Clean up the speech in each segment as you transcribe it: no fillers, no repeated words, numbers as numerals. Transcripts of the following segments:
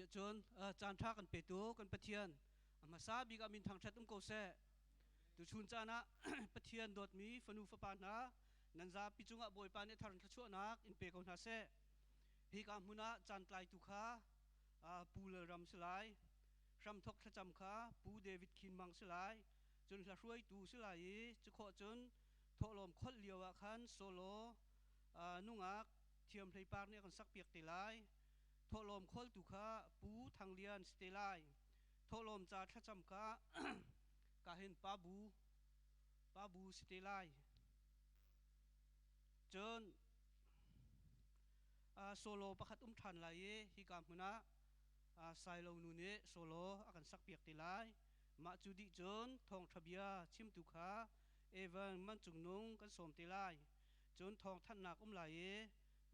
Siahcun caan ṭha kan petu kan Pathian a hmasa bik ah min thangṭhat um ko seh. Tuchun caan ah Pathian dawtmi fanu fapa hna nan zapi cungah Bawipa nih thar thluachuahnak in pe ko hna seh. Hika hmun ah caan tlaitu kha Pu Lalram si lai. Hramthok thlacam kha Pu David Khin Mang si lai. Cun hla hruaitu si lai i cukhawh cun thawhlawm kholh lio ah khan solo nungak thiam hleipar nih a kan sakpiak te lai. Thawhlawm kholtu kha Pu Thang Lian si te lai. Thawhlawm ca thlacam kha ka hin Pa Bu Pa Bu si te lai. Cun solo pakhat um ṭhan lai i hika hmun ah Sailo nu nih solo a kan sakpiak te lai. Mah cu dih cun thawngṭha bia chimtu kha Evan Man Cung Nung kan sawm te lai. Cun thawngthanhnak um lai i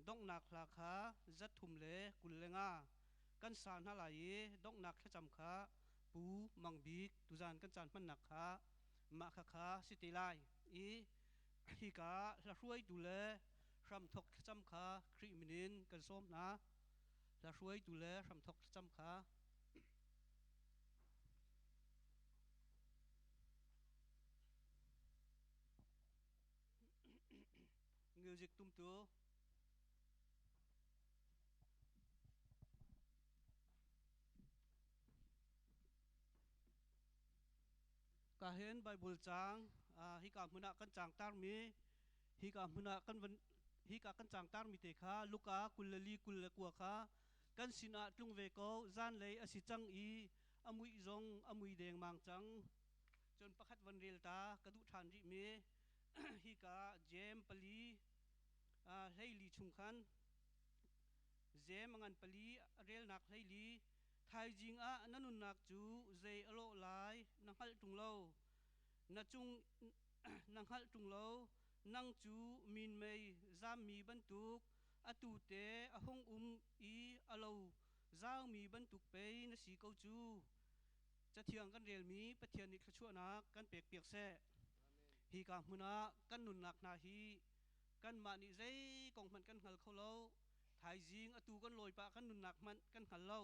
donghnak hla kha zat thum le 25 kan sa hna lai i donghnak thlacam kha Pu Mang Bik tuzan kan caan hmannak kha mah khakha si te lai i hika hla hruaitu le hramthok thlacam kha Khrih min in kan sawm hna. Hla hruaitu le hramthok thlacam kha. Music tumtu. Ka hin Bible caang hika hmun ah kan caang tarmi hika hmun ah kan van hika kan caang tarmi te kha Luka 24 29 kha kan sinah tlung ve ko. Zanlei a si cang i a muih zong a mui dengmang cang. Cun pakhat van rel ta ka duh ṭhan rihmi hika Jeim pali 14 chung khan Jeim a ngan pali a relnak 14. Thaizing ah na nunnak cu zei a lawh lai na hngalh ṭung lo, na cung na hngalh ṭung lo. Nang cu minmei zammi bantuk, atu te a hung um i a lo zaumi bantuk pei na si ko cu. Cathiang kan relmi Pathian nih thluachuahnak kan pekpiak seh. Hika hmun ah kan nunnak hna hi kanmah nih zei kong hmanh kan hngal kho lo. Thaizing atu kan lawi pah kan nunnak hmanh kan hngal lo.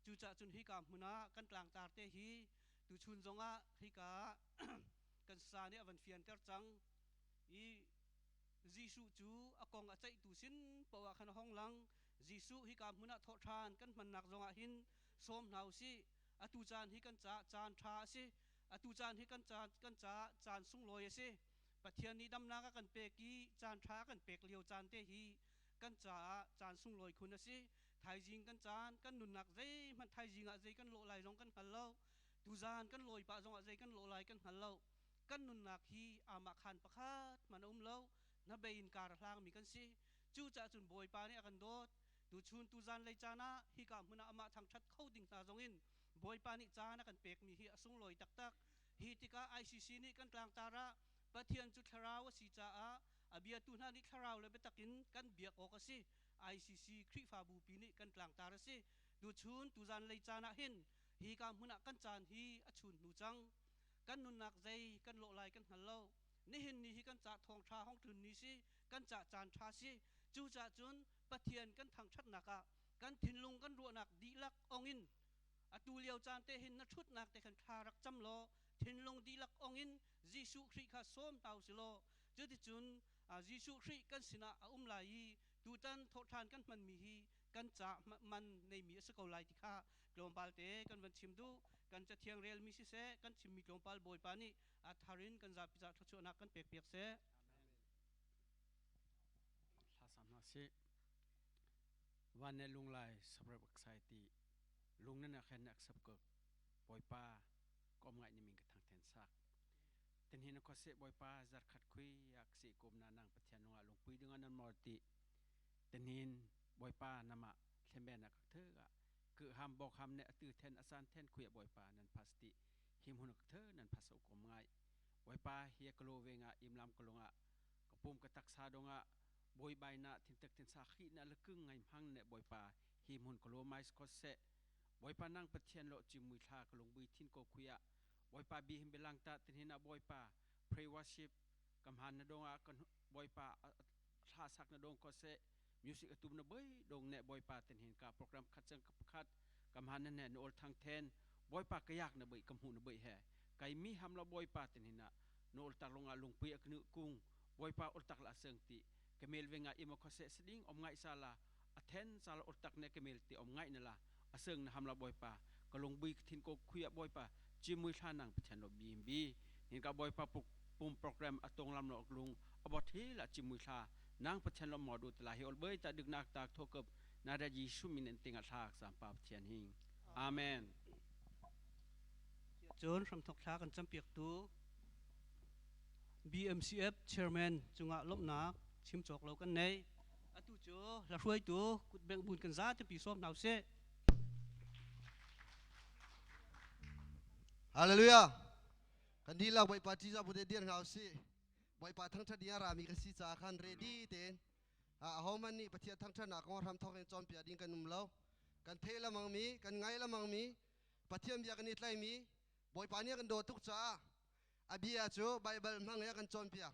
Cucaah cun hika hmun ah kan tlangtar te hi tuchun zongah hika kan sa nih a van fianter cang i Jesuh cu a kong a ceihtu sin poah khan a hong lang. Jesuh hika hmun ah thawhṭhan kan hmannak zongah hin sawm hna u sih. Atu caan hi kan caah caan ṭha a si. Atu caan hi kan ca kan caah caan sunglawi a si. Pathian nih damnak a kan pek i caan ṭha a kan pek lio caan te hi kan caah caan sunglawi khun a si. Thaizing kan caan kan nunnak zeihmanh thaizing ah zei kan lawh lai zong kan hngal lo. Tuzaan kan lawi pah zongah zei kan lawh lai kan hngal lo. Kan nunnak hi amah khaan pakhat hmanh a um lo. Hnabei in kar a hlangmi kan si. Cucaah cun Bawipa nih a kan dawt. Tuchun tuzan lei caan ah hika hmun ah amah thangṭhat kho ding hna zongin Bawipa nih caan a kan pekmi hi a sunglawi taktak. Hi tikah ICC nih kan tlangtar ah Pathian cu thlarau a si caah a biatu hna nih thlarau le biatak in kan biak awk a si. ICC Khrihfabu pi nih kan tlangtar a si. Tuchun tuzan lei caan ah hin hika hmun ah kan caan hi a chun hnu cang. Kan nunnak zei kan lawh lai kan hngal lo. Nihin ni hi kan cah thawngṭha hong tlun ni si, kan cah caan ṭha si. Cucaah cun Pathian kan thangṭhatnak ah kan thinlung kan ruahnak dihlak ong in atu lio caan te hin na ṭhutnak te khan thla rak cam law thinlung dihlak ong in Jesuh Khrih kha sawm hna u si law, cuticun Jesuh Khrih kan sinah a um lai i tutan thawhṭhan kan hmanmi hi kan ca man neimi a si ko lai ti kha tlawmpal te kan van chim duh. Kan cathiang relmi siseh, kan chimmi tlawmpal Bawipa nih a thar in kan zapi ca thluachuahnak kan pekpiak seh. Hla sam hna sih. Van ne lunglai sabrep aksai ti lung na khen na accept ko Bawipa kom ngai ni ming ka thang then sak. Tin hin ko se Bawipa zar khat khui ak si kum na nang Pathian nunga lungpui dinga nan mor ti. Tin hin Bawipa nama thlembe na kak the ga ku ham bok ham ne atu then asan then khui Bawipa nan phas ti him hun kak the nan phas kom ngai. Bawipa hi kalo ve nga imlam kalunga ka pum ka taksa dongah bawibai na thintek thinsa khi na lekung ngai hmang ne Bawipa hi hmun ka lo mai ko se. Bawipa nang Pathian lo chimui thla ka lungbui thin ko khuya Bawipa bi him bilang ta tin hin a Bawipa pray worship kam han na dongah kan Bawipa thla sak na dong ko se, music atum na boi dong ne Bawipa tin hin ka program khat chang khat. Kam han ne na ol thang then Bawipa ka yak na bei ka hmu na bei he kai mi ham la Bawipa tin hina na ol tak longa lungpui aknu kung Bawipa ol tak la seng ti kemel venga ima khose seding om ngai sala athen sala ol tak ne kemel ti om ngai na la aseng na ham la Bawipa ka lungbui thin ko khuya Bawipa chimui thla nang pathian lo bim bi nin ka Bawipa pum program atong lam lo lung abot hi la chimui thla nang pathian lo mo du tla hi ol bai ta dik nak tak thokap na ra Jesu min an tinga thlak sam pa pathian hing amen. Cun hramthok thla kan campiak tu BMCF chairman cungah lawmhnak chim cawk lo kan nei. Atu cu hla hruaitu kutbeng bun kan za te pi sawm hna usih. Hallelujah. Kan dihlak Bawipa ṭihzah bu te dir hna usih. Bawipa thangṭhat ding a rami kan si caah khan ready tein ahohmanh nih Pathian thangṭhatnak kong hram thawk in cawnpiak ding kan um lo. Kan theih lamang mi, kan ngai lamang mi, Pathian bia kan i tlaimi, Bawipa nih a kan dawt tuk caah a bia cu Baibal hmang in a kan cawnpiak.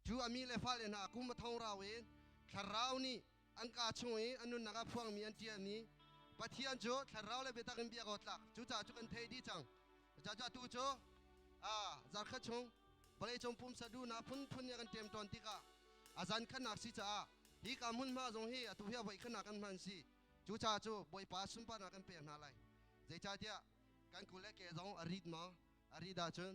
Cu a mi le fale hna kum a thong rau in thlarau nih an kaa chung i an nunnak ah phuangmi an ṭialmi Pathian cu thlarau le biatak in biak awk tlak. Cucaah cu kan theih dih cang. Cucaah atu cu zarkhat chung vawleicung pumsa duhnak phunphun nih a kan ṭemṭawn tikah a zan khatnak si caah hi ka hmunhma zong hi atu hi a voi khatnak kan hman si. Cucaah cu Bawipa sunparnak kan pek hna lai. Zeicahtiah kan kul le ke zong a rit maw? A rit ahcun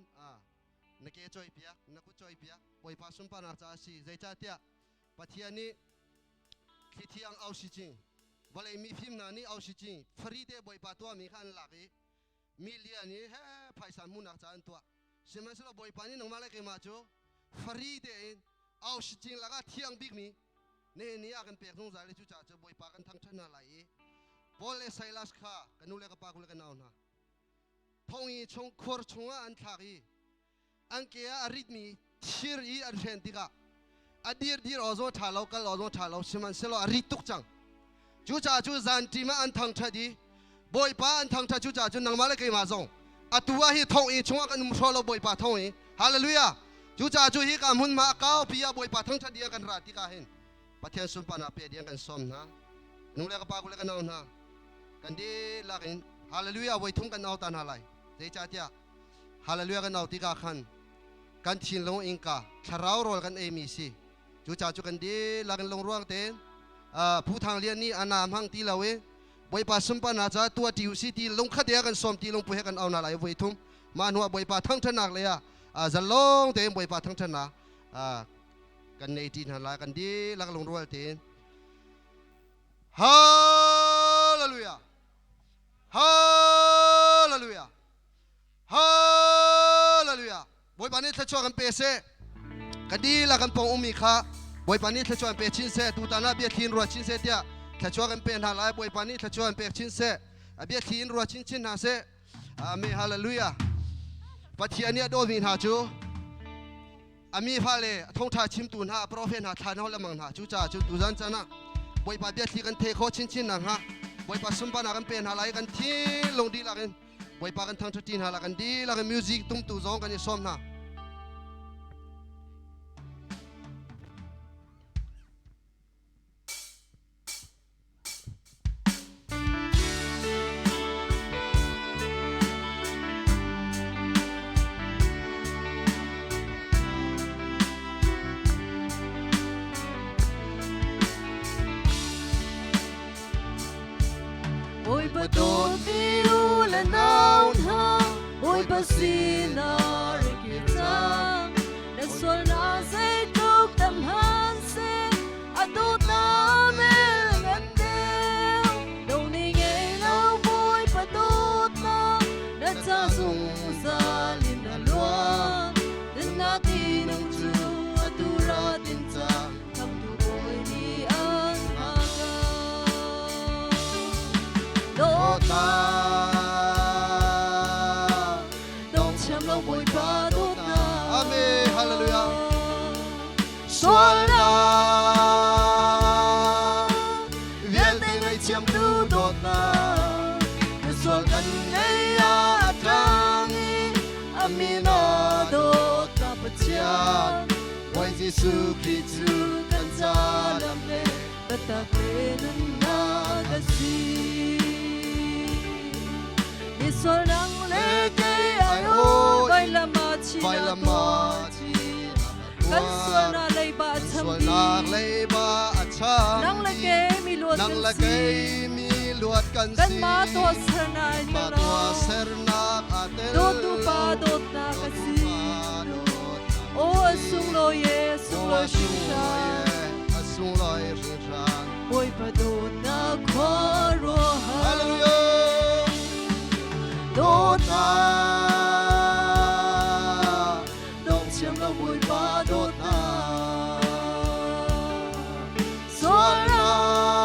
na ke cawipiak, na kut cawipiak, Bawipa sunparnak caah a si. Zeicahtiah Pathian nih thli thiang au si cing, vawlei mifim hna nih au si cing, farite Bawipa tuahmi kha an lak i mi lian i he phaisa hmuhnak caah an tuah. Sihmanhsehlaw Bawipa nih nangmah le keimah cu fari tein au si cing lakah thiang bikmi nihin ni ah kan pek zungzal i cucaah cu Bawipa kan thangṭhat hna lai i Paul le Silas kha ka nu le ka pa ku le ka nau hna thong i chung khur chungah an thlak i an ke ah a ritmi thir i an hren tikah a dir dir aw zong ṭha lo kal aw zong ṭha lo sihmanhsehlaw a rit tuk cang. Cucaah cu zan ṭim ah an thangṭhat i Bawipa an thangṭhat. Cucaah cun nangmah le keimah zong atu ah hi thong i chungah kan um hraw lo Bawipa thong i. Hallelujah. Cucaah cu hi ka hmunhma a kaupi ah Bawipa thangṭhat ding ah kan ra tikah hin Pathian sunparnak pe ding kan sawm hna. Nu le ka pa ku le ka nau hna kan dihlak in hallelujah voi thum kan au ta hna lai. Zeicahtiah hallelujah kan au tikah khan kan thinlung innka thlarau rawl kan eimi si. Cucaah cu kan dihlak in lungruang tein Phu Thang Lian nih a na hmang ti lo i Bawipa sunparnak caah tuah ṭi u si ti lungkhat he kan sawm ti lungpu he kan au hna lai voi thum. Mah hnuah Bawipa thangṭhatnak lei ah zalong tein Bawipa thangṭhatnak kan nei ṭi hna lai kan dihlak lungrual tein. Hallelujah! Hallelujah! Hallelujah! Bawipa nih thluachuah kan pe seh. Kan dihlak kan pawng ummi kha Bawipa nih thluachuah an pe chin seh. Tutan ah bia thli in ruat chin seh tiah thluachuah kan pe hna lai. Bawipa nih thluachuah an pek chin seh. A bia thli in ruat chinchin hna seh. Amen. Hallelujah. Pathian nih a dawtmi hna cu a mi fale thawngṭha chimtu hna profet hna thla hna lemang hna. Cucaah cu tuzan caan ah Bawipa biathli kan thei kho chinchin nakhnga Bawipa sunparnak kan pe hna lai. Kan thinlung dihlak in Bawipa kan thangṭhat hna la. Kan dihlak in music tumtu zong kan i sawm hna. Bawipa dawtmi u le nau hna, Bawipa sinah rak kir cang. Na sualnak zeitluk tam han seh, a dawtnak mel ngan deuh. Dong ni ngei lo Bawipa dawtnak, na ca zungzal in a luang. Na tinung cu atu ra din cang, khamtu Bawi nih an hngak. Dawtnak, dong thiam lo Bawipa dawtnak. Amen. Hallelujah. Sualnak vialte ngaihthiamtu dawtnak. Na sual kan ngei ah a tang i a min a dawtnak Pathian. Bawi Jesuh Khrih cu kan ca lam le biatak le nunnak a si. Misual nang le kei ai aw vailam ah vailam ah Kan sualnak leiba a cham sualnak leiba a cham Nang le kei mi luat nang le kan si. kei mi luat kan si Kanmah tuahsernak ai Kanmah tel lo. tuahsernak aa tel Dawtu Pa dawtnak a si. Aw a sunglawi e, a sunglawi hringhran. A sunglawi hringhran. Bawipa dawtnak khuaruahhar. Hallelujah. Dawtnak, dong thiam lo Bawipa dawtnak. Sualnak,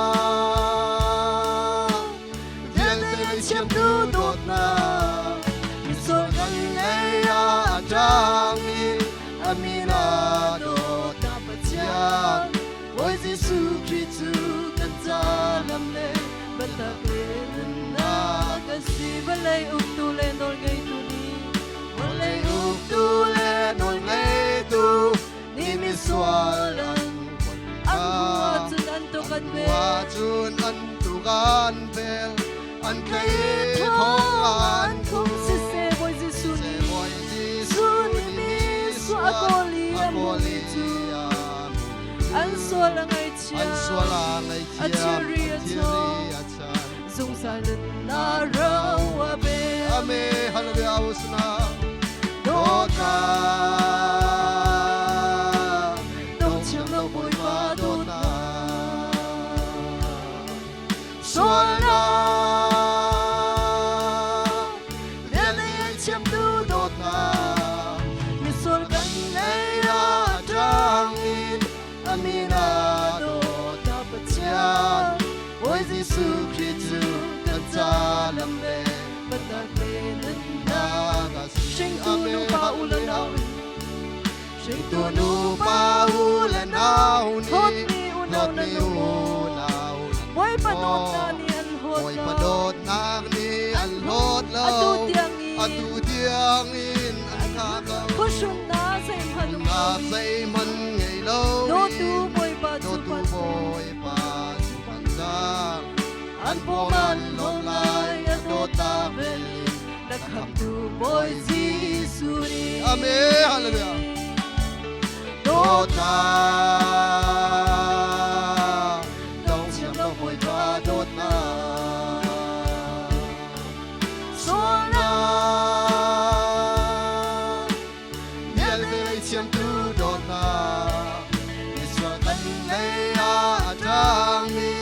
vialte ngaihthiamtu dawtnak. Misual kan lei ah a ṭangmi a min ah dawtnak Pathian. Bawi Jesuh Khrih cu kan ca lam le biatak le nunnak a si. Vawlei uktu le nawlngeitu nih vawlei uktu le nawlngeitu nih misual an an hmuh ahcun an tuk an vel. Ahcun an tuk an vel an tlei Thong thong an an khum siseh Bawi Jesuh nih Bawi Jesuh nih misual a kawl i a hmuhmi cu an sual a ngaihchia an sual a ngaihchia a thilri a thilri a chan zungzal nunnak ro a pe. Amen hallelujah usna Dawtnak dong thiam lo Bawipa dawtnak sualnak vialte ngaihthiamtu dawtnak misual kan lei ah ṭangin a min ah dawtnak Pathian Bawi Jesuh Khrih cu kan ca lam le biatak le nunnak hringtu nupa u le nau hringtu nupa u le nau nih hlawtmi unau nan um Bawipa dawtnak nih an hlawt Bawipa lo dawtnak nih an hlawt lo atu tiangin atu tiangin an hngak lo phuhrunnak zeihmanh um nak loin zeihmanh ngei lo dawtu Bawipa cu dawtu pan Bawipa cu pan cang an pawng an lawm lai a dawtnak vel in na khamtu Bawi Jesuh nih Amen hallelujah dawtnak dawtnak dong thiam lo Bawipa dawtnak sualnak vialte ngaihthiamtu dawtnak misual kan lei ah a ṭangmi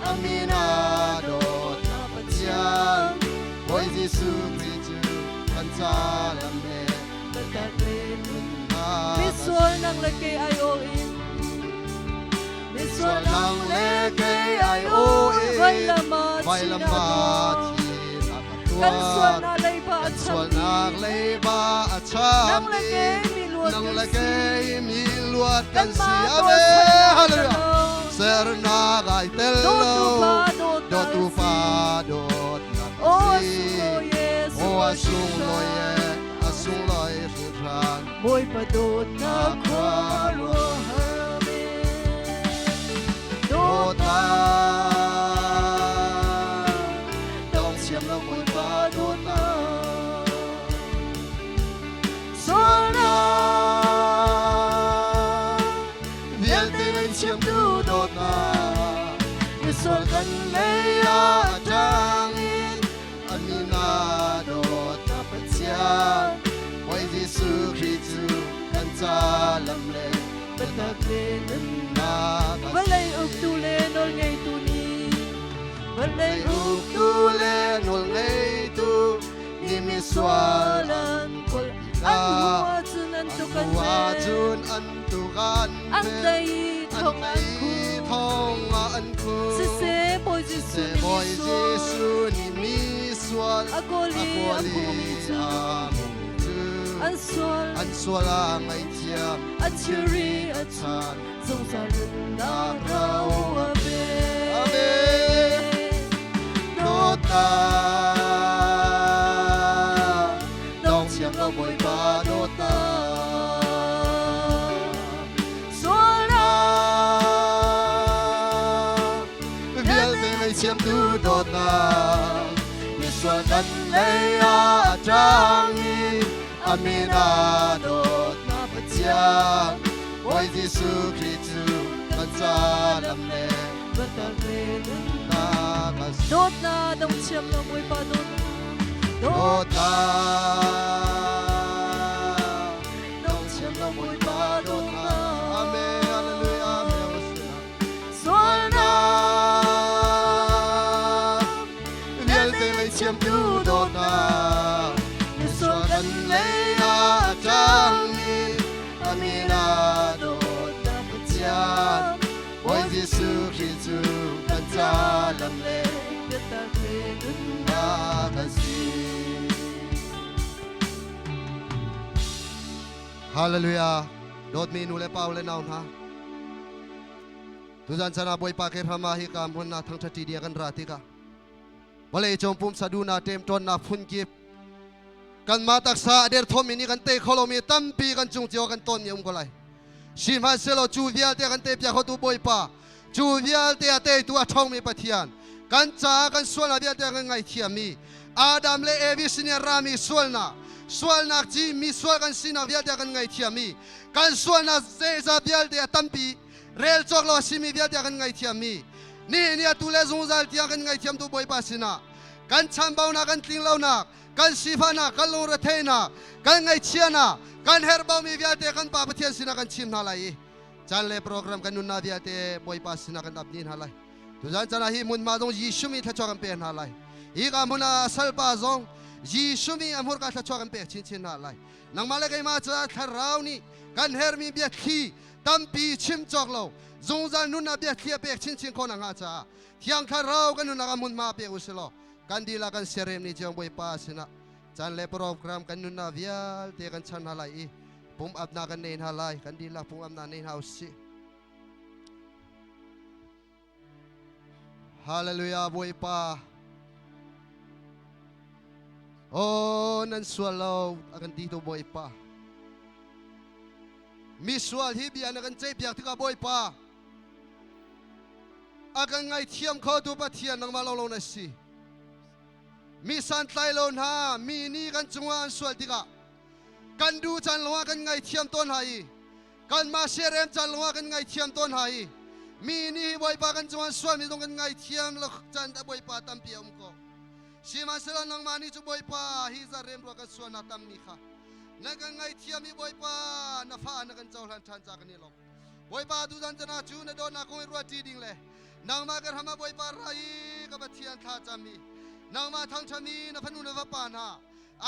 a min ah dawtnak Pathian Bawi Jesuh Khrih cu kan ca lam le biatak le nunnak misual nang le kei ai aw in misual nang le kei ai aw in vailam ah vailam chin ah a thin a ka kan tuar sualnak leiba a kan cham sualnak leiba a cham nang le kei mi luat nang kan le si kei mi luat kan si kanmah Amen tuahsernak hallelujah lo sernak ai tel dawtu lo pa dawtnak dawtu a si pa dawtnak aw a a si sunglawi e aw a sunglawi sunglawi e hringhran a sunglawi hringhran Bawipa dawtnak khuaruahhar dawtnak dong thiam lo Bawipa dawtnak sualnak vialte ngaihthiamtu dawtnak misual kan lei ah a ṭangin a min ah dawtnak Pathian Bawi Jesuh Khrih cu kan ca lam le biatak le nunnak nunnak a vawlei uktu le nawlngeitu nih vawlei uktu le nawlngeitu nih misual sual an kawl an hmuh ahcun an tuk an an vel ahcun an tuk an an vel tlaih i an thong an tlaih i khum thong ah an khum siseh Bawi Jesuh Siseh nih Bawi misual Jesuh nih misual a kawl a i a kawl i hmuhmi cu a hmuhmi cu an sual an sual a ngaihthiam a thilri a chan zungzal nunnak ro a pe Amen. Dawtnak dong thiam lo Bawipa dawtnak sualnak vialte ngaihthiamtu dawtnak misual kan Kan lei ah a ṭang i a min ah dawtnak Pathian Bawi Jesuh Khrih cu kan ca lam le Biatak le nunnak a si. Dawtnak dong thiam lo Bawipa dawtnak. Dawtnak dong thiam lo Bawipa dawtnak. Amen. Hallelujah. Amen. Sualnak Vialte lei thiamtu dawtnak misual kan lei ah a cangmi a min ah dawtnak Pathian Bawi Jesuh Khrih cu kan ca lam le biatak le nunnak nunnak a si. Hallelujah. Dawtmi nu le pa le nau hna. Tuzan chan ah Bawipa ke hram ah hika hmun ah thangṭhat dia kan ra tikah vawlei cung pumsa duhnak ṭemṭawnnak phunkip kanmah taksa a derthawmmi nih kan tei kho lomi tampi kan cung cio kan tawnmi um ko lai. Sihmanhsehlaw cu vialte kan teipiak khotu Bawipa, cu vialte a teitu a ṭhawngmi Pathian, kan caah kan sualnak vialte a kan ngaihthiammi, Adam le Evi sin i a rami sualnak, sualnak ci mi sual kan sinak vialte a kan ngaihthiammi, kan sualnak zeizat vialte a tampi rel cawk lo a simi vialte a kan ngaihthiammi nihin ni atu le zungzal tiang kan ngaihthiamtu Bawipa sinah kan chambaunak kan tlinglonak kan sifahnak kan lungretheihnak kan ngaihchianak kan herhbaumi vialte kan Pa Pathian sinah kan chim hna lai i caan le program kan nunnak vialte Bawipa sinah kan ap dih hna lai tuzan caan ah hi hmunhma zong Jesuh mi thluachuah kan pek hna lai hi ka hmun ah salpa zong Jesuh mi a hmurka thluachuah kan pek chinchin hna lai nangmah le keimah caah thlarau nih kan hermi biathli tampi chim cawk lo zungzal nunnak biathli a pek chinchin khawh nakhnga caah thiang thlarau kan nunnak ah hmunhma pek u sih law kan dihlak kan siarem ni ciang Bawipa sinah caan le program kan nunnak vialte kan chan hna lai i pum apnak kan nei hna lai kan dihlak pum apnak nei hna usih. Hallelujah Bawipa. Oh nan sual lo a kan ti tu Bawipa. Mi sual hi bia na kan ceih piak tikah Bawipa a kan ngaithiam kho tu Pathian nangmah lawnglawng na si. Mi santlai lo hna mi nih kan cungah an sual tikah kan duh caan lawngah kan ngaithiam tawn hna i kanmah siarem caan lawngah kan ngaithiam tawn hna i mi nih Bawipa kan cungah sualmi zong kan ngaithiam lo caan Bawipa tampi a um ko. Sihmanhsehlaw nangmah nih cu Bawipa hi za remrua kan sualnak tammi kha na kan ngaithiam i Bawipa na fa na kan cohlan ṭhan ca kan i lawm. Bawipa tuzan cana cu na dawtnak kong i ruahṭi ding le nangmah kan ram ah Bawipa ra i ka Pathian thla cam i nangmah thangṭhami na fanu na vapa hna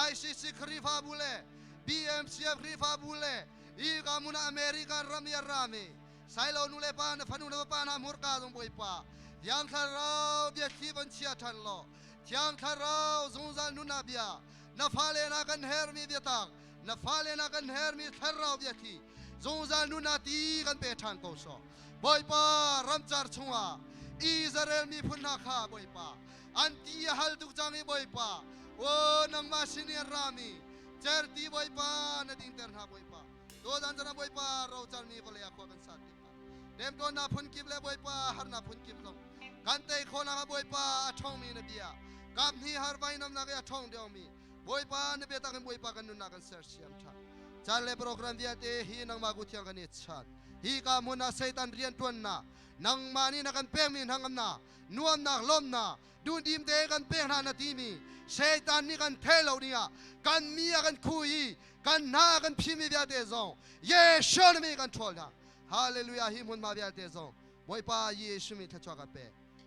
ICC Khrihfabu le BMCF Khrihfabu le Ika mun ah America ram i a rami Sailo nu le pa na fanu na vapa hna hmurka zong Bawipa Thiang Thlarau biathli von chia ṭhan law Thiang Thlarau zungzal nunnak bia na fale na kan hermi biatak na fale na kan hermi thlarau biathli zungzal nunnak ti kan pe ṭhan ko sawh Bawipa ramcar chungah Israel miphun hna kha Bawipa an ti a hal tuk cang i Bawipa o nangmah sin i a rami Certi Bawipa na dingter hna Bawipa Tuzan cana Bawipa rocarmi vawlei ah khua kan sat tikah Nemtawnnak phunkip le Bawipa harnak phunkip zong kan tei khawhnak ah Bawipa a ṭhawngmi na bia kap hnih har vainamnak i a ṭhawng deuhmi Bawipa na biatak in Bawipa kan nunnak kan sersiam ṭhan caan le program vialte hi nangmah ku thiang kan i chan hi ka hmun ah Satan rianṭuannak nangmah nih na kan pekmi hnangamnak nuamnak lawmnak duhdim te kan pek hna na timi Satan nih kan thei lo dingah kan mi a kan khu i kan hna a kan phimi vialte zong Yeshua na mi kan ṭhawl hna. Hallelujah hi hmunhma vialte zong Bawipa Jesuh mi thluachuah ka pe.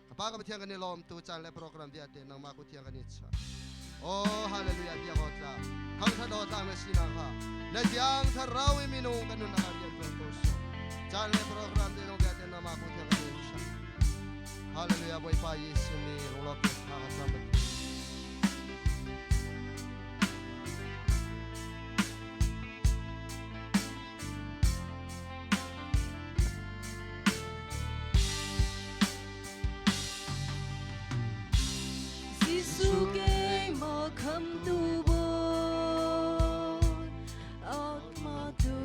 Ka Pa ka Pathian kan i lawm tu caan le program vialte nangmah ku thiang kan i cha. Oh hallelujah biak aw tla thangthat aw tla na sinak ha na thiang thlarau i minung kan nunnak ah rian tuan ko sawh. Caan le program te zong vialte nangmah ku thiang kan i cha. Hallelujah Bawipa Jesuh mi lunglawm te thla ka cam. Jesuh keimah khamtu Bawi atma tu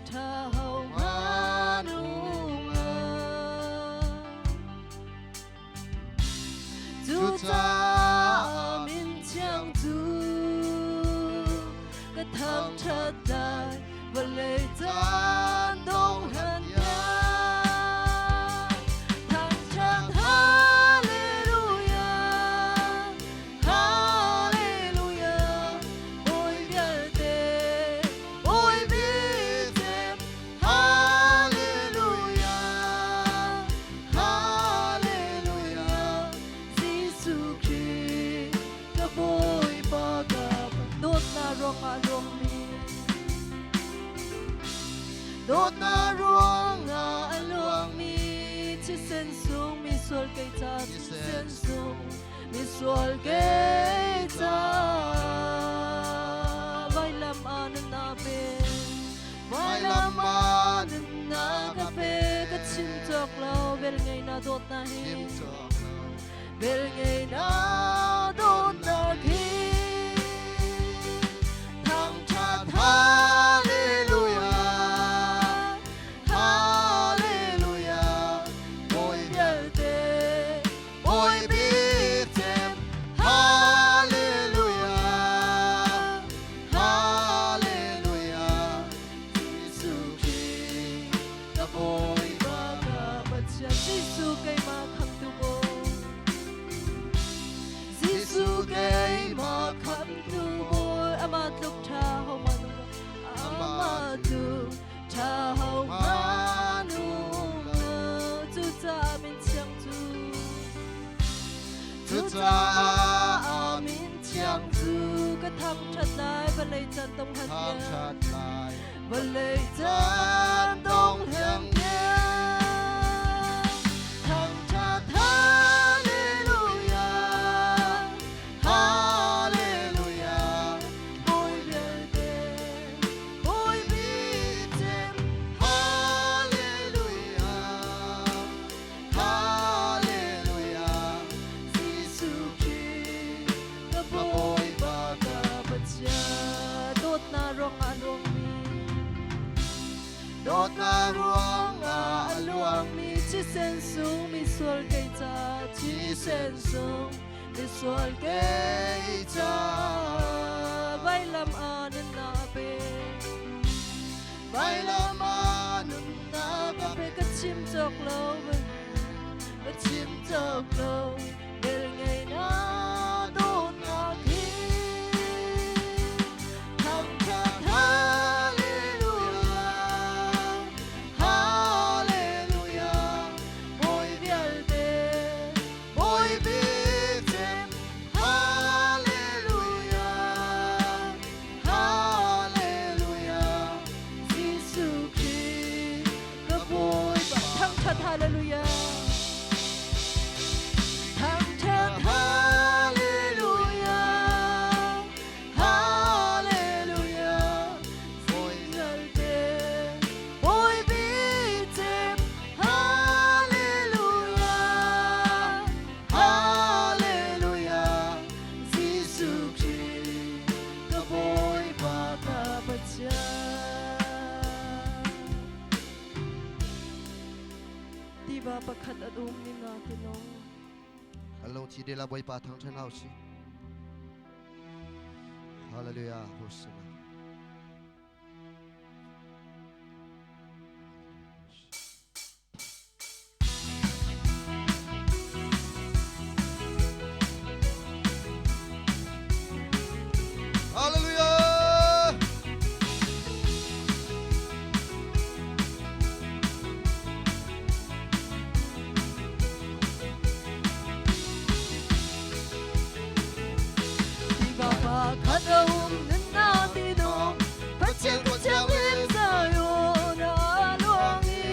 tha hau manunga Cucaah min thiang Vawlei caan dong hlan tiang. Thangṭhat Hallelujah, Hallelujah, Bawi vialte, Bawi bik Hallelujah, Hallelujah, Jesuh Khrih ka Bawipa ka dawtnak ruangah luangmi dawtnak ruangah a luangmi thisen sung misual kei ca thisen sung misual kei ca vailam ah nun aa pe vailam ah nunnak ka pe ka chim cawk lo bel ngei na dawtnak hi bel ngei na dawtnak hi thangṭhat Hallelujah Hallelujah Bawi vialte Bawi bik cem Hallelujah Hallelujah Jesuh Khrih ka Bawipa ka Pathian Jesuh keimah khamtu Bawi Jesuh keimah khamtu Bawi amah tluk ṭha ho man um amah tluk ṭha ho man um cucaah min thiang cu Cucaah min thiang cu ka thangṭhat lai vawlei can dong han Thangṭhat lai vawlei can dong hem Thangṭhat Hallelujah Hallelujah Bawi vialte Bawi bik cem Hallelujah Hallelujah Jesuh Khrih ka Bawipa ka Pathian dawtnak ruangah luangmi dawtnak ruangah a luangmi thisen sung misual kei ca thisen sung misual kei ca vailam ah nunnak pe Vailam ah nunnak ka pe ka chim cawk lo ka chim cawk lo bel ngei na dawtnak hi Thangṭhat Hallelujah Hallelujah Bawi vialte Bawi bik cem Hallelujah Hallelujah Jesuh Khrih ka Bawipa thangṭhat Hallelujah thangṭhat Hallelujah Hallelujah Bawi vialte Bawi bik cem Hallelujah Hallelujah Jesuh Khrih ka Bawipa ka Pathian Tiva pakhat a um ni na tinong Kan lungthi de la Bawipa thangṭhat hau si. Hallelujah. Hosanna. Hallelujah. Tiva pakhat a um na tinong Pathian ko thiang lim zayo na luang i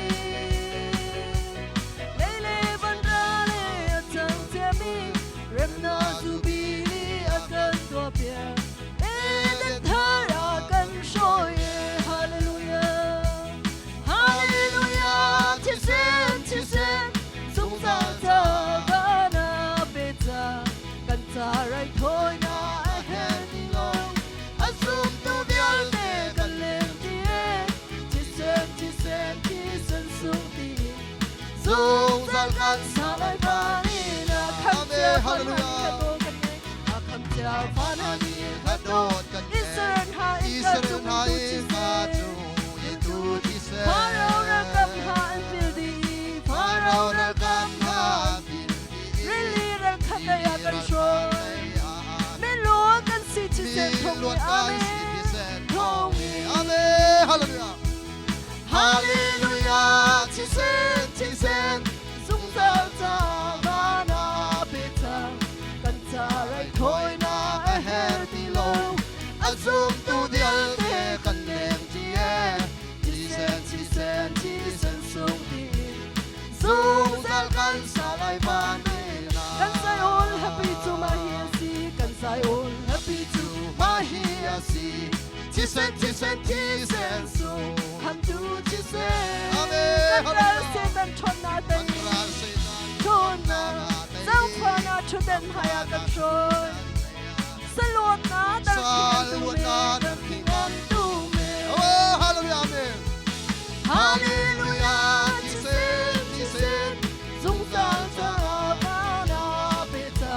Leile van ra le a cang ciami remna zubili a kan tuah piak Eden thar a kan hrawi Hallelujah Hallelujah thisen thisen zungzal ca kana pe ca kan ca raithawinak a herh ti lo a zumtu vialte kan leng ti e thisen thisen thisen sung ti Zungzal kan sa lai pa ni na kham Amen. cia fan han Hallelujah. ka do kan nei a kham cia fan han Ka dawt kan Israel ha in ka Israel cung ha tu in ka thisen cung hruai. Saluatna darking an tu me. Oh, hallelujah, amen. Hallelujah, thisen, thisen, zungzal ca vana pe ca,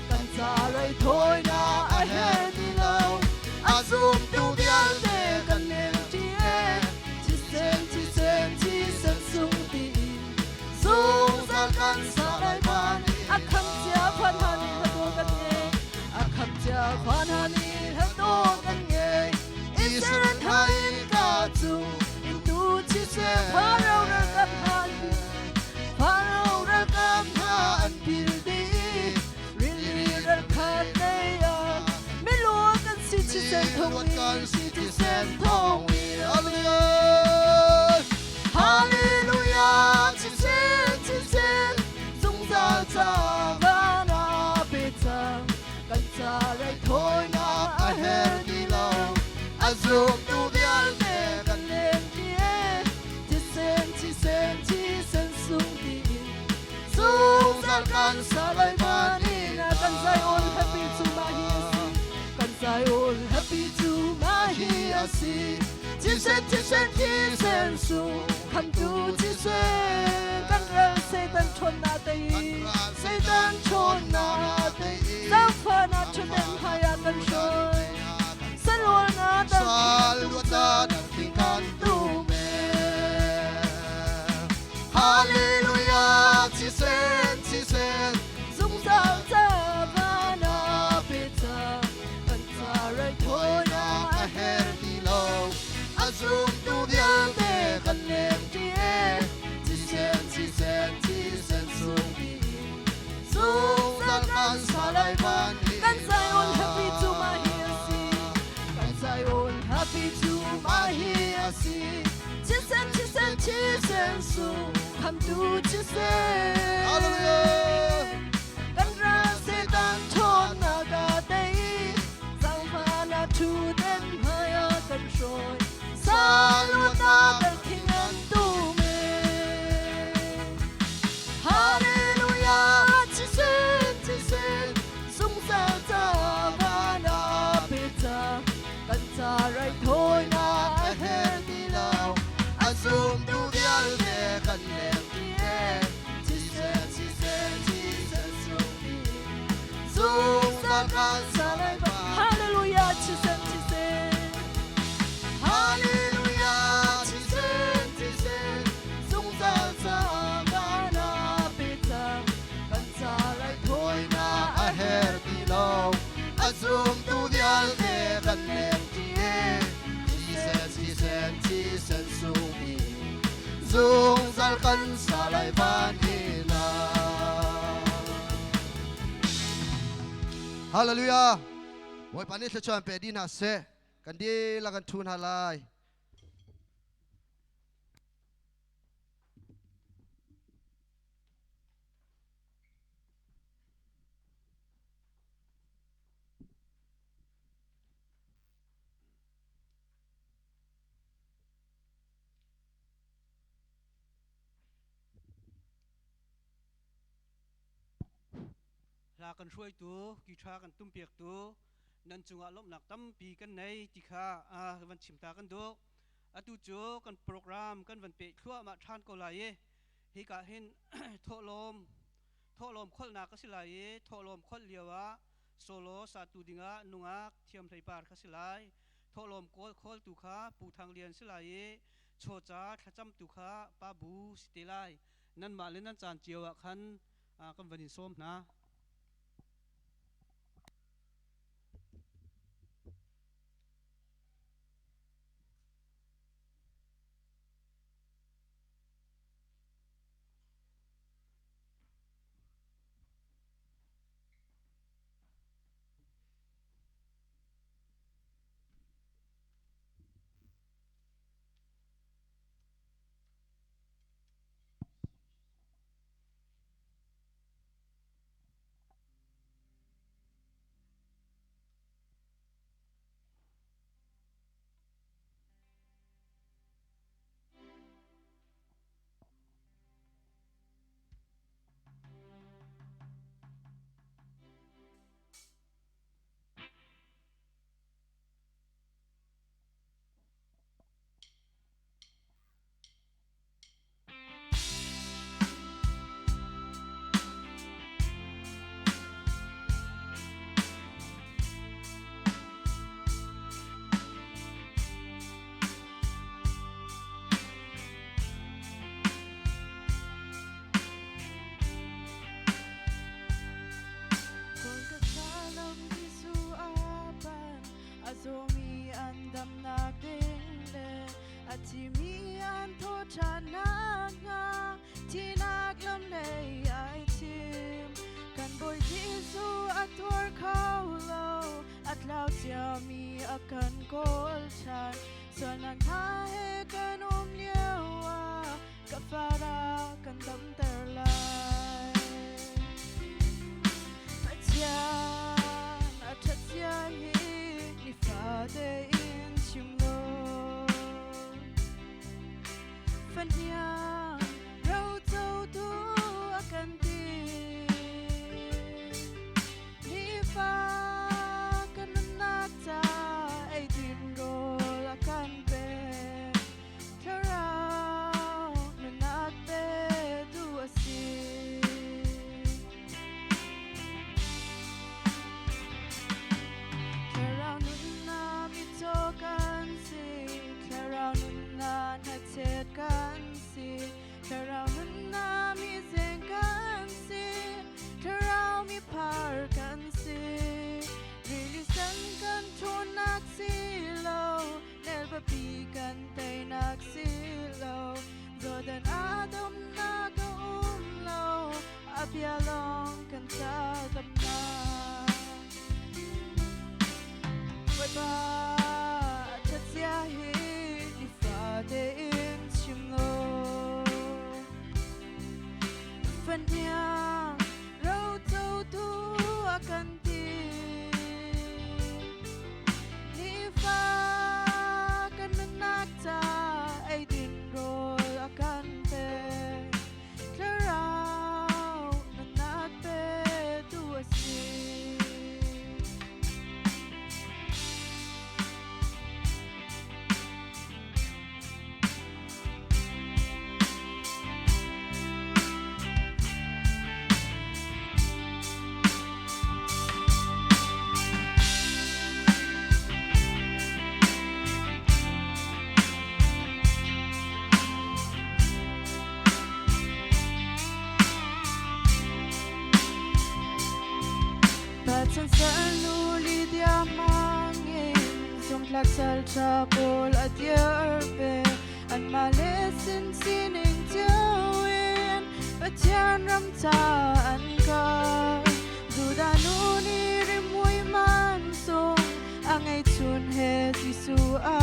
kan ca raithawinak a herh ti lo. A zumtu vialte kan nel ṭi e, thisen, thisen, thisen sung tiin, zungzal kan sa lai van. A kham cia phan han hla kan ngei, a kham cia phan han hla kan ngei. Israel hai ka chung in tu chi se Pharaoh ral han Pharaoh ral kam ha an pil di rili ral khat nei a mi lua kan si chi sen thong mi si chi sen thong mi. Hallelujah. Hallelujah, chi sen chi sen zungzal ca vana pe cang kan ca raithawinak a herh ti lo. A zumtu vialte kan leng ti e, thisen, thisen, thisen sung tiin zungzal kan sa lai van ina. Kan Zion happy chu ma hi asi, kan Zion happy chu ma hi asi. Thisen, thisen, thisen sung kham tu thisen, kan ral Satan thon na te, Satan thon na te, Zangfa na thuden haya kan shoi salwal na Saluat na kan tu me. Hallelujah, thisen, thisen, zungzal ca vana pe ca kan ca raithawinak a herh ti lo. A zumtu vialte kan leng ṭi e, thisen, thisen, thisen sung tiin zungzal kan sa lai van. Kan Zion happy chu ma hi asi, kan Zion happy chu ma hi asi. Thisen, thisen, thisen sung kham tu thisen, Hallelujah. kan ral Satan thon na ka tei zangfa na thu den haya kan hruai saluat na dal king an tu me. Hallelujah, thisen, thisen, zungzal ca vana pe ca kan ca raithawinak a herh ti lo. A zumtu vialte kan leng ṭi e, thisen, thisen, thisen sung tiin zungzal kan sa lai van. Hallelujah, thisen, thisen. Hallelujah, thisen, thisen, zungzal ca vana pe ca kan ca raithawinak a herh ti lo. A zumtu vialte kan leng ṭi e, thisen, thisen, thisen sung tiin zungzal kan sa lai van ina. Hallelujah. Bawipa nih thluachuah pe dih hna seh. Kan dihlak kan ṭhu hna lai. Hla kan hruaitu, guitar kan tumpiaktu nan cungah lawmhnak tampi kan nei ti kha van chim ta kan duh. Atu cu kan program kan van peh thluahmah ṭhan ko lai i hika hin thawhlawm thawhlawm kholhnak a si lai i thawhlawm kholh lio ah solo satu dingah nungak thiam hleipar kha si lai. Thawhlawm kawl khawltu kha Pu Thang Lian si lai i chawca thlacamtu kha Pa Bu si te lai. Nanmah le nan caan cio ah khan kan van in sawm hna. A thimi an thaw ṭhan nakhnga thihnak lam lei ai thim. Kan Bawi Jesuh a tuar kho lo, a tlau ciami a kan kawl ṭhan. Sualnak hna he kan um lio ah ka fara kan damter lai. Pathian a ṭhat zia hi nifate in chim law. Fahniang rocotu a kan ti. Nifa kan nunnak ca eidin rawl a kan pek. Thlarau nunnak petu a si. Thlarau nunnak mitcaw kan si. Thlarau nunnak hnachet kan si. Thlarau nunnak mi zeng kan si. Thlarau mi phar kan si. Rili sen kan ṭhawnnak si lo. Nelvapi kan teinak si lo. Jordan a domnak a um lo. A bia lawng kan ca damnak. Bawipa a ṭhat zia hi nifate in chim law. Fahniang rocotu a kan ti. Nifa kan nunnak ca eidin rawl a kan pek. Thlarau nunnak petu a si. Pathian salnu Lydia mangin zumtlak sal ṭha pawl a dir ve. Anmah le sin sining cio in Pathian ram ca an kal. Judah nu nih rimhmui man sung a ngeihchun he Jesuh a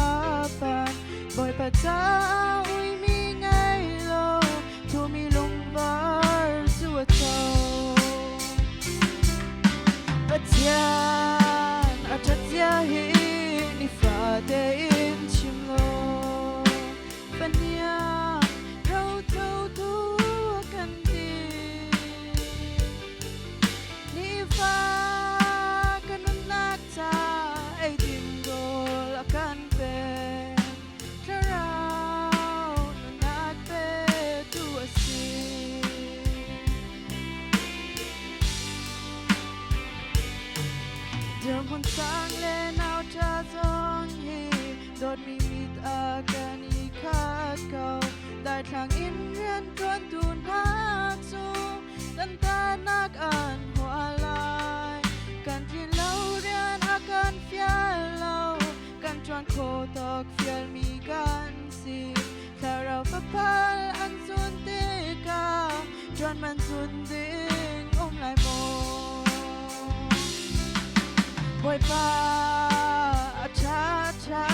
phan. Bawipa caah uimi ngei lo, thumi lungvar cu a tho. Pathian a ṭhat zia hi nifate in chim law, Fahniang rocotu a kan ti. Nifa ka nunnak ca eidin rawl a kan pek. Thlarau nunnak petu a si. Dirhmun sang le nauṭha zong hi dawtmi mit a kan i khat ko. Daithlang in rianṭuantu hna cu dantatnak an hua lai. Kan tlin lo rian a kan fial lo, kan ṭuan kho tawk fialmi kan si. Thlarau faphal an zun tikah ṭuan man zun ding um lai maw? Bawipa a ṭha a ṭha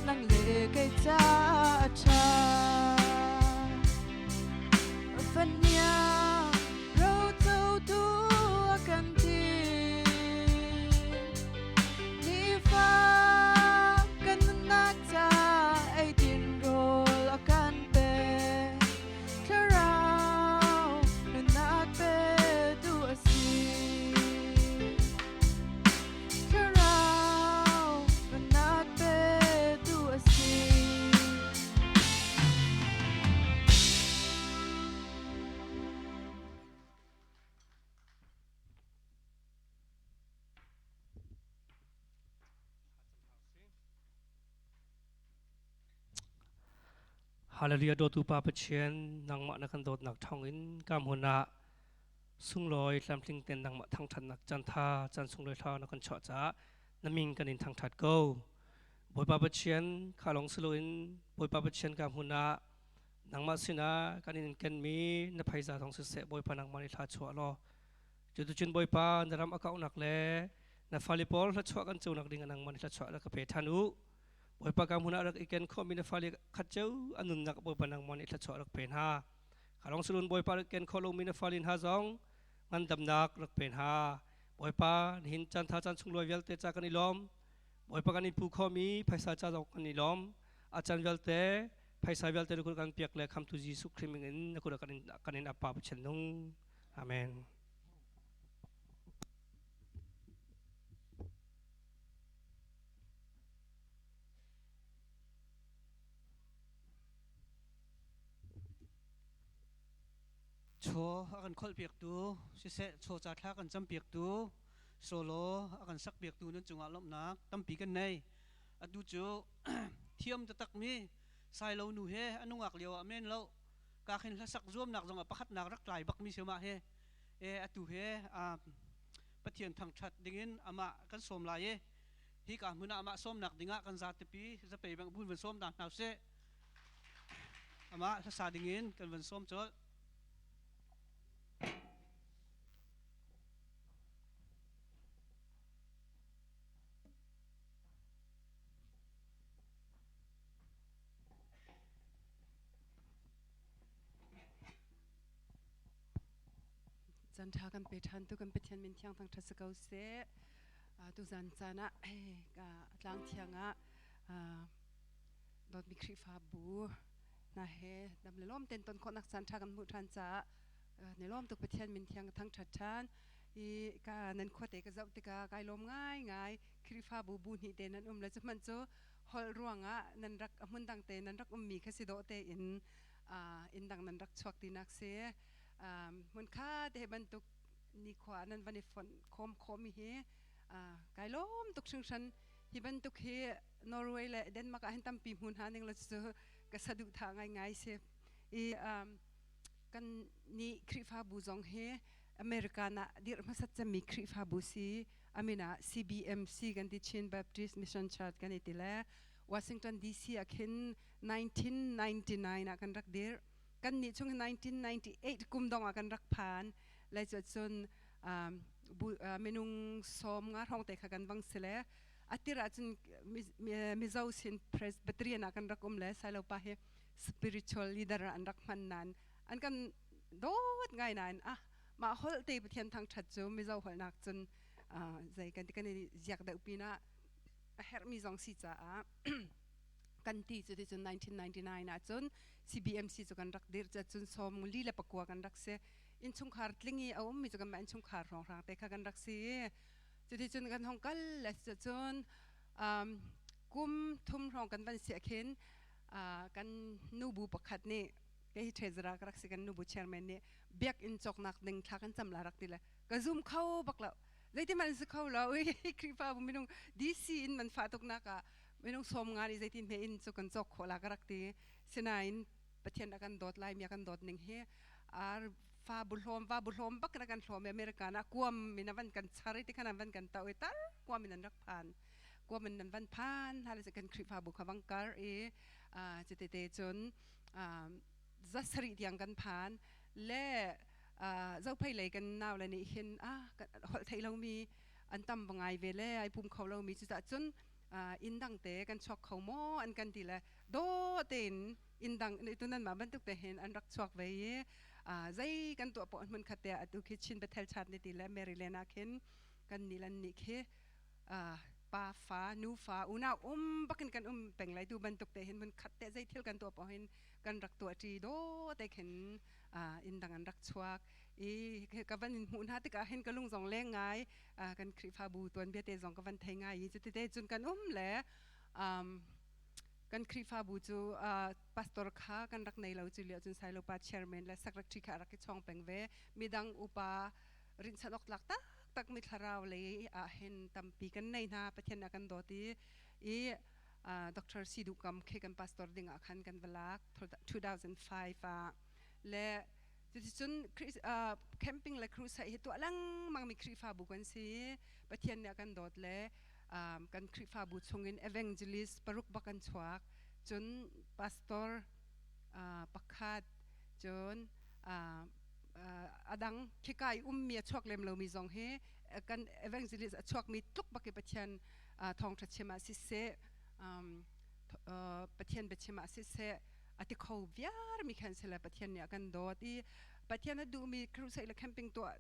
nang le kei ca a ṭha. Fahniang rocotu a kan ti. Nifa kan nunnak ca eidin rawl a kan pek. Thlarau nunnak petu a si. Thlarau nunnak petu a si. Hallelujah dawtu Pa Pathian nangmah na kan dawtnak thawngin kam hun ah sunglawi tlamtling ten nangmah thangthatnak caan tha caan sunglawi thla na kan chuah caah na min kan in thangthat ko. Bawipa Pathian kha lawng si loin Bawipa Pathian ka hmun ah nangmah sinah kan in kenmi na phaisa thawng siseh Bawipa nangmah nih thla chuah law cuticun Bawipa na ram a kauhnak le na fale pawl thluachuah kan conak ding ah nangmah nih thluachuah rak ka pe ṭhan u. Bawipa ka hmun ah rak i ken khawhmi na fale khat cio an nunnak Bawipa nangmah nih thluachuah rak pe hna. Kha lawng si loin Bawipa rak ken khawh lomi na fale hna zong ngandamnak rak pe hna. Bawipa nihin caan tha caan sunglawi vialte ca kan i lawm. Bawipa kan in phu khomi phaisa ca zong kan i lawm. A caan vialte phaisa vialte na kut kan piak le khamtu Jesuh Khrih min in na kut kan in apa Pathian nung. Amen. Chaw a kan kholhpiaktu siseh chaw ca thla kan campiaktu solo a kan sakpiaktu nan cungah lawmhnak tampi kan nei. Atu cu thiam taktakmi Sailo nu he a nungak lio ah men lo ka khin hlasak zuamnak zongah pakhatnak rak tlai bakmi si mah he e atu he Pathian thangṭhat dingin amah kan sawm lai i hi ka hmun ah amah sawmnak dingah kan zatepi zapei bang bun van sawm ta hna usih. Amah hlasa dingin kan van sawm colh. Caan ṭha kan pe ṭhan tu kan Pathian min thiang thangṭhat si ko seh. Tuzan caan ah tlang thiang ah dawtmi Khrihfabu hna he dam le lawm ten ton khawhnak caan ṭha kan hmuh ṭhan caah ne lawm tuk Pathian min thiang ka thangṭhat ṭhan. I ka nan khuate ka zoh tikah kai lawm ngaingai. Khrihfabu bu hnih te nan um le cu hmanh cu holh ruangah nan rak hmun dang te nan rak ummi kha si dawh tein inn dang nan rak chuak tinak si. Hmun kha te bantuk nikhua nan van i fonh khawm khawhmi hi kai lawm tuk hringhran. Hi bantuk hi Norway le Denmark ah hin tampi hmun hna ning la cu ka saduhthah ngaingai si. I kan nih Khrihfabu zong hi America ah dirh hmasat cemmi Khrihfabu si amin ah CBMC kan ti Chin Baptist Mission Church kan i ti le Washington DC ah khin 1999 ah kan rak dirh. Kan nih chung 1998 kum dong ah kan rak phan. Lai cu cun minung sawm nga hrawng te kha kan vang si le atir ah cun Mizo sin Presbyterian ah kan rak um le Sailopa hi spiritual leader ah an rak hman nan an kan dawt ngai nain ah mah holh te Pathian thangṭhat cu Mizo holh nak cun zei kan ti kan i ziak deuh pinah a herhmi zong si caah kan ti cu ti cun 1999 ah cun CBMC cu kan rak dirh cun sawm li le pakua kan rak si. Innchungkhar tling i a ummi cu kanmah innchungkhar hrawnghrang te kha kan rak si. Cuticun kan hong kal le cun kum thum hrawng kan van siah khin kan nubu pakhat nih kei hi treasurer ka rak si kan nubu chairman nih biakinn cawknak ding thla kan cam la rak ti le ka zum kho bak lo. Zeitin hmanh si kho lo. Khrihfabu minung DC in man fah tuknak ah minung sawm nga nih zeitin hme in cu kan cawk khawh la ka rak ti. Sinain Pathian a kan dawt lai mi a kan dawt ning hi ar fa bu hlawm va bu hlawm bak na kan hlawm i America na kuam in a van kan char i ti khan an van kan tau i tar kuam in an rak phan kuam in an van phan hna le kan Khrihfabu kha vang kar i citete cun za sarih tiang kan phan le zophei lei kan nau le nih hin a holh thei lomi an tam ngai ve le ai pum kho lomi cucaah cun inn dang te kan chuak kho maw an kan ti le daw tein inn dang tu nan mah bantuk te hin an rak chuak ve i zei kan tuah poh hmun khat te atu khi Chin Bethel chat ni ti le Maryland ah khin kan ni lan ni khi pa fa nu fa unau um bakin kan um peng lai tu bantuk te hin mun khat te zei thil kan tuah poh hin kan rak tuah ṭi daw te khin inn dang an rak chuak i ka van in hmuh hna tikah hin ka lung zong leng ngai kan Khrihfabu tuan bia te zong ka van thei ngai i cuti te cun kan um le kan Khrihfabu cu pastor kha kan rak nei lo cu lio cun Sailopa chairman le secretary kha rak i chong peng ve midang upa rinhchan awk tlak taktak mi thlarau lei ah hin tampi kan nei hna Pathian a kan dawt i i Dr. Sidu Kam khi kan pastor ding ah khan kan va lak 2005 ah le cuticun camping le crusade hi tuah lengmang mi Khrihfabu kan si Pathian nih a kan dawt le. Kan Khrihfabu chungin evangelist paruk bak an chuak. Cun pastor pakhat, cun adang khika i ummi a chuak lem lomi zong hi kan evangelist a chuakmi tluk bak i Pathian thawngṭha chim ah siseh, Pathian biachim ah siseh, a ti kho viar mi khan sile Pathian nih a kan dawt i Pathian a duhmi crusade le camping tuah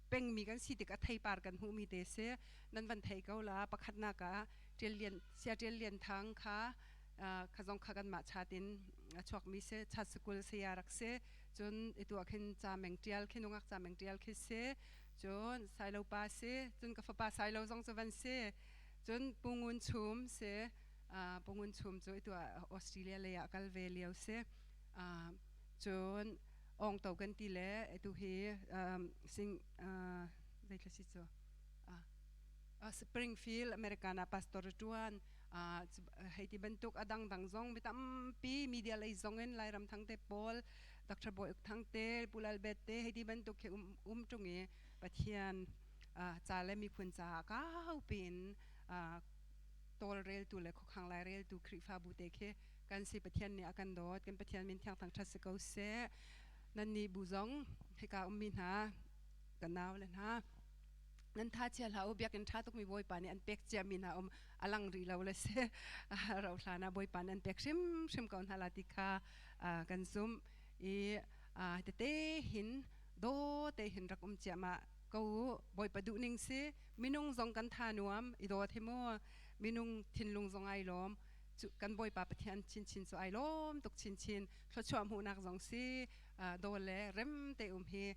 pengmi kan si tik a theipar kan hmuhmi te si. Nan van thei ko la, pakhatnak ah Ṭial Lian Sia Ṭial Lian Thang kha kha zong kha kanmah chat in a chuakmi si, chat sikul saya rak si. Cun itu ah khin ca meng ṭial khi, nungak ca meng ṭial khi si. Cun Sailo pa si, cun ka fapa Sailo zong cu van si. Cun Pu Ngun Chum si. Pu Ngun Chum cu itu ah Australia lei ah kal ve lio si. Cun Ong To kan ti le atu hi sing zeithla si cu Springfield Americana pastor ṭuan. Hei ti bantuk a dangdang zong mi tampi media lei zong in Lairam Thangte pawl, Dr. Bawi Uk Thangte, Pu Lal Bet te, hei ti bantuk khi um ṭung i Pathian ca le miphun caah kau piin tawlreltu le khuakhang laireltu Khrihfabu te khi kan si. Pathian nih a kan dawt. Kan Pathian min thiang thangṭhat si ko seh. Nan nih bu zong hika ummi hna ka nau le hna, nan tha chia hlah u. Biakinn ṭha tukmi Bawipa nih an pek ciami hna um a lang rih lo le si, rauh hlan ah Bawipa nih an pek hrimhrim ko hna la ti kha kan zumh i tete hin daw te hin rak um ciahmah ko u. Bawipa duhning si. Minung zong kan tha nuam i dawt hi mu, minung thinlung zong ai lawm, kan Bawipa Pathian chinchin cu ai lawm tuk chinchin. Thluachuah hmuhnak zong si, daw le rem te um hi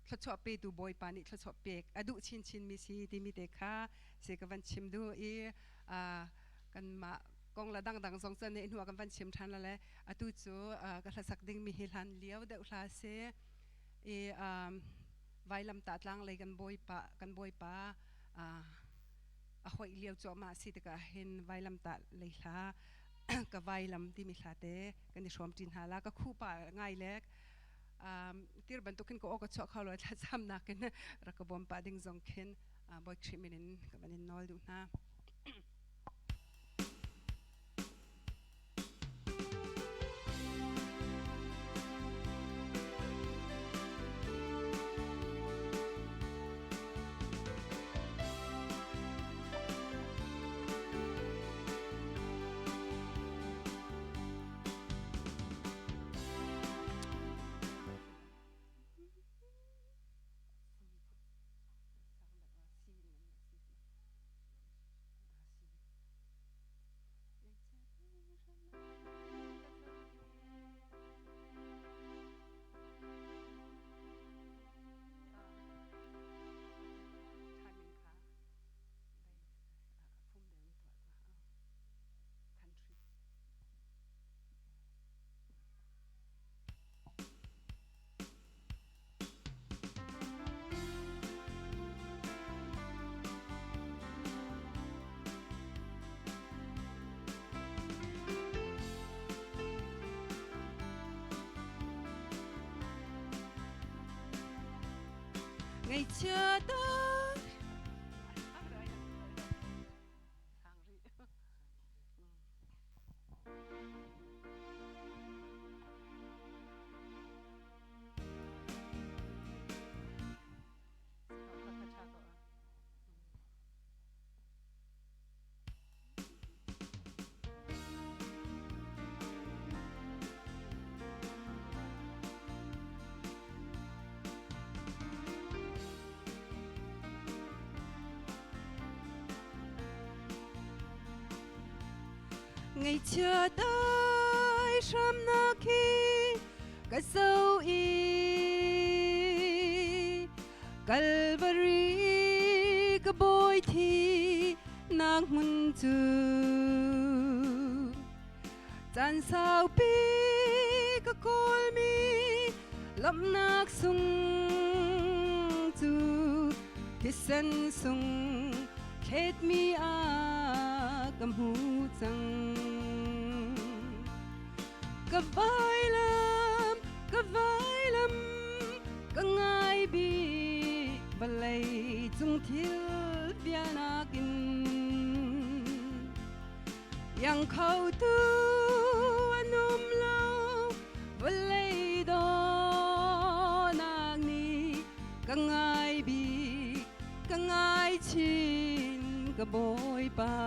thluachuah petu Bawipa nih thluachuah pek a duh chinchin mi si timi te kha si ka van chim duh i kanmah kong la dangdang zong cun hnu ah kan van chim ṭhan la le atu cu ka hlasak ding mi hi hlan lio deuh hla si i vailam tah tlang lei kan Bawipa, kan Bawipa a hoih lio cuahmah si tikah hin vailam tah lei hla, ka vailam timi hla te kan i hrawm ṭi hna la. Ka khupa ngai le tir bantuk khin ka aw ka chuah kho lo, thlacamnak in rak ka bawm pah ding zong khin Bawi Khrih min in ka van in nawl duh hna. Ngaihchia tak Ngaihchia dai hramnak hi ka zo i Calvary ka bawi thi nak hmun cu caan saupi ka kawlmi lawmhnak sung cu thisen sung thletmi ah ka hmu cang. Ka vailam, ka vailam, ka ngai bik vawlei cung thil vialnak in. Yang kho tu an um lo vawlei dawnak nih ka ngai bik ka ngai chin ka Bawipa.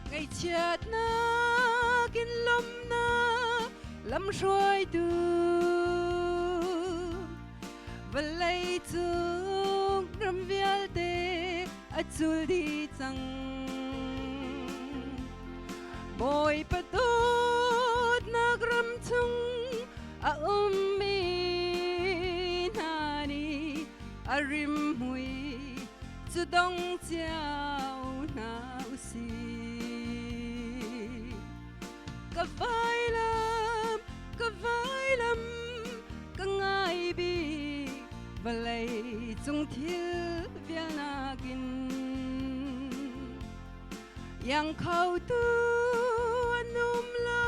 Ngaihchiatnak in lawmhnak lamhruaitu vawlei cung ram vialte a cul dih cang. Bawipa dawtnak ram chung a ummi hna nih a rimhmui cu dong cio hna usih. Ka vailam, ka vailam, ka ngai bik vawlei cung thil vial nakin. Iang kho tu an um lo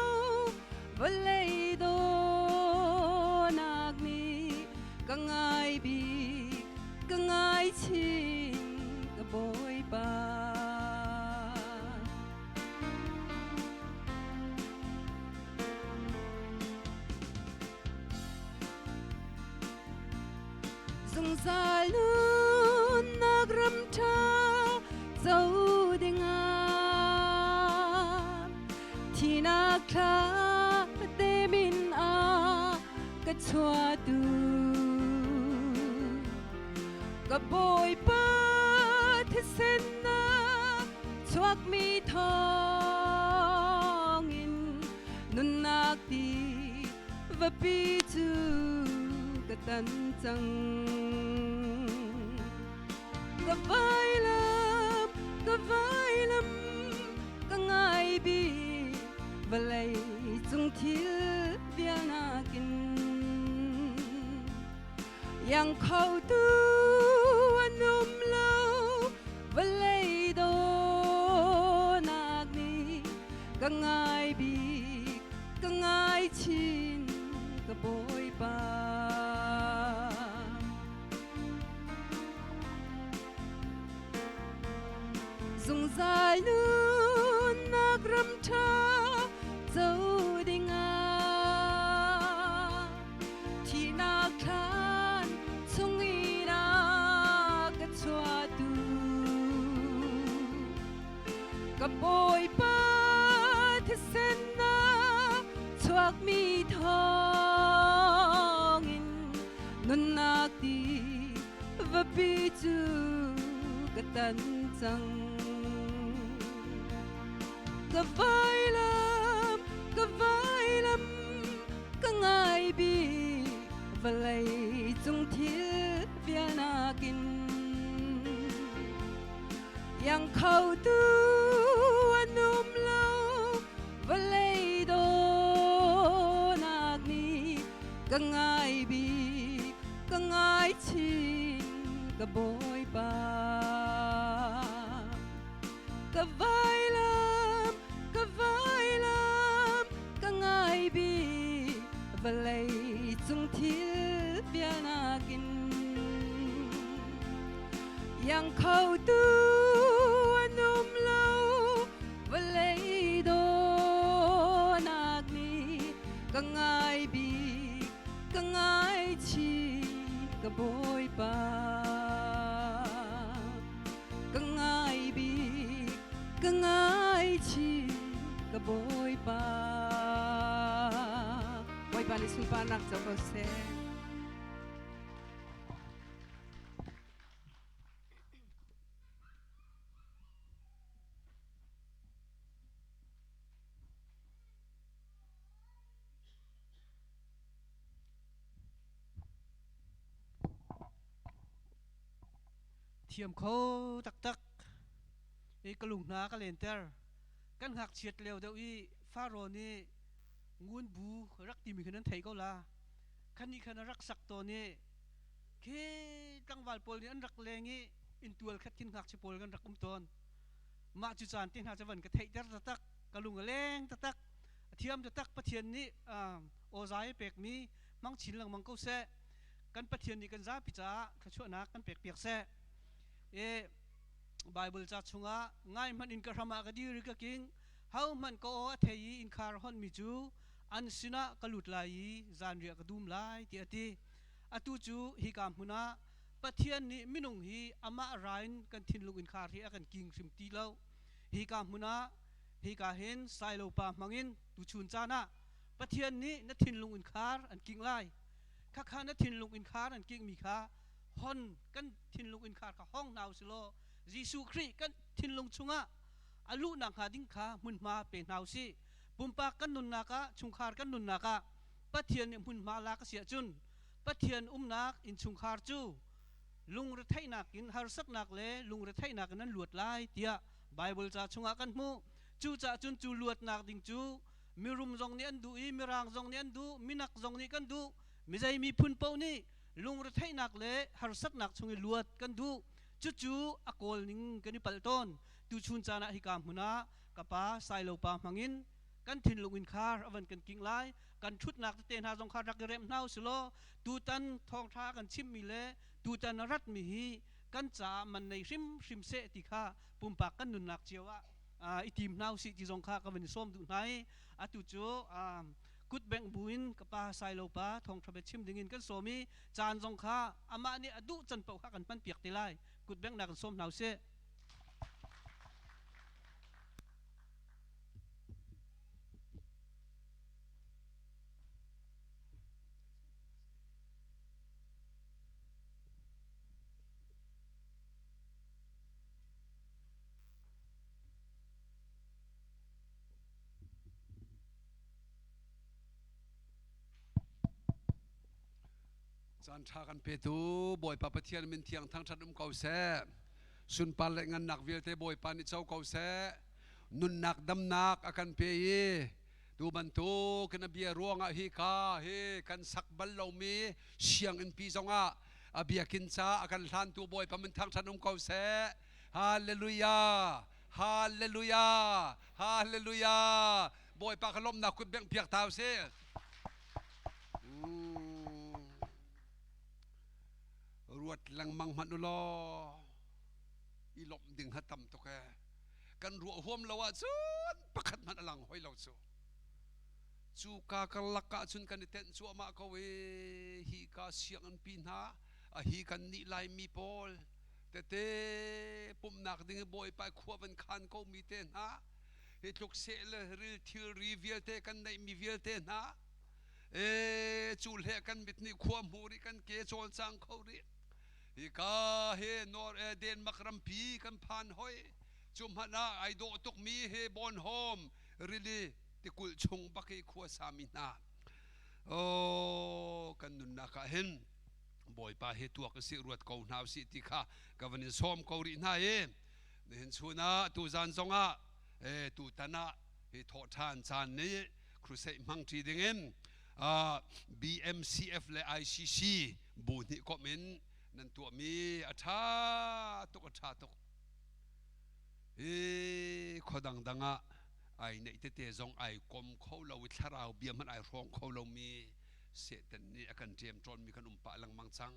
vawlei dawnak nih ka ngai bik ka ngai chin ka Bawipa. Zungzal nunnak ram ṭha co dingah thinak thla temin a ka chuahtu ka Bawipa thisen na chuakmi thawngin nunnak ti vapi cu ka tan cang. Ka vailam, ka vailam, ka ngai bik vawlei cung thil vial nakin. Iang kho tu an um lo vawlei dawnak nih ka ngai bik ka ngai chin ka Bawipa. Zungzal nunnak ram ṭha co dingah thihnak thlan chungin a ka chuahtu ka Bawipa thisen na chuakmi thawngin nunnak ti vapi cu ka tan cang. Ka vailam, ka vailam, ka ngai bik vawlei cung thil vial nakin. Iang kho tu an um lo vawlei dawnak nih ka ngai bik ka ngai chin ka Bawipa. Ka vailam, ka vailam, ka ngai bik vawlei cung thil vial nakin. Iang kho tu an um lo vawlei dawnak nih ka ngai bik ka ngai chin ka Bawipa. Ka ngai bik ka ngai chin ka Bawipa. Bawipa nih sunparnak co ko seh. Thiam kho taktak i ka lung hna ka lenter. Kan ngakchiat lio deuh i Faro nih ngun bu rak timi kha nan thei ko la. Khan nih khan a rak sak tawn i khi tlangval pawl nih an rak leng i inntual khat khin ngakchia pawl kan rak um tawn. Mah cu caan te hna cu van ka theihter taktak, ka lung a leng taktak. A thiam taktak Pathian nih awzai a pekmi hmang chin lengmang ko seh. Kan Pathian nih kan zapi caah thluachuahnak kan pek piak seh. E Bible ca chungah ngai hmanh in ka hram ah ka dir i ka king ho hmanh ka aw a thei i innkhar honmi cu an sinah ka lut lai i zanriah ka dum lai tiah a ti. Atu cu hika hmun ah Pathian nih minung hi amah ra in kan thinlung innkhar hi a kan king hrim ti lo. Hika hmun ah hika hin Sailopa hmangin tuchun caan ah Pathian nih na thinlung innkhar an king lai. Khakha na thinlung innkhar an kingmi kha hon kan thinlung innkhar kha hong hna usilaw Jesuh Khrih kan thinlung chungah a luhnak hnga ding kha hmunhma pe hna usih. Pumpak kan nunnak ah, chungkhar kan nunnak ah Pathian nih hmunhma lak a si ahcun Pathian umnak innchungkhar cu lungretheihnak in harsatnak le lungretheihnak in an luat lai tiah Baibal ca chungah kan hmuh. Cucaah cun cu luatnak ding cu mirum zong nih an duh i mirang zong nih an duh, minak zong nih kan duh, mizei miphun paoh nih lungretheihnak le harsatnak chung i luat kan duh. Cucu a kawl ning kan i palh tawn. Tuchun caan ah hika hmun ah ka pa Sailopa hmangin kan thinlung in khar a van kan king lai. Kan ṭhutnak tete hna zong kha rak i remh hna usilaw tutan thawngṭha kan chimmi le tutan a ratmi hi kan caah man nei hrimhrim seh ti kha pumpak kan nunnak cio ah i tim hna usih ti zong kha ka van i sawm duh hna i atu cu kutbengh buin ka pa Sailopa thawngṭha bia chim dingin kan sawm i caan zong kha amah nih a duh can paoh kha kan hmanpiak te lai. Kutbenghnak in sawm hna usih. Caan ṭha kan petu Bawipa Pathian min thiang thangṭhat um ko seh. Sunpar le ngannak vialte Bawipa nih co ko seh. Nunnak damnak a kan pe i tu bantuk in a bia ruangah hi ka hi kan sak bal lomi sianginn pi zongah a biakinn ca a kan hlantu Bawipa min thangṭhat um ko seh. Hallelujah! Hallelujah! Hallelujah! Bawipa ka lawmhnak kut bengh piak ta usih. Ruat lengmang hmanh u law i lawmh ding ha tam tuk ee. Kan ruah huam lo ahcun pakhat hmanh a lang hoi lo cu. Cu ka karlak ah cun kan i tenh cuahmah ko i hi ka sianginn pi hna a hi kan nih Laimi pawl tete pumhnak ding i Bawipa khua van khan ko mi te hna hi tluk seh le ril thilri vialte kan neihmi vialte hna e cu hle kan mit nih khua hmu rih kan ke cawlcang kho rih hika he nor e Denmark rampi kan phan hoi cu hmanh ah ai dawh tukmi he Bornholm rili tikulh chung bak i khua sami hna oh kan nunnak ah hin Bawipa he tuak usih ruat ko hna usih ti kha ka van in sawm ko rih hna i nihin chun ah tuzan zongah e tutan ah hi thawhṭhan caan nih crusade hmang ṭi dingin BMCF le ICC bu hnih komh in nan tuahmi a ṭha tuk a ṭha tuk hi khua dangdang ah ai neih tete zong ai kom kho lo i thlarau bia hmanh ai hrawng kho lomi Satan nih a kan ṭemṭawnmi kan um pah lengmang cang.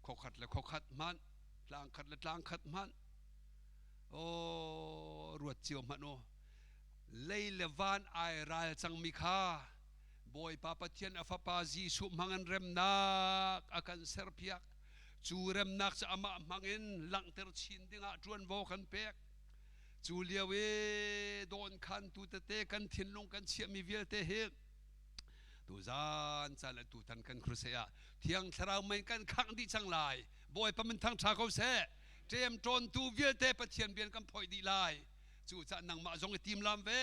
Khuakhat le khuakhat hmanh, tlangkhat le tlangkhat hmanh, aw ruat cio hmanh u. Lei le van ai ral cangmi kha Bawipa Pathian a Fapa Jesuh hmangin remnak a kan serpiak. Cu remnak cu amah hmangin langhter chin dingah ṭuanvo kan pek. Cu lio i dawnkhantu tete kan thinlung kan chiahmi vialte hi tuzan caan le tutan kan crusade ah thiang thlarau mei kan khangh dih cang lai bawipa min thang ṭha ko seh ṭem ṭawntu vialte pathian bian kan phoih dih lai cucaah nangmah zong i tim lam ve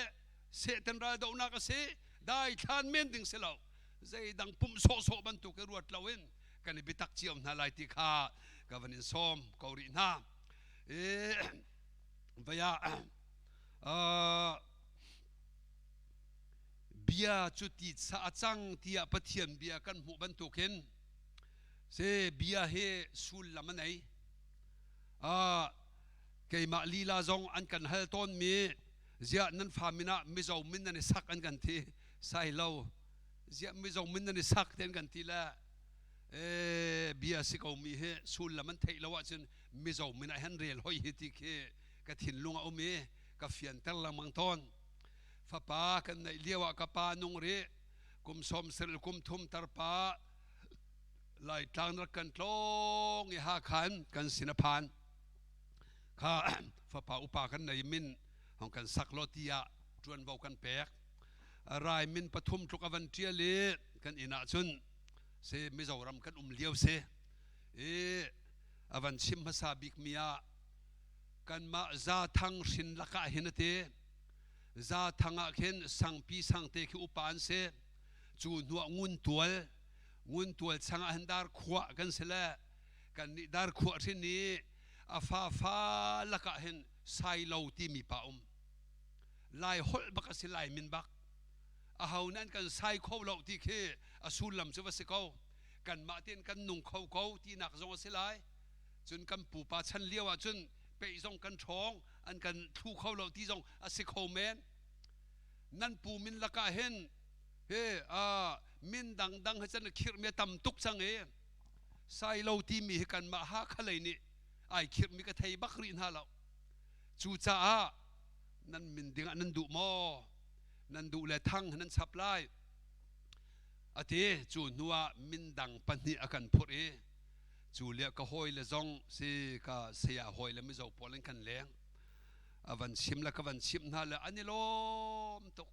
satan ral dohnak a si dai thlan men ding si lo zeidang pumh sawhsawh bantuk i ruat loin kan i biatak cio hna lai ti kha ka van in sawm ko rih hna i vaya bia cu titsa a cang tiah Pathian bia kan hmuh bantukin se bia hi sullam a nei. Keimah lila zong an kan hal tawnmi ziah nan fa min ah Mizo min nan i sak an kan ti sai lo ziah Mizo min nan i sak te an kan ti le. E bia si ko mi hi sullam an theih lo ahcun Mizo min ah hin rel hoi hi ti khi ka thinlung a um i ka fianter lengmang tawn. Fapa kan neih lio ah ka pa nung rih kum sawm sarih kum thum tarpa Laitlang rak kan tlawng i Hakhan kan sin a phan. Kha fapa upa kan nei min hong kan sak lo tiah ṭuanvo kan pek. Rai min pathum tluk a van ṭial i kan inn ah cun si Mizoram kan um lio si i a van chim hmasa bik mi ah kanmah Zathang hrin lakah hin a ti. Zathang ah khin sangpi sangte khi upa an si. Cu hnuah nguntual nguntual changah hin dar khuah kan si le kan nih dar khuah hrin i a fa fa lakah hin sailo timi pa um. Lai holh bak a si lai min bak. A ho nan kan sai kho lo ti khi a sullam cu va si ko. Kanmah tein kan nung kho ko tinak zong a si lai. Cun kan pupa chan lio ah cun peih zong kan ṭhawng an kan thlu kho lo ti zong a si kho men. Nan pu min lakah hin he min dangdang he cun khirhmi a tam tuk cang i sailo timi hi kanmah Hakha lei nih ai khirhmi ka thei bak rih hna lo. Cucaah nan min ding ah nan duh maw? Nan duh le thang nan chap lai. Ati cu hnu ah min dang pahnih a kan phurh i cu le ka hawi le zong si ka saya hawi le mizo pawl in kan leng. A van chim le ka van chimh hna le an i lawm tuk.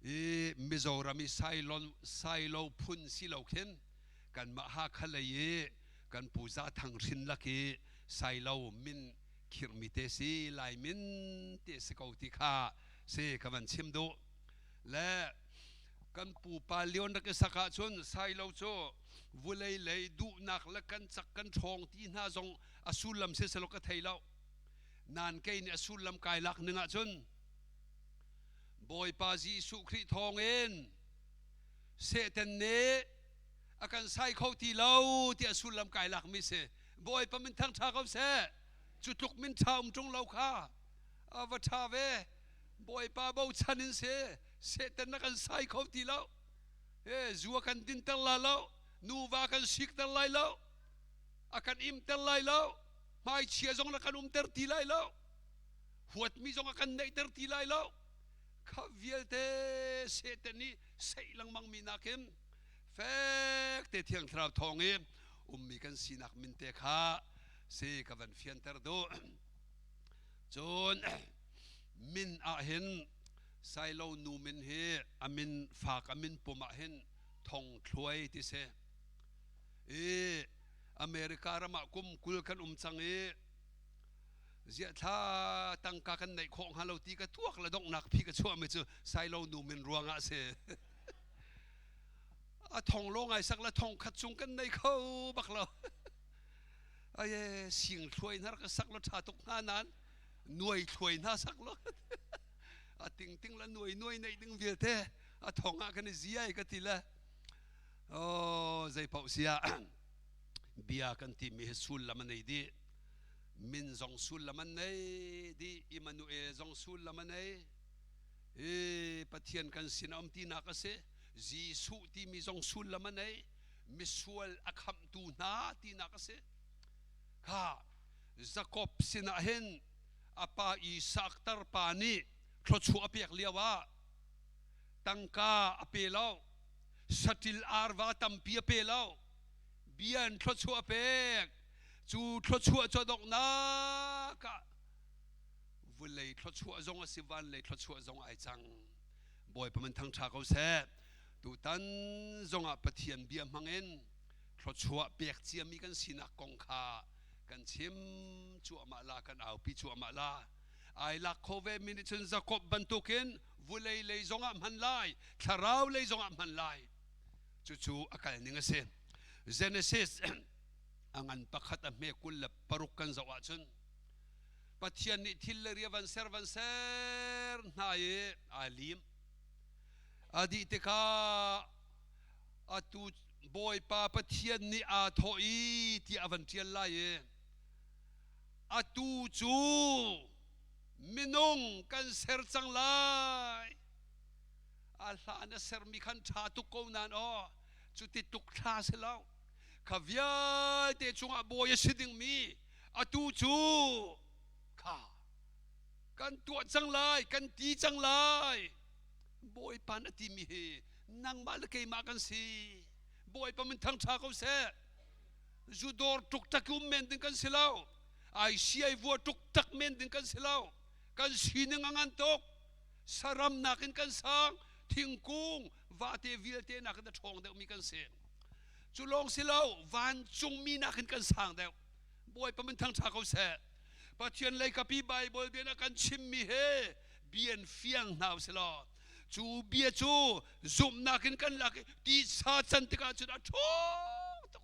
I Mizoram i Sailon Sailo phun si lo khin kanmah Hakha lei i kan pu Za Thang hrin lak i Sailo min khirhmi te si Lai min te si ko ti kha si ka van chim duh. Le kan pupa lion rak i sak ahcun Sailo cu vulei lei duhnak le kan cak kan ṭhawng ti hna zong a sullam si selaw ka thei lo. Nan kei nih a sullam kai lak ning ahcun Bawipa Jesuh Khrih thawngin Satan nih a kan sai kho ti lo ti a sullam kai lak mi si. Bawipa min thang ṭha ko seh. Cu tluk min ṭha um ṭung lo kha a va ṭha ve. Bawipa bochan in si. Satan na kan sai kho ti lo. He zu a kan dinter la lo. Nuva kan sikter lai lo. A kan imter lai lo. Hmaichia zong na kan umter ti lai lo. Huatmi zong a kan neihter ti lai lo. Kha vialte Satan nih seih lengmang mi nakin fek te Thiang Thlarau thawng i ummi kan sinak min te kha si ka van fianter duh. Cun min ah hin Sailo nu min hi a min fak a min pum ah hin thong thluai ti si. I America ram ah kum 20 kan um cang i ziah thla tangka kan neih khawh hnga lo ti ka tuak le donghnak phi ka chuah mi cu Sailo nu min ruangah a si. A thong lo ngai sak le thong khat chung kan nei kho bak lo. Aye sing thluai hna ka sak lo tha tuk hnga nan nuai thluai hna sak lo. A ting ting la nuai nuai nei ding vialte a thong ah kan i ziai ka ti le. Oh zei paoh sia bia kan ti mi hi sullam a nei dih. Min zong sullam an nei dih. Immanuel zong sullam a nei. I Pathian kan sin a um tinak a si. Jesuh timi zong sullam a nei. Misual a khamhtu hna tinak a si. Kha Jakob sinah hin a pa Isak tarpa nih thluachuah a pek lio ah tangka a pe lo, saṭil arva tampi a pe lo, bia in thluachuah a pek. Cu thluachuah cu a donghnak ah vulei thluachuah zong a si, van lei thluachuah zong ai cang. Bawipa man thangṭha ko seh. Tutan zongah Pathian bia hmangin thluachuah pek ciami kan sinak kong kha kan chim cuahmah la, kan aupi cuahmah la. Ai lak kho ve mi nih cun Jakob bantukin vulei lei zongah hman lai, thlarau lei zongah hman lai. Cucu a kal ning a si. Genesis a ngan pakhat a hme 26 kan zoh ahcun Pathian nih thil le ria van ser van ser hna i aa lim. A dih tikah atu Bawipa Pathian nih aa thawh i tiah a van ṭial lai i atu cu minung kan ser cang lai. A hlan a sermi khan ṭha tuk ko nain aw. Cuti tuk thla si lo. Kha vialte cungah bawi a si dingmi atu cu kha kan tuah cang lai, kan ti cang lai. Bawipa na timi hi nangmah le keimah kan si. Bawipa min thangṭha ko seh. Zudawr ṭukṭak um men ding kan si lo. Ai si ai vua ṭukṭak men ding kan si lo. Kan sining a ngan tuk. Saram nakin kan sang. Thingkung, vate vialte nakin a ṭhawng deuhmi kan si. Cu lawng si lo, vancungmi nakin kan sang deuh. Bawipa min thangṭha ko seh. Pathian lei kapi Bible bia na kan chimmi he bian fiang hna usih law cu bia cu zumhnak in kan lak i tisa can tikah cun a ṭhawng tuk.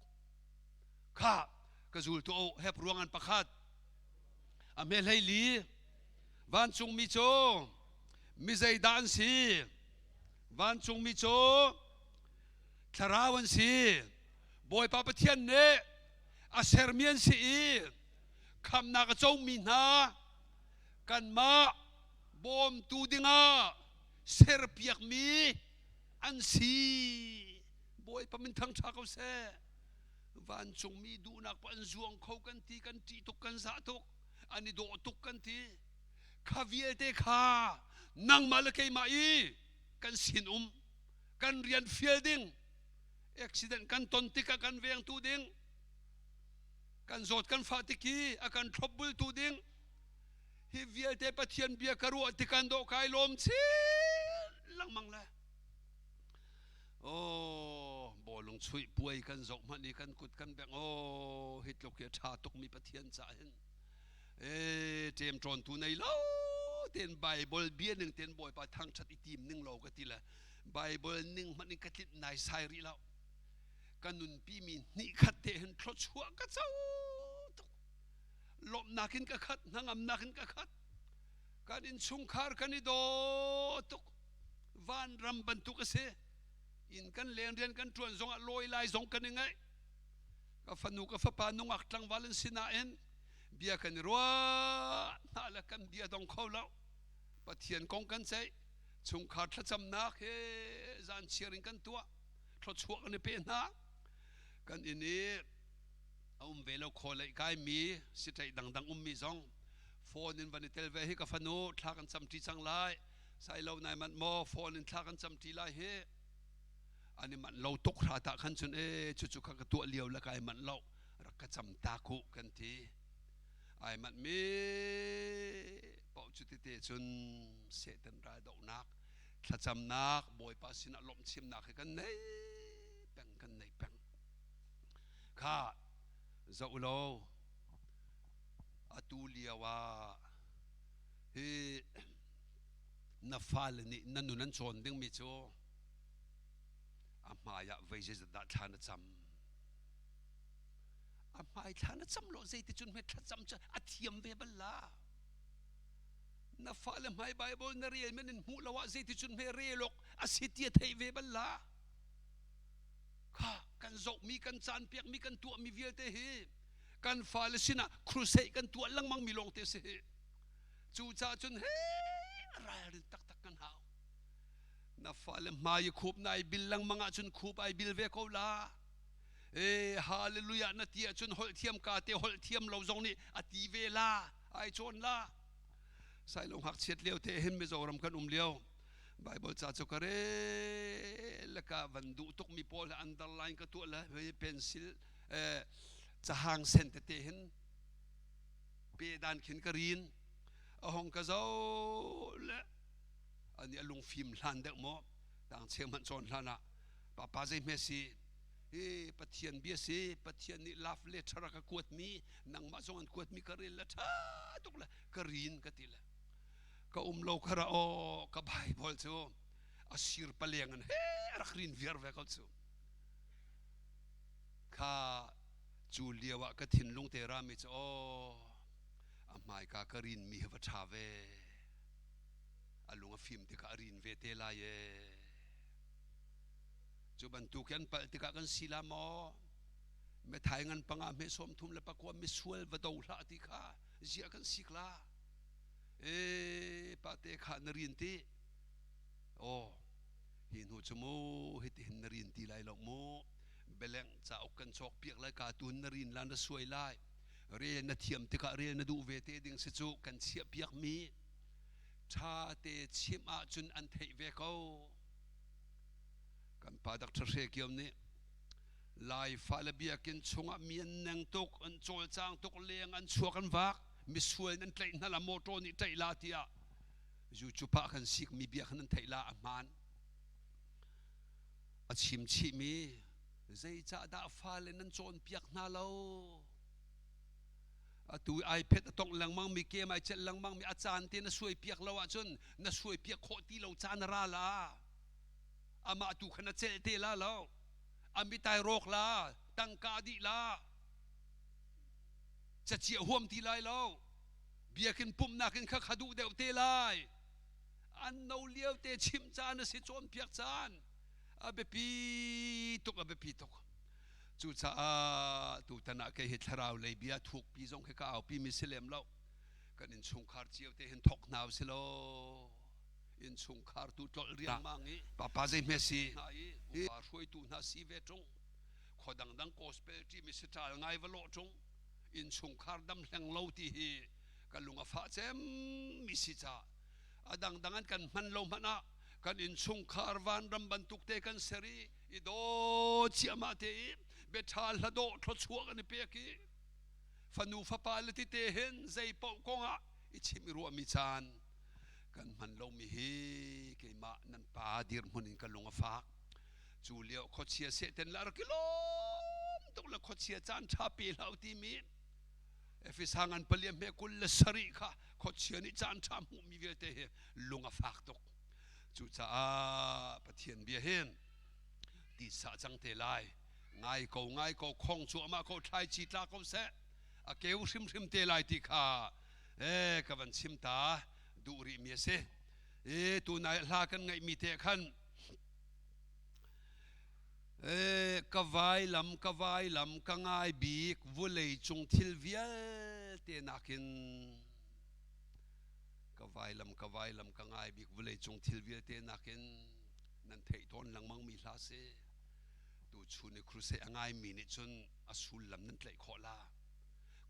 Kha ka zultu o hep ruangan pakhat a hme hlei li vancungmi cu mi zeidah an si? Vancungmi cu thlarau an si. Bawipa Pathian nih a sermi an si i khamnak a comi hna kanmah bawmtu dingah serpiakmi an si. Bawipa min thangṭha ko seh. Vancungmi duhnak pa an zuang kho kan ti, kan ṭih tuk, kan zah tuk, an i dawh tuk kan ti. Kha vialte kha nangmah le keimah i kan sinum, kan rian fial ding, accident kan ton tikah kan vengtu ding, kan zawt kan fah tik i a kan thlopbultu ding, hi vialte Pathian bia ka ruah tikan dawh kai lawm chin lengmang le oh bawlung chuih puai kan zoh hmanh i kan kut kan bengh oh hi tluk hi a ṭha tukmi Pathian ca hin e ṭemṭawn tu nei lo ten Bible bia ning ten Bawipa thangṭhat i tim ning lo ka ti le Bible ning hmanh in ka tlinh nai sai rih lo ka nunpi mi hnih khat te hin thluachuah ka co tuk lawmhnak in ka khat hnangamnak in ka khat kan innchungkhar kan i daw tuk vanram bantuk a si inn kan leng rian kan ṭuan zongah lawi lai zong kan i ngaih ka fanu ka fapa nungak tlangval an si nain bia kan i ruah hna le kan bia dong kho lo Pathian kong kan ceih chungkhar thlacamnak he zan chiar in kan tuah thluachuah kan i pe hna kan inn i a um ve lo khaw lei kai mi siṭaih dangdang ummi zong phone in van i tel ve hi ka fanu thla kan camṭi cang lai sai lo nai manh maw phone in thla kan camṭi lai hi an i manh lo tuk hra ta khan cun e cucu kha ka tuah lio le kai manh lo rak ka cam ta ku kan ti ai manh mi paoh cu tete cun Satan ral dohnak thlacamnak Bawipa sinah lawmhchimnak hi kan nei peng kan nei peng Kha zoh law atu lio ah hi na fale nih na nun an cawn dingmi cu a hmai ah voi zeizat dah thla na cam a hmai thla na cam lo zeiti cun hme thlacam cu a thiam ve bal la na fale hmai Bible na rel men in hmuh lo ah zeiti cun hme rel awk a si ti a theih ve bal la Kha kan zohmi kan caan piakmi kan tuahmi vialte hi kan fale sinah crusade kan tuah lengmang mi lawngte si hi. Cucaah cun he ralrin taktak kan hau. Na fale hmai i khup na i bil lengmang ahcun khup ai bil ve ko la. E hallelujah na ti ahcun holh thiam ka te holh thiam lo zong nih a ti ve la ai cawn la. Sailo ngakchiat lio te hin Mizoram kan um lio. Bible ca cu ka rel le ka van duh tukmi pawl he underline ka tuah le pencil cahang sen tete hin pe dan khin ka rin a hong ka zo le ani a lungfim hlan deuh maw tang cheu hmanh cawn hlan ah papa zei hme si hi Pathian bia si Pathian nih love letter a ka kuat mi nangmah zong an kuat mi ka rel le tha tuk le ka rin ka ti le ka um lo khara aw ka Bible cu a sir paleng in he rak rin viar ve ko cu kha cu lio ah ka thinlung te rami cu aw a hmaika ka rin mi va ṭha ve a lung a fim tikah a rin ve te lai e cu bantuk an palh tikah kan si la maw methai ngan panga hme sawm thum le pakua misual va do hlah ti kha zia kan sik la e pate kha na rin ti aw. Hi hnu cu mu hitihin na rin ti lai lo mu. Beleng cauk kan cawk piak lai ka tun na rin la na suai lai. Rel na thiam tikah rel na duh ve te ding si cu kan chiah piak mi ṭha te chimh ahcun an theih ve ko. Kan pa Dr. Hre Kiam nih Lai fale biakinn chungah mi an neng tuk, an cawlcang tuk, leng an chuak an vak, misual in an tlaih hna la, motor nih tlaih la tiah YouTube ah kan sik mi bia khan an theih la a hmaan. A chim chih mi zeicahdah fale nan cawnpiak hna lo? Atu iPad a tongh lengmang mi game ai celh lengmang mi a caan te na suai piak lo ahcun na suai piak khawh ti lo caan a ra la. Amah tu kha na celh te la lo. A mitai rawk la, tangka dih la. Caciah huam ti lai lo. Biakinn pumhnak in kha kha duh deuh te lai. An no lio te chimh caan a si cawnpiak caan. A biapi tuk, a biapi tuk. Cucaah tutan ah kei hi thlarau lei bia thukpi zong khi ka aupi mi si lem lo. Kan innchungkhar cio te hin thok hna usih law innchungkhar tu tlolh riangmang i papa zei hme si i upa hruaitu hna si ve ṭung khua dangdang gospel ṭi mi si ṭal ngai va lawh ṭung innchungkhar dam hleng lo ti hi ka lung a fah cem mi si ca a dangdang an kan hman lo hmanh ah kan innchungkhar vanram bantuk te kan ser i i daw ciahmah te i biaṭha hladawh thluachuah kan i pek i fanu fapa le tite hin zei paoh kongah i chimh i ruahmi caan kan hman lomi hi keimah nan pa dirhmun in ka lung a fak. Cu lio khuachia sehten le a rak i lawm tuk le khuachia caan ṭha pe hlah u timi Efesa ngan paliam he 27 kha khuachia nih caan ṭha hmuhmi vialte hi lung a fak tuk. Cucaah Pathian bia hin tisa cang te lai. Ngai ko ngai ko khong cu amah ko thlaici tla ko seh a keu hrimhrim te lai ti kha e ka van chim ta duh rih mi a si. E tunai hla kan ngaih mi te khan e ka vailam ka vailam ka ngai bik vulei cung thil vialte nakin ka vailam ka vailam ka ngai bik vulei cung thil vialte nakin nan theih tawn lengmang mi hla si tu chun i crusade a ngai mi nih cun a sullam nan tlaih khawh la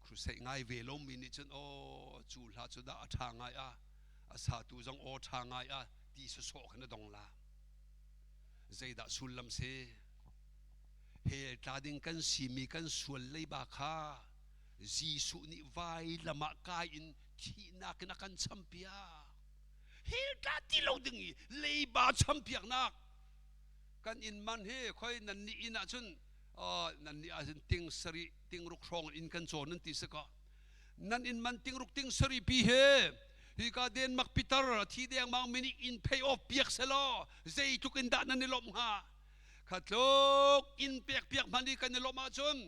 crusade ngai ve lo mi nih cun aw cu hla cu dah a ṭha ngai a a satu zong aw ṭha ngai a ti sawsawh khan a dong la zeidah sullam si hell tla ding kan simi kan sual leiba kha Jesuh nih vailam ah kai in thihnak in a kan champiak hell tla ti lo ding i leiba champiaknak kan inn man hi khoi nan nih inn ah cun nan nih ah cun ting sarih ting ruk hrawng in kan cawn nan ti si ka nan inn man ting ruk ting sarih pi he hi ka Denmark pitar thi dengmang mi nih inn pay off piak selaw zeitluk in dah nan i lawmh hnga kha tluk inn pek piak hmanh i kan i lawmh ahcun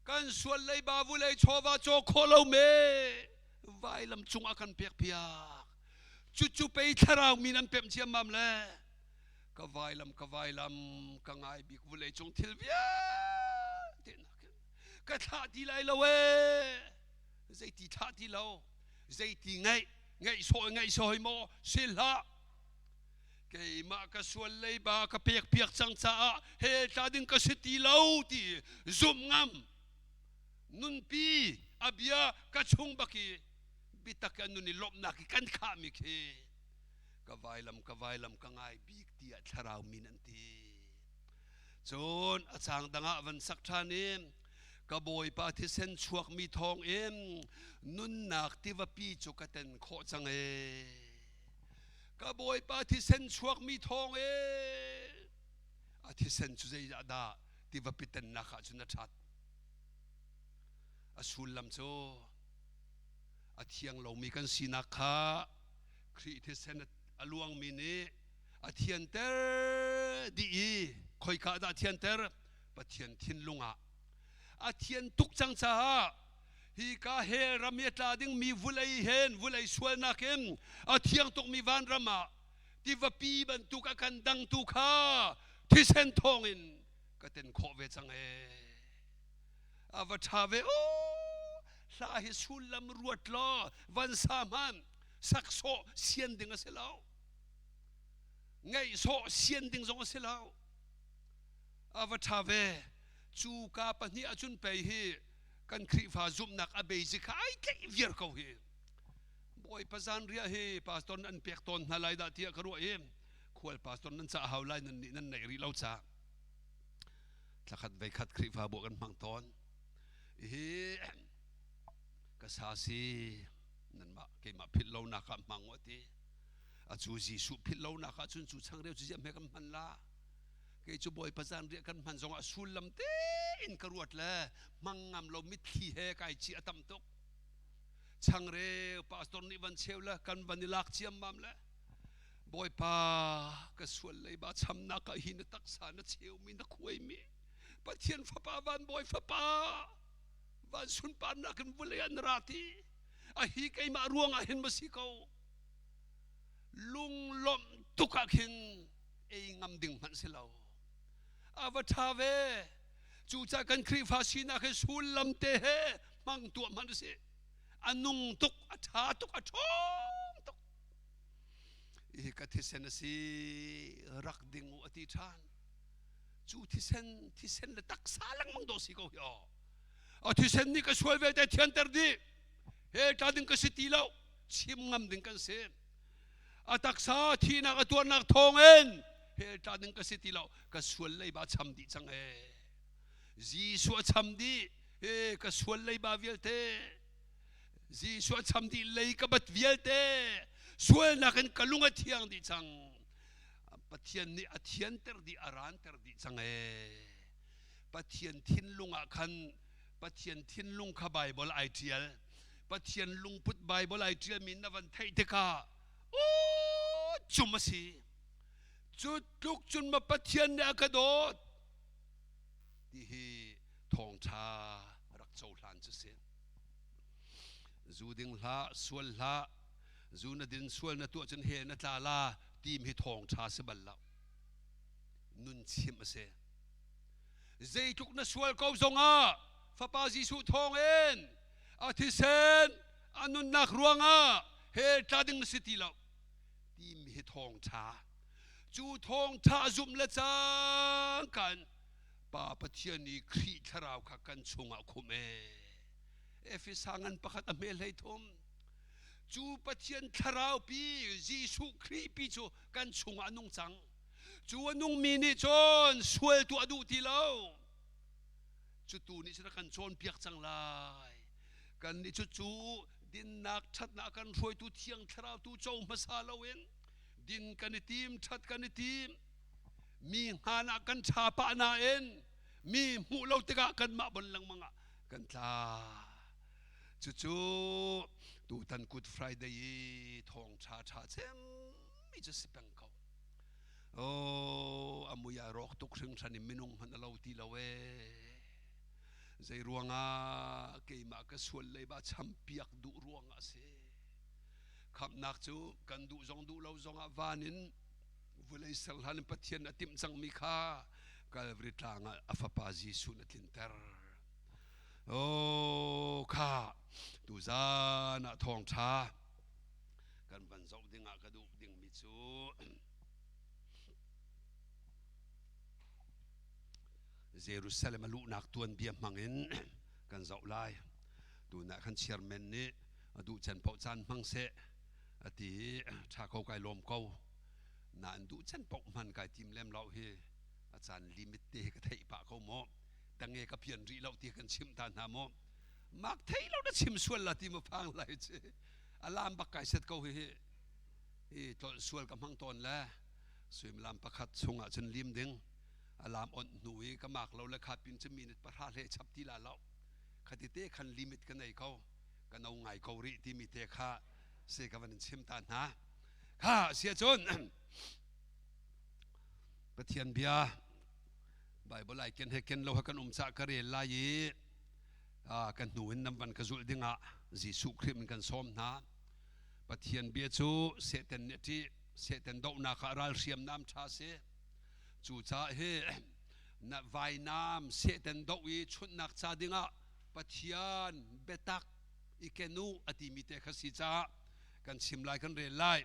kan sual leiba vulei chawva caw khawh lo me vailam cungah kan pek piak cucu pei thlarau mi nan pemh ciammam le ka vailam ka vailam ka ngai bik vulei cung thil vialte nakin ka thlah ti lai lo ee zeiti thlah ti lo zeiti ngaih ngaih sawh ngaih sawh maw si hlah keimah ka sual leiba ka pek piak cang caah he tla ding ka si ti lo ti zumh ngam nunpi a bia ka chung baki bitak an nun i lawmhnak i kan khahmi khi ka vailam ka vailam ka ngai bik tiah thlarau min an ti cun a cang dang ah van sak ṭhan i ka bawipa thisen chuakmi thawng in nunnak tivapi cu ka ten khawh cang e ka bawipa thisen chuakmi thawng e a thisen cu zeidah dah tivapi tennak ah cun a ṭhat a sullam cu a thiang lomi kan sinak kha Khrih thisen a luangmi nih a thianter dih i khoika dah a thianter Pathian thinlung ah a thian tuk cang caah hi ka hell ram i a tla dingmi vulei hen vulei sualnak in a thiang tukmi vanram ah tivapi bantuk a kan dangtu kha thisen thawngin ka ten khawh ve cang ee a va ṭha ve o hla hi sullam ruat law van sa hman sak sawh sian ding a si lo. Ngeih sawh sian ding zong a si lo. A va ṭha ve. Cu ka pahnih ahcun pei hi kan Khrihfa zumhnak a basic kha ai tlaih viar ko hi. Bawipa zanriah hi pastor nan pek tawn hna lai dah tiah ka ruah i khual pastor nan cah hau lai nan nih nan neih rih lo ca. Thlakhat veikhat Khrihfabu kan hmang tawn. Hi ka sa si nanmah keimah philh lonak ah hmang u ti. A cu Jesuh philh lonak ah cun cu changreu cu ziah hme kan hman la. Kei cu Bawipa zanriah kan hman zongah sullam tein ka ruat le hmang ngam lo mitthli he kai ci a tam tuk. Changreu pastor nih van cheu le kan van i lak ciammam le Bawipa ka sual leiba chamnak ah hi na taksa na cheumi na khuaimi Pathian fapa van bawi fapa van sunparnak in vulei ah na ra ti a hi keimah ruangah hin ma si ko lunglawmh tuk ah khin ei ngam ding hmanh si lo a va ṭha ve cucaah kan Khrihfa sinak hi sullam te he hmang tuah hmanh si a nung tuk a ṭha tuk a ṭhawng tuk hi ka thisen a si rak ding u a ti ṭhan cu thisen thisen le taksa lengmang dawh si ko hi aw a thisen nih ka sual vialte thianter dih he tla ding ka si ti lo chim ngam ding kan si a taksa thihnak a tuarnak thawngin hell tla ding ka si ti lo ka sual leiba cham dih cang e Jesuh a cham dih he ka sual leiba vialte Jesuh a cham dih lei ka bat vialte sualnak in ka lung a thiang dih cang Pathian nih a thianter dih a ranter dih cang e Pathian thinlung ah khan Pathian thinlung kha Bible ai ṭial Pathian lungput Bible ai ṭialmi na van theih tikah aw cum a si cu tluk cun ma Pathian nih a ka dawt ti hi thawngṭha rak cohlan cu si zu ding hlah sual hlah zu na din sual na tuah cun he na tla la tim hi thawngṭha si bal lo nun chim a si zeitluk na sual ko zongah fapa Jesuh thawngin a thisen a nunnak ruangah hell tla ding na si ti lo timi hi thawngṭha cu thawngṭha zumh le cangka in Pa Pathian i Khrih thlarau kha kan chungah khum e Efesa ngan pakhat a hme hlei thum cu Pathian thlarau pi Jesuh Khrih pi cu kan chungah a nung cang cu a nungmi nih cun sual tuah duh ti lo cu tu nih cun a kan cawnpiak cang lai kan nih cu cu dinnak ṭhatnak kan hruaitu thiang thlarau tu co hmasa loin din kan i tim ṭhat kan i tim mi hngan ah kan ṭha pah nain mi hmuh lo tikah kanmah bon lengmang ah kan tla cucu tutan Good Friday i thawngṭha ṭha cem mi cu si peng ko Oh, a mui a rawk tuk hringhran in minung hmanh a lo ti lo ee. Zei ruangah keimah ka sual leiba champiak duh ruangah a si. Khamhnak cu kan duh zong duh lo zongah van in vulei ser hlan in Pathian a timh cangmi kha Calvary tlang ah a fapa Jesuh na tlinter. Oh, kha tuzan ah thawngṭha kan van zoh dingah ka duh dingmi cu Jerusalem a luhnak tuanbia hmangin kan zoh lai. Tunah khan chairman nih a duh cen paoh caan hmang seh a ti i ṭha ko kai lawm ko. Nain duh cen paoh hman kai tim lem lo hi a caan limit te hi ka theih pah ko maw. Tange ka pian rih lo ti kan chimh ta hna maw. Mak thei lo na chim sual la ti ma phang lai ci. Alam bak kai set ko hi hi. Hi tlolh sual ka hmang tawn le suimilam pakhat chungah cun lim ding alam on hnu i ka mak lo le kha pin cu minute pahra hle chap ti la lo khati te khan limit ka nei ko ka no ngai ko rih timi te kha se ka van in chim ta hna kha sia cun Pathian bia Bible ai ken he ken lo ha kan um ca ka rel lai i kan hnu in nan van ka zulh dingah Jesuh Khrih min kan sawm hna Pathian bia cu Satan nih a ṭih Satan dohnak ah ral hriamnam ṭha si cucaah hi na vainam Satan doh i chunhnak ca dingah Pathian biatak i ken u a timi te kha si caah kan chim lai kan rel lai.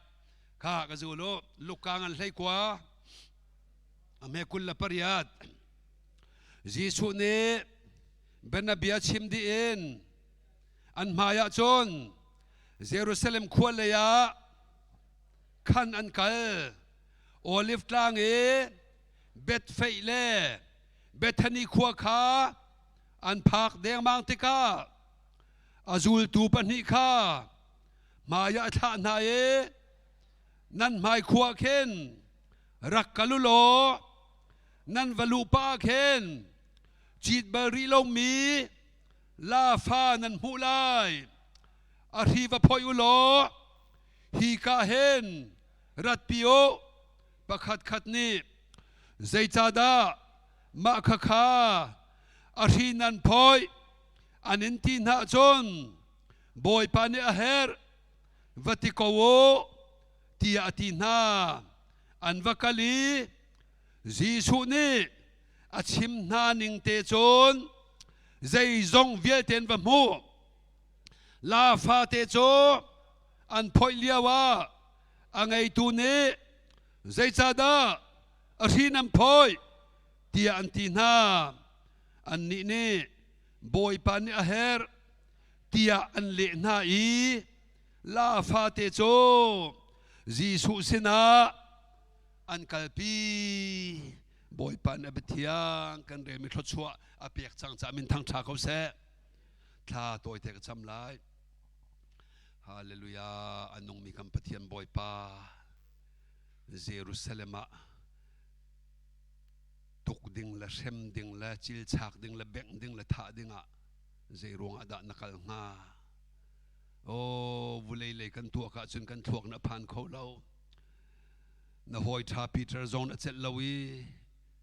Kha ka zul u. Luka ngan hlei kua a hme 28. Jesuh nih bianabia chim dih in an hmai ah cun Jerusalem khua lei ah khan an kal. Olive tlang i Bethfeih le Bethany khua kha an phak dengmang tikah a zultu pahnih kha hmai ah a thlah hna i nan hmai khua khin rak kal u law nan va luh pah ah khin cit bal rih lomi lafa nan hmuh lai. A hri va phoih u law hi ka hin ratpi u. Pakhatkhat nih zeicahdah mah khakha a hri nan phoih an in ti hna ahcun Bawipa nih a herh va ti ko u tiah a ti hna. An va kal i Jesuh nih a chim hna ning te cun zeizong vialte an va hmuh. La fate cu an phoih lioah a ngeitu nih zeicahdah a hri nan phoih tiah an ti hna. Annih nih Bawipa nih a herh tiah an leh hna i la fate cu Jesuh sinah an kalpi. Bawipa nih a biathiang kan relmi thluachuah a pek cang caah min thangṭha ko seh. Thla tawite ka cam lai. Hallelujah. A nungmi kan Pathian Bawipa Jerusalem ah tuk ding le hrem ding le cilchak ding le bengh ding le thah ding ah zei ruangah dah na kal hnga? Oh, vulei lei kan tuak ahcun kan thluak na phan kho lo. Na hawi ṭha Peter zong na celh lo i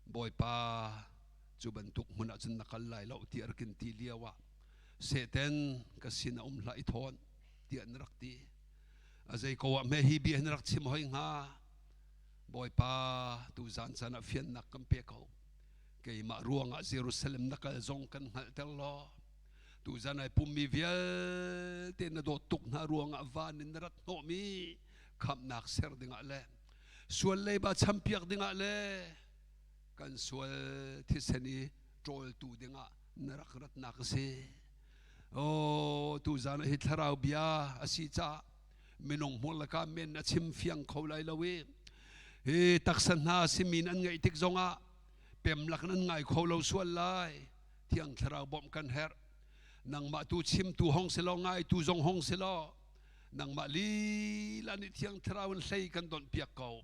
Bawipa cu bantuk hmun ahcun na kal lai lo ti a rak in ti lio ah Satan ka sin a um hlah i thawn tiah na rak ti. A zei ko ah hme hi bia hin rak chim hoi hnga? Bawipa tu zan caan ah fiannak kan pe ko. Keimah ruangah Jerusalem na kal zong kan hngalhter law tuzan ai pummi vialte na dawt tuk hna ruangah van in na rat hnawhmi khamhnak ser dingah le sual leiba champiak dingah le kan sual thisen i ṭawltu dingah na rak ratnak a si. Oh, tuzan ah hi thlarau bia a si caah minung hmur lakah men a chim fiang kho lai lo i hi taksa hna simin an ngaih tik zongah pem lak nan ngai kho lo sual lai. Thiang thlarau bawmh kan herh. Nangmah tu chimtu hong si law ngaitu zong hong si law nangmah lila nih thiang thlarau in hlei kan donh piak ko.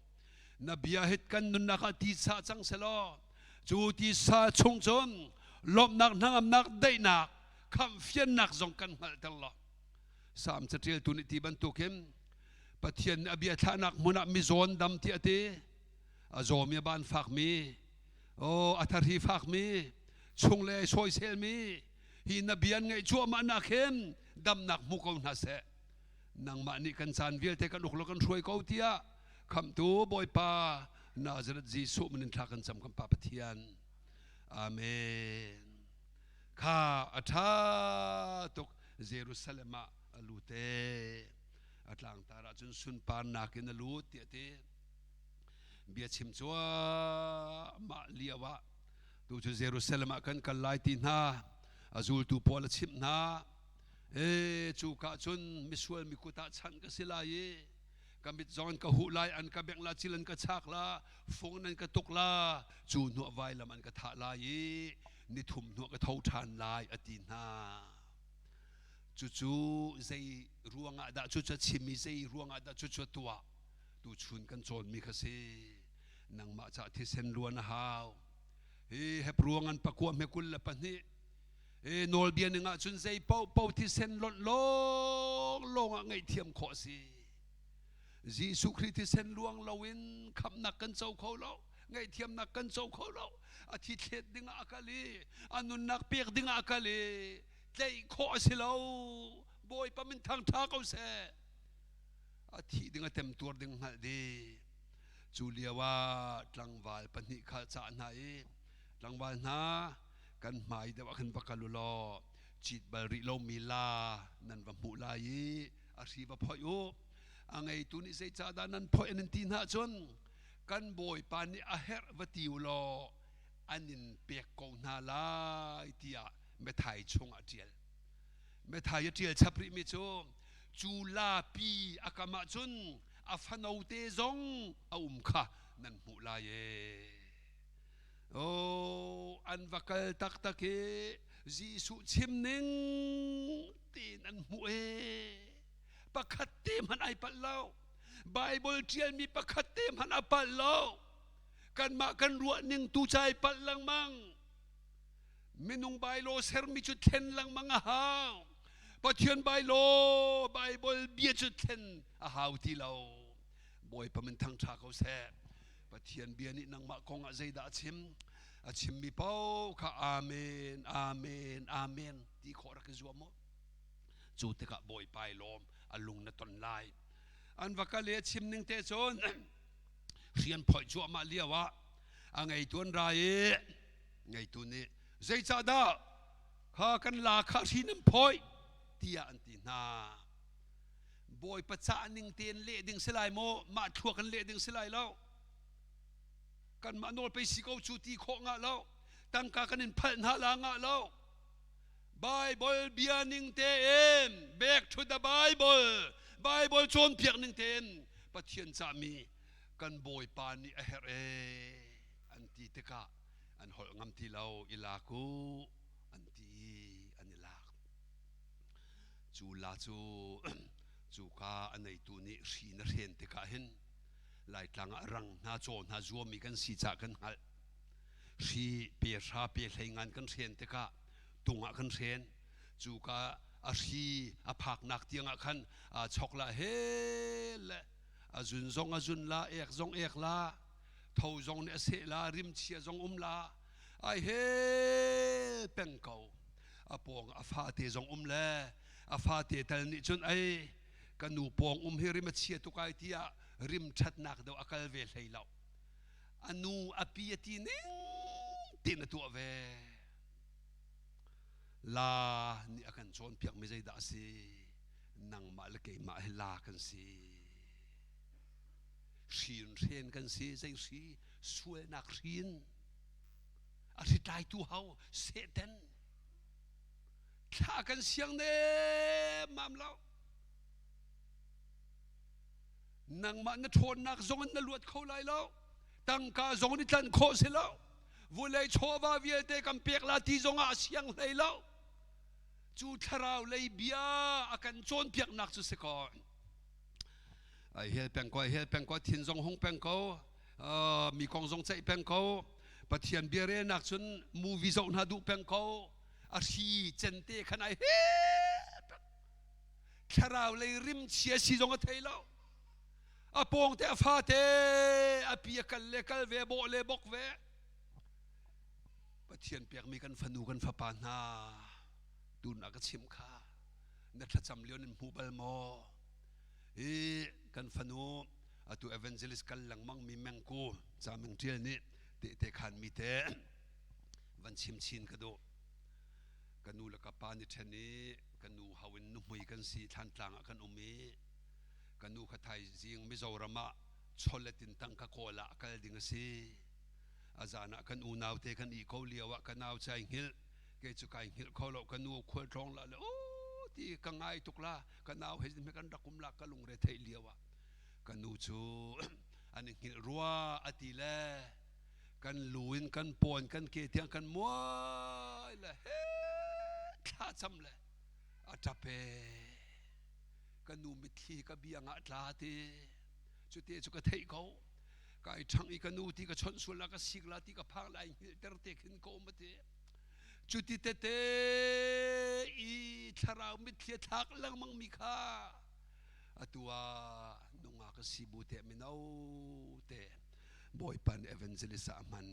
Na bia hit kan nunnak ah tisa cang selaw cu tisa chung cun lawmhnak hnangamnak daihnak khamhfiannak zong kan hngalhter law Salm caṭialtu nih ti bantukin Pathian nih a bia thlahnak hmun ah mizawn dam ti a ti a zawmi a ban fakmi oh a thari fakmi chungle sawiselmi hi na bia an ngaih cuahmah nak hin damnak hmu ko hna seh nangmah nih kan caan vialte kan uk lo kan hruai ko tiah khamtu Bawipa Nazareth Jesuh min in thla kan cam kan Pa Pathian Amen kha a ṭha tuk Jerusalem ah a lut e a tlangtar ah cun sunparnak in a lut tiah ti bia chim cuahmah lio ah tu cu Jerusalem ah kan kal lai ti hna a zultu pawl a chimh hna e cu ka cun misual mi kut ah chanh ka si lai i ka mit zong an ka huh lai an ka bengh la cil an ka chak la fung nan ka tuk la cu hnuah vailam an ka thah lai i nithum hnuah ka tho ṭhan lai a ti hna cucu zei ruangah dah cucu a chim i zei ruangah dah cucu a tuah tuchun kan cawnmi kha si nangmah cah thisen luan a hau hi Hebru ngan pakua hme 22 e nawlbia ning ah cun zei paohpaoh thisen lonh lawng lawng ah ngaihthiam khawh a si Jesuh Khrih thisen luang loin khamhnak kan co kho lo ngaihthiamnak kan co kho lo a thi thlet ding ah a kal i a nunnak pek ding ah a kal i tlaih khawh a si lo Bawipa min thangṭha ko seh a thih ding a temtuar ding hngalh dih cu lio ah tlangval pahnih kha cah hna i tlangval hna kan hmai deuh ah khan va kal u law cit bal rih lomi la nan va hmuh lai i a hri va phoih u. A ngeitu nih zeicahdah nan phoih an in ti hna ahcun kan Bawipa nih a herh va ti u law an in pek ko hna lai tiah Matthai chungah a ṭial. Matthai a ṭial chap rihmi cu cu laapi a kam ahcun a fanote zong a um kha nan hmuh lai ee. Oh, an va kal taktak i Jesuh chim ning tiin an hmuh ee. Pakhat te hmanh ai palh lo. Bible ṭialmi pakhat te hmanh a palh lo. Kanmah kan ruah ning tu ca ai palh lengmang. Minung bylaw sermi cu thlen lengmang a hau. Pathian bylaw Bible bia cu thlen a hau ti lo. Bawipa min thangṭha ko seh. Pathian bia nih nangmah kong ah zeidah a chim? A chimmi paoh kha amen, amen, amen ti khawh rak i zuam mu. Cu tikah Bawipa i lawm a lung na ton lai. An va kal i a chim ning te cun rian phoih cuahmah lio ah a ngeitu an ra i ngeitu nih zeicahdah kha kan la kha hri nan phawih tiah an ti hna. Bawipa cah ning tein leh ding si lai maw mah thlua kan leh ding si lai lo kanmah nawl pei si ko cu ti khawh ngah lo tangka kan in phalh hna la ngah lo Bible bia ning tein back to the Bible Bible cawnpiak ning tein Pathian cahmi kan Bawipa nih a herh ee an ti tikah an holh ngam ti lo i lak u an ti an i lak Cu la cu cuka a neitu nih hri na hren tikah hin Laitlang ah rang hna caw hna zuami kan si caah kan hngalh. Hri pe hra pe hlei ngan kan hren tikah tung ah kan hren. Cuka a hri a phaknak tiangah khan aa chok la he le a zun zong a zun la, ek zong ek la, tho zong nih a seh la, rimchia zong um la, ai he peng ko. A pawng a fate zong um le a fate tal nih cun ei ka nu pawng um hi rim a chia tuk ai tiah rim ṭhatnak deuh a kal ve hlei lo. A nu a pi a ti ning tein a tuah ve. La nih a kan cawnpiak mi zeidah a si? Nangmah le keimah hi la kan si. Hrin hren kan si, zei hri? Sualnak hrin. A hritlaitu ho Satan. Thla kan siang nemmam lo. Nangmah na ṭhawnnak zong in na luat kho lai lo. Tangka zong in i tlanh khawh si lo. Vulei chawva vialte kan pek la ti zong ah a siang hlei lo. Cu thlarau lei bia a kan cawnpiaknak cu si ko. Ai hel peng ko, ai hel peng ko, thin zong hung peng ko, mi kong zong ceih peng ko. Pathian bia relnak cun movie zoh hna duh peng ko. A hri cente khan ai he thlarau lei rim chia si zong a thei lo. A pawng te a fa te a pi a kal le kal ve bawh le bok ve. Pathian pekmi kan fanu kan fapa hna tun a ka chim kha na thlacam lio nan hmu bal maw? Hi kan fanu atu evangelist kal lengmang mi mengku ca meng tial nih tehte khan mi te van chim chin ka duh. Ka nu le ka pa ni ṭhen i ka nu hau in nuhmui kan si Thlantlang ah kan um i ka nu kha thaizing Mizoram ah chawlet in tangka kawl ah a kal ding a si. A zan ah kan unau te kan ih ko lio ah ka nau cu ai hngilh kei cu kai hngilh kho lo ka nu khual tlawng la le o ti ka ngai tuk la ka nau he kan rak um la ka lungre theih lio ah ka nu cu an i hngilh rua a ti le kan lu in kan pawn kan ke tiang kan muai le he thla cam le a ṭap e ka nu mitthli ka biang ah tla ti cu te cu ka theih ko kai ṭhang i ka nu ti ka chawnh sual la ka sik la ti ka phang lai hngilh ter te khin ka um ati cuti tete i thlarau mitthli a thlak lengmang mi kha atu ah nungak ka si bu te mino te Bawipa nih evangelist ah a hman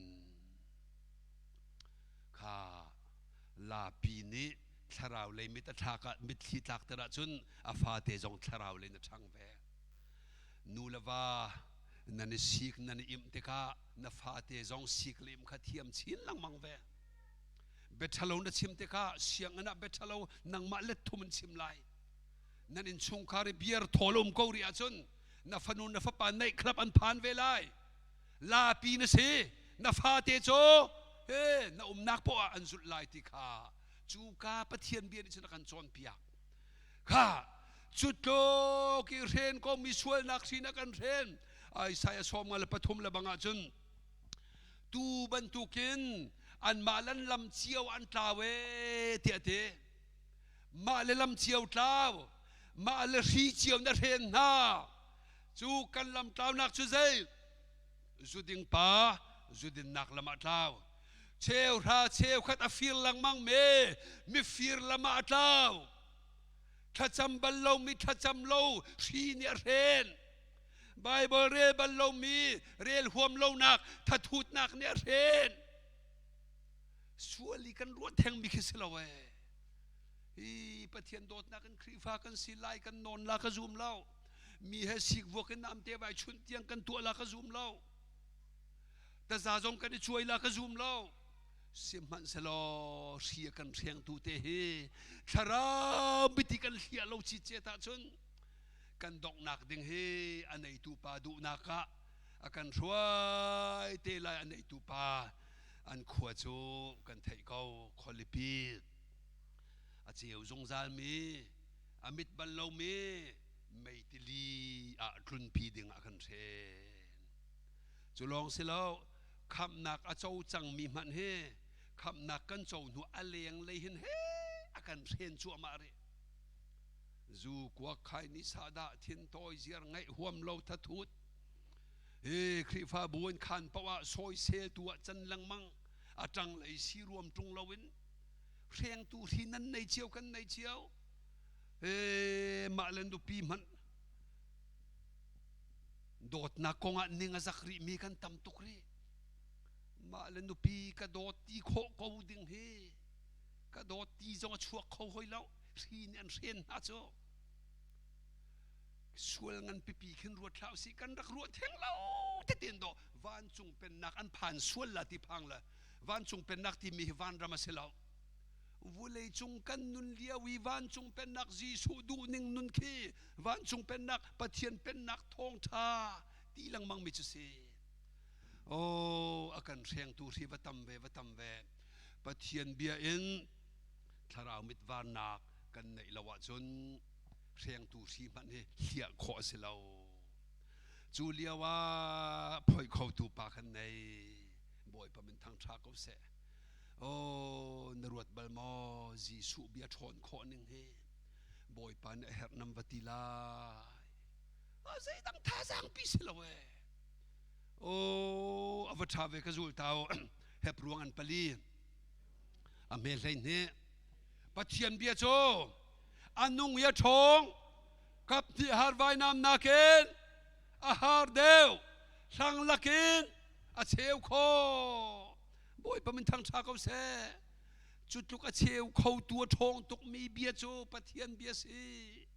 kha lapi nih thlarau lei mit a thlak ah mitthli tlak ter ahcun a fate zong thlarau lei na ṭhang ve nu le va nan i sik nan i imh tikah na fate zong sik le imh kha thiam chin lengmang ve biaṭhalo na chim tikah sianginn ah biaṭhalo nangmah let thum in chim lai. Nan innchungkhar i beer thawl um ko rih ahcun na fanu na fapa night club an phan ve lai. Lapi na si. Na fate cu he na umnak poah ah an zulh lai ti kha cu ka Pathian bia nih cun a kan cawnpiak. Kha cu tluk i hren ko mi sualnak hrin a kan hren. Isaiah 53 le bang ahcun tu bantukin anmah lan lam cio an tlau e tiah ti. Mah le lam cio tlau, mah le hri cio na hren hna. Cu kan lam tlaunak cu zei? Zuding pa zudinnak lam ah tlau. Cheuhra cheukhat a fir lengmang me mifir lam ah a tlau. Thlacam bal lomi thlacam lo hri nih a hren. Bible rel bal lomi rel huam lonak thathutnak nih a hren. Sual i kan ruah thengmi khi si lo ee. Hi Pathian dawtnak in Khrihfa kan si lai kan nawn la ka zum lo. Mi he sikvuak in nam te vai chunh tiang kan tuah la ka zum lo. Taza zong kan i cuai la ka zum lo. Sihmanhsehlaw hri a kan hrengtu te hi thlarau biti kan hliah lo cicet ahcun kan donghnak ding hi a neitu pa duhnak ah a kan hruai te lai. A neitu pa an khua cu kan theih ko, khualipi a ceu zungzal mi, a mit bal lomi meitili ah tlunpi ding ah kan hren. Cu lawng si lo, khamhnak a co cangmi hmanh hi khamhnak kan co hnu a leng lei hin he a kan hren cuahmah rih. Zu kuak khai ni sahdah thin tawi ziar ngaih huam lo thathut hi Khrihfabu in khan paoh ah sawiseltu ah can lengmang, a ṭang lei si ruam ṭung loin hrengtu hri nan nei cio, kan nei cio. E mah le nupi hmanh dawtnak kongah ning a zak rih mi kan tam tuk rih. Mah le nupi ka dawt ti khawh ko ding hi ka dawt ti zong a chuak kho hoi lo, hri nih an hren hna cu. Sual ngan pipi khin ruat hlah usih, kan rak ruah theng lo tetin do vancung pennak an phan sual la ti phang le vancung pennak timi hi vanram a si lo. Vulei cung kan nun lio i vancung pennak Jesuh duhning nun khi vancung pennak Pathian pennak thawngṭha ti lengmang mi cu si. Oh, a kan hrengtu hri va tam ve, va tam ve. Pathian bia in thlarau mit varnak kan neih lo ahcun hrengtu hri hmanh hi hliah khawh a si lo. Cu lio ah phoi khotu pa kan nei. Bawipa min thangṭha ko seh. Oh, na ruat bal maw Jesuh bia ṭhawn khawh ning hi? Bawipa nih a herh nam va ti lai. Ah, zeidang thazaang pi si lo ee. Oh, a va ṭha ve ka zul tau. Hep ruang an pali. A hme hlei hnih. Pathian bia cu a nung i a ṭhawng. Kap hnih har vainam nakin a har deuh. Hlang lakin a cheu kho. Bawipa min thangṭha ko seh. Cu tluk a cheu khotu a ṭhawng tukmi bia cu Pathian bia si.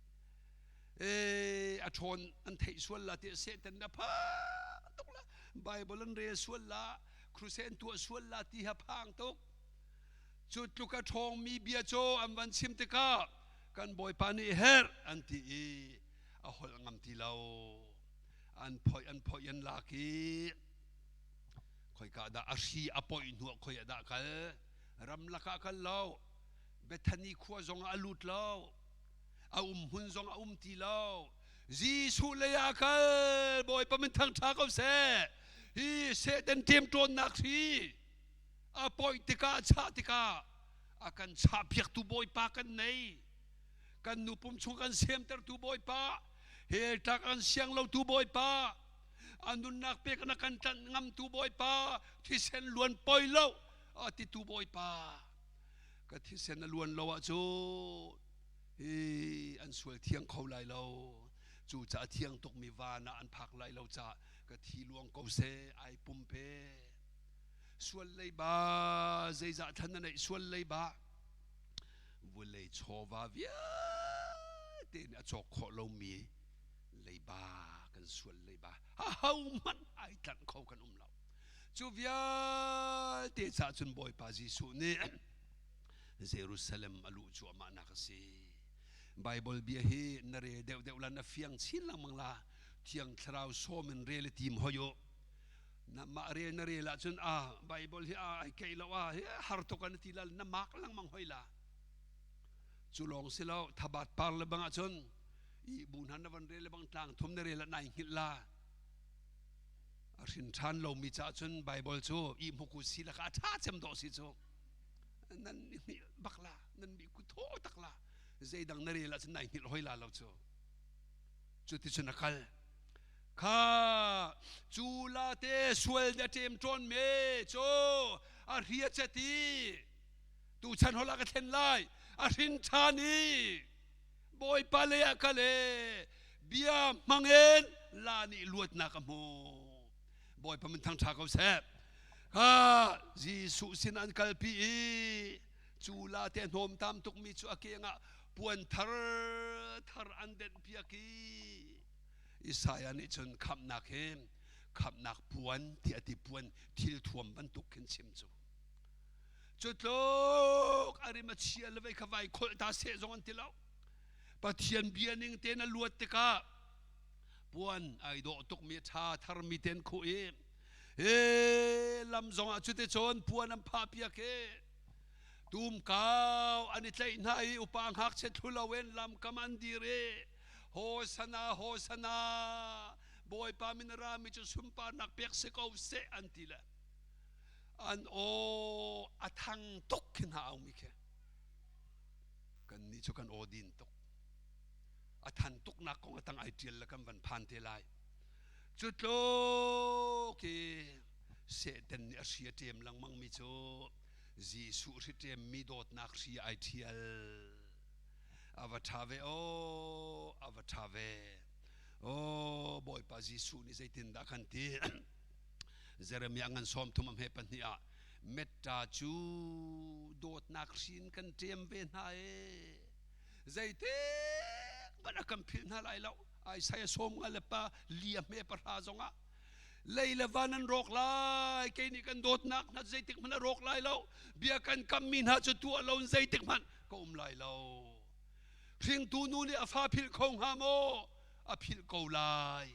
E, a ṭhawn an theih sual la ti Satan na phang tuk la. Bible an rel sual la, crusade an tuah sual la ti ha phang tuk. Cu tluk a ṭhawngmi bia cu an van chim tikah kan Bawipa nih herh an ti i a holh ngam ti lo. An phoih an phoih an lak i khoika dah a hri a poih hnu ah khoi ah dah kal? Ramlak ah kal lo. Bethany khua zong ah a lut lo. A um hmun zong a um ti lo. Jesuh lei ah kal. Bawipa min thangṭha ko seh. Hi Satan ṭemṭawnnak hri a poih tikah a chah tikah a kan chahpiaktu Bawipa kan nei. Kan nu pum chung kan semtertu Bawipa, hell tlak an siang lotu Bawipa, a nunnak pek na kan tlanh ngamtu Bawipa, thisen luan poi lo a titu Bawipa. Ka thisen a luan lo ahcun hi an sual thiang kho lai lo. Cucaah thiang tukmi van ah an phak lai lo caah ka thi luang ko seh ai pumpe. Sual leiba zeizah thlan na neih sual leiba vulei chawva vialte nih a cawk khawh lomi leiba kan sual leiba ahohmanh ai tlanh kho kan um lo. Cu vialte caah cun Bawipa Jesuh nih Jerusalem a luh cuahmahnak a si. Bible bia hi na rel deuh deuh la na fiang chin lengmang la. Thiang Thlarau sawm in rel i tim hoi u. Na mah rel na rel ahcun a Bible hi a ai keih lo a har tuk an ti la na mak lengmang hoi la. Cu lawng si lo thabat par le bang ahcun i bu hna na van rel le bang tlang thum na rel ah nai hngilh la. A hrin ṭhan lomi caah cun Bible cu i hmuku si laka a ṭha cem dawh si cu. Nan i hngilh bak la, nan mi ku thaw tak la. Zeidang na rel ahcun nai hngilh hoi la lo cu. Cuticun a kal. Kha cu la te sual de ṭem ṭawn me cu a hria chet i tuchan hol ah ka thlen lai a hrin ṭhan i Bawipa lei ah kal e bia hmangin la nih luatnak a hmu. Bawipa min thangṭha ko seh. Kha Jesuh sin an kalpi i cu la te hnawmtam tukmi cu a keng ah puan thar thar an denh piak i Isaiah nih cun khamhnak hi khamhnak puan tiah ti puan thil thuam bantuk khin chim cu. Cu tluk a rim a chia le vei kha vai kholh ta seh zong an ti lo. Pathian bia ning tein a luat tikah puan ai dawh tukmi ṭha tharmi ten khuh i he lam zongah cuticun puan an phah piak i tumkau an i tlaih hna i upa ngakchia thlu loin lamkam an dir i Hosana Hosana Bawipa min a rami cu sunparnak pek si ko seh an ti le an aw a thang tuk khi hna aumi khi kannih cu kan aw din tuk a than tuknak kong a tang ai ṭial le kan van phan te lai cu tluk i Satan nih a hri a ṭem lengmang mi cu Jesuh hri ṭem mi dawtnak hri ai ṭhial a va ṭha ve aw a va ṭha ve aw Bawipa Jesuh nih zeitindah kan ti Jeremiah ngan 30 a hme pahnih ah metta cu dawtnak hrin kan ṭem ve hna e zeitik hmanh a kan philh hna lai lo Isaiah 50 le pa li a hme pahra zongah lei le van an rawk lai kei nih kan dawtnak hna zeitik hmanh a rawk lai lo bia kan kammi hna cu tuah lo in zeitik hmanh ka um lai lo hringtu nu nih a fa philh kho hnga maw a philh ko lai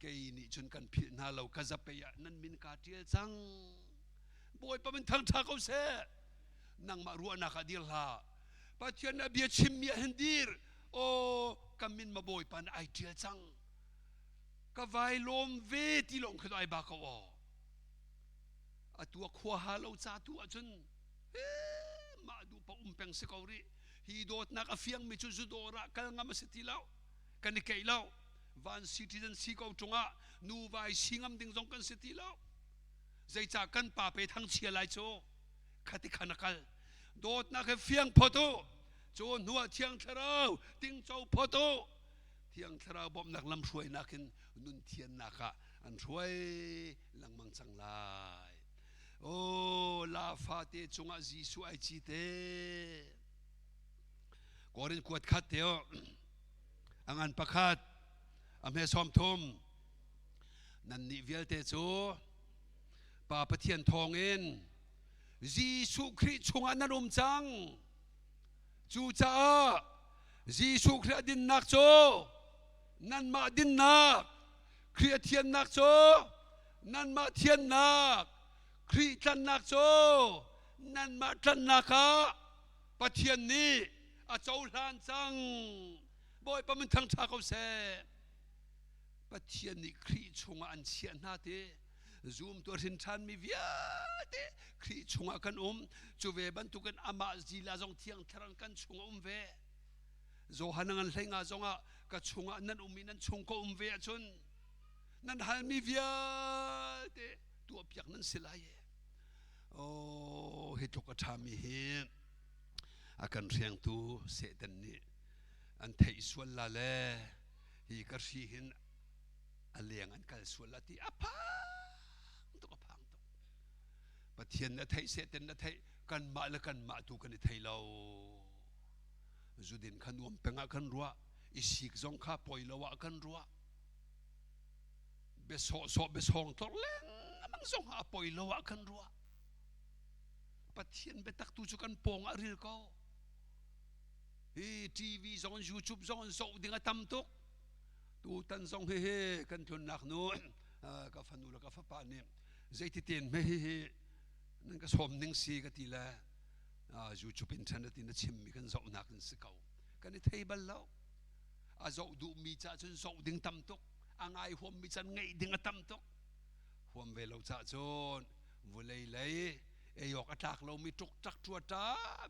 kei nih cun kan philh hna lo ka zapei ah nan min kaa ṭial cang Bawipa min thangṭha ko seh nangmah ruahnak ah dir hlah Pathian a bia chimmi ah hin dir aw ka min ma Bawipa nih ai ṭial cang ka vai lawm ve ti lawng khi ai ba ko aw atu a khua ha lo ca tu ahcun mah duh pa um peng si ko rih hi dawtnak a fiangmi cu zudawr ah kal ngam a si ti lo kan i keih lo van citizen si ko ṭungah nu vai si ngam ding zong kan si ti lo zeicah kan pa pe thang chia lai cu khati khan a kal dawtnak he fiang phot u cu hnuah thiang thlarau tingco phot u thiang thlarau bawmhnak lam hruainak in nun thiannak ah an hruai lengmang cang lai o la fate cungah Jesuh ai ci te Korin kuat khat te a ngan pakhat a hme 30 nannih vialte cu Pa Pathian thawngin Jesuh Khrih chungah nan um cang cucaah Jesuh Khrih a dinnak cu nanmah dinnak Khrih a thiannak cu nanmah thiannak Khrih tlanhnak cu nanmah tlanhnak ah Pathian nih a cohlan cang. Bawipa min thangṭha ko seh. Pathian nih Khrih chungah an chiah hna ti zumtu a hrin ṭhanmi vialte Khrih chungah kan um. Cu ve bantukin amah zila zong Thiang Thlarau kan chungah um ve. Johan ngan hlei nga zongah ka chungah nan um i nan chung ka um ve ahcun nan halmi vialte tuahpiak nan si lai. Oh, hi tluk a ṭhami hi a kan hrengtu Satan nih an theih sual la le hi ka hri hin a leng an kal sual la ti a phang tuk a phang tuk Pathian na theih Satan na theih kanmah le kanmah tu kan i thei lo zudin kha nuam peng ah kan ruah i sik zong kha poi lo ah kan ruah bia sawhsawh bia sawng tlor lengmang zong ah a poi lo ah kan ruah Pathian biatak tu cu kan pawng ah ril ko. Hi TV zong YouTube zong zoh ding a tam tuk. Tutan zong hi hi kan tlunnak nu ka fanu le ka fapa nih zeiti ten me hi hi nan ka sawm ning si ka ti le YouTube internet in a chimmi kan zohnak in si ko. Kan i thei bal lo. A zoh duhmi ca cun zoh ding tam tuk. A ngai huammi can ngeih ding a tam tuk. Huam ve lo ca cun vulei lei ei awk a tlak lomi ṭukṭak ṭuaṭa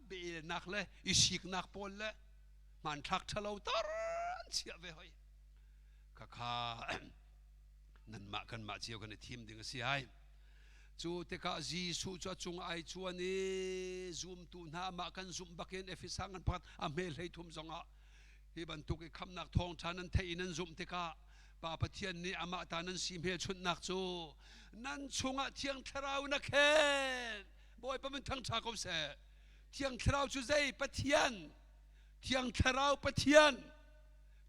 beelnak le i siknak pawl le hmanthlak ṭhalo tar an chiah ve hoi. Khakha nanmah kanmah cio kan i thim ding a si ai. Cu tikah Jesuh cu a cung ai chuan i zumtu hna amah kan zumh bakin Efesa ngan pakhat a hme hlei thum zongah hi bantuk i khamnak thawngṭha nan theih i nan zumh tikah Pa Pathian nih amah ta nan si hmelchunhnak cu nan chungah Thiang Thlarau na khen. Bawipa min thangṭha ko seh. Thiang Thlarau cu zei? Pathian. Thiang Thlarau Pathian.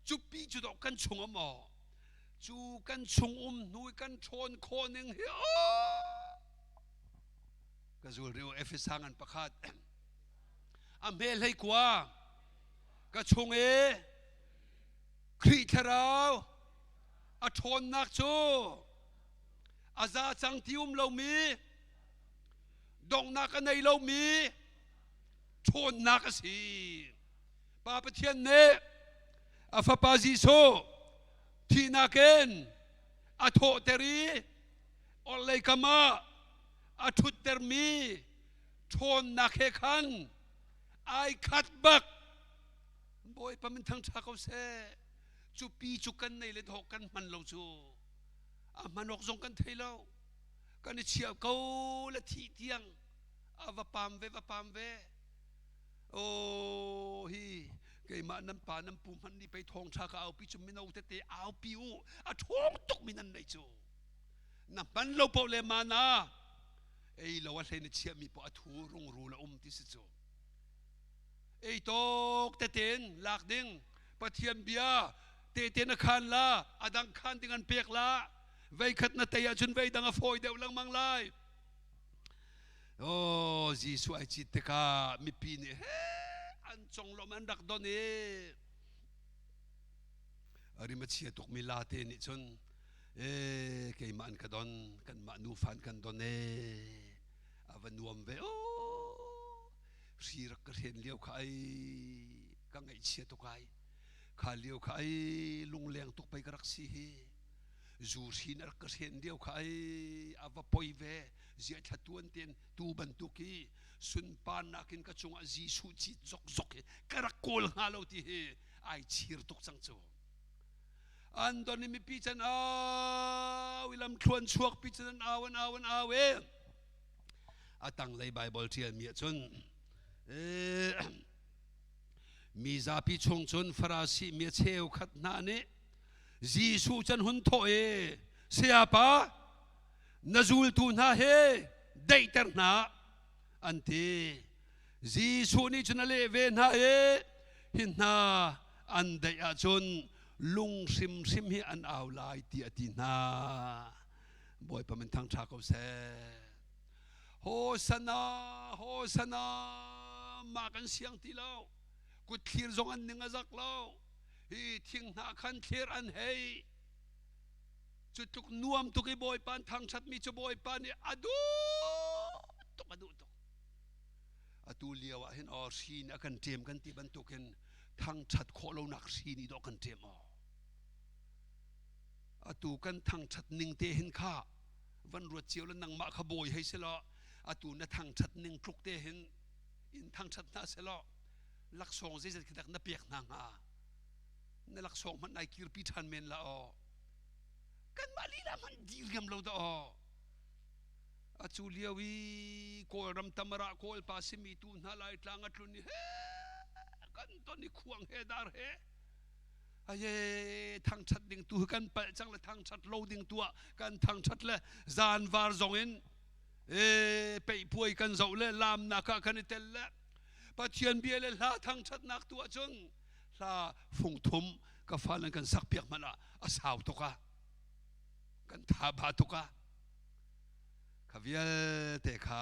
Cupi cu dawh kan chung um aw. Cu kan chung um hnu i kan ṭhawn khawh ning hi aw. Ka zul riu Efesa ngan pakhat. A hme hlei kua. Ka chung i Khrih Thlarau a ṭhawnnak cu a za cang ti um lomi donghnak a nei lomi ṭhawnnak a si. Pa Pathian nih a Fapa Jesuh thihnak in a thawhter i orhlei kam ah a ṭhuttermi ṭhawnnak he khan ai khat bak. Bawipa min thangṭha ko seh. Cu pi cu kan nei le dawh kan hman lo cu. A hman awk zong kan thei lo. Kan i chia ko le thih tiang a va pam ve va pam ve. Oh hi keimah nan pa nan pu hmanh nih pei thawngṭha ka aupi cu mino tete aupi u a ṭhawng tuk mi nan nei cu. Na hman lo paoh le mana ei lo a hlei na chiahmi paoh a thu rungrul a um ti si cu. Ei tawk teten lak ding Pathian bia tehte na khan la a dang khan ding an pek la veikhat na tei ahcun vei dang a fawi deuh lengmang lai. Oh Jesuh ai cit tikah mipi nih he an conglawmh an rak don i rim a chia tukmi la te nih cun e keimah an ka don kanmah nufa an kan don e a va nuam ve oh hri rak ka hren lio kha ai ka ngaihchia tuk ai kha lio kha ai lungleng tuk pei ka rak si hi zu hrin a rak ka hren lio kha ai a va poi ve zia thla tuan ten tu bantuk hi sunparnak in ka cungah Jesuh cit zok zok hi ka rak kawl hnga lo ti hi ai chir tuk cang cu an don i mipi chan au i lam thluan chuak pi chan an au an au an au e A tanglei Baibal ṭialmi ahcun mi zapi chung cun Farasi mi a cheukhat hna nih Jesuh can hun thawh i Sayapa na zultu hna he daihter hna an ti. Jesuh nih cun a leh ve hna i hi hna an daih ahcun lung hrimhrim hi an au lai ti a ti hna. Bawipa min thangṭha ko seh. Hosana, Hosana, mah kan siang ti lo. Kut thlir zong an ning a zak lo. Hi thing hna khan thlir an hei. Cu tluk nuam tuk i Bawipa an thangṭhatmi cu Bawipa nih a duh tuk a duh tuk. Atu lio ah hin aw hri nih a kan ṭem kan ti bantukin thangṭhat khawh lonak hri nih dawh kan ṭem aw. Atu kan thangṭhat ning te hin kha van ruat cio le nangmah kha bawi hei si law atu na thangṭhat ning tluk te hin in thangṭhat hna seh law laksawng zeizat khi dak na pek hna hnga na laksawng hmanh nai kirpi ṭhan men la aw kanmah lila hmanh diriam lo dah aw acu lio i kawlram tamara kawlpa simi tu hna lai tlang a tlun i he kan ton i khuang he dar he aye thangṭhat ding tu kan palh cang le thangṭhat lo ding tu ah kan thangṭhat le zanvar zong in e peihpuai kan zoh le lamnak ah kan i tel le Pathian bia le hla thangṭhatnak tu ahcun hla fungthum ka fa nan kan sak piak hmanh ah a sau tuk ah kan tha ba tuk ah kha vialte kha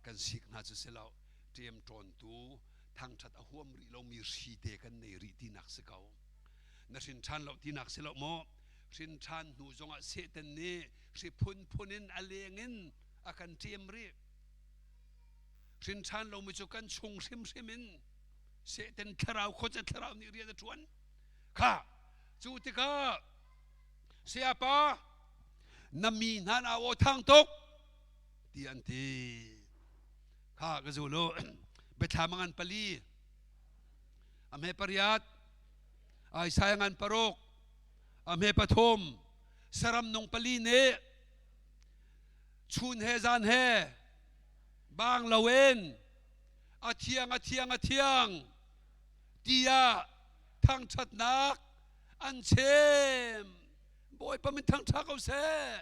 kan sik hna cu si lo ṭem ṭawntu. Thangṭhat a huam rih lomi hri te kan nei rih tinak si ko. Na hrin ṭhan lo tinak si lo maw? Hrin ṭhan hnu zongah Satan nih hri phunphun in a leng in a kan ṭem rih. Hrin ṭhan lomi cu kan chung hrimhrim in Satan thlarau khuaca thlarau nih rian a ṭuan. Kha cu tikah sayapa na mi hna na aw thang tuk ti an ti. Kha ka zul u. Biathlam a ngan pali, a hme pariat, Isaiah ngan paruk, a hme pathum, saram nung pali nih chun he zan he bang loin a thiang a thiang a thiang tiah thangṭhatnak an chim. Bawipa min thangṭha ko seh.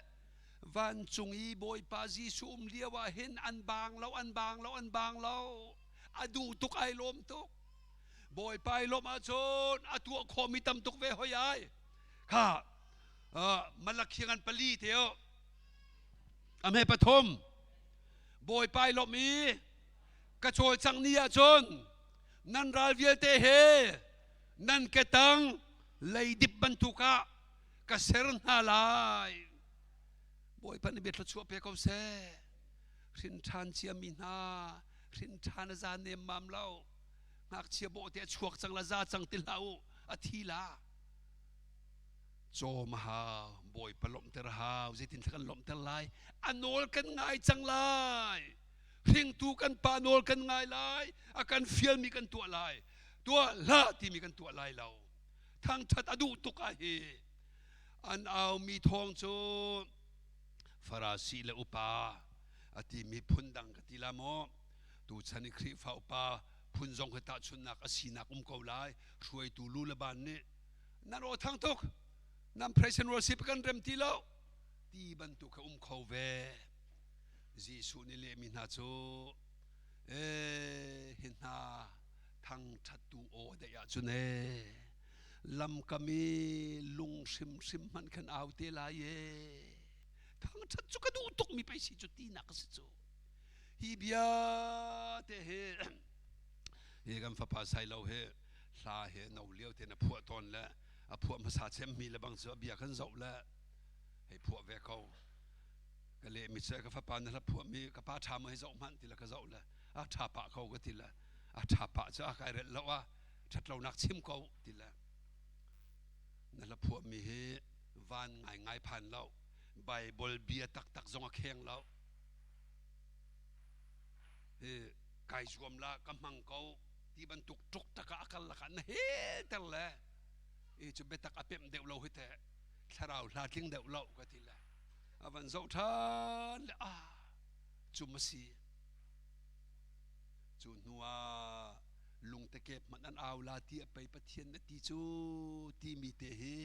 Vancung i Bawipa Jesuh um lio ah hin an bang lo, an bang lo, an bang lo. A duh tuk ai lawm tuk. Bawipa i lawmh ahcun a tuah khawhmi tam tuk ve hoi ai. Kha Malakhi ngan pali te o. A hme pathum. Bawipa i lawmh i ka cawlcangh ni ahcun nan ral vialte he nan ketang leidip bantuk ah ka ser hna lai. Bawipa nih bia thluachuah pe ko seh. Hrin ṭhan ciami hna, hrin ṭhan a za nemmam lo. Ngakchia bawhte a chuak cang la za cang ti hlah u, a thi la. Cawm a hau, Bawipa lawmhter a hau, zeitin kan lawmhter lai? A nawl kan ngai cang lai. Hringtu kan pa nawl kan ngai lai, a kan fialmi kan tuah lai. Tuah hlah timi kan tuah lai lo. Thangṭhat a duh tuk ah hi an aumi thawng cu Farasi le upa a timi phun dang ka ti la maw? Tuchan i Khrihfa upa phun zong hi tahchunhnak a sinak um ko lai. Hruaitu lu le ban nih nan aw thang tuk, nan praise and worship kan rem ti lo ti bantuk kha um kho ve. Jesuh nih lehmi hna cu ee hi hna thangṭhattu aw daih ahcun ee lamkam i lung hrimhrim hmanh khan au te lai ee thangṭhat cu ka duh tukmi pei si cu tinak a si cu hi bia te hi hi kan fapa Sailo he hla he no lio te na phuah tawn le a phuah hmasa cemmi le bang cu a bia kan zoh le hei phuah ve ko ka leh mi cu ka fapa na hla phuah mi ka pa ṭha maw hi zoh hmanh ti le ka zoh le a ṭha pah ko ka ti le a ṭha pah cu a kai relh lo a ṭhat lonak chim ko ti le na hla phuah mi hi van ngai ngai phan lo Bible bia taktak zong a kheng lo hi kai zuam la ka hmang ko ti bantuk tuk tak ah a kal lakah na hel ter le i cu biatak a pemh deuh lo hi te thlarau hla tling deuh lo ka ti le a van zoh ṭhan le ah cu ma si cu hnu ah lungtekep hmanh an au la ti a pei Pathian na ti cu timi te hi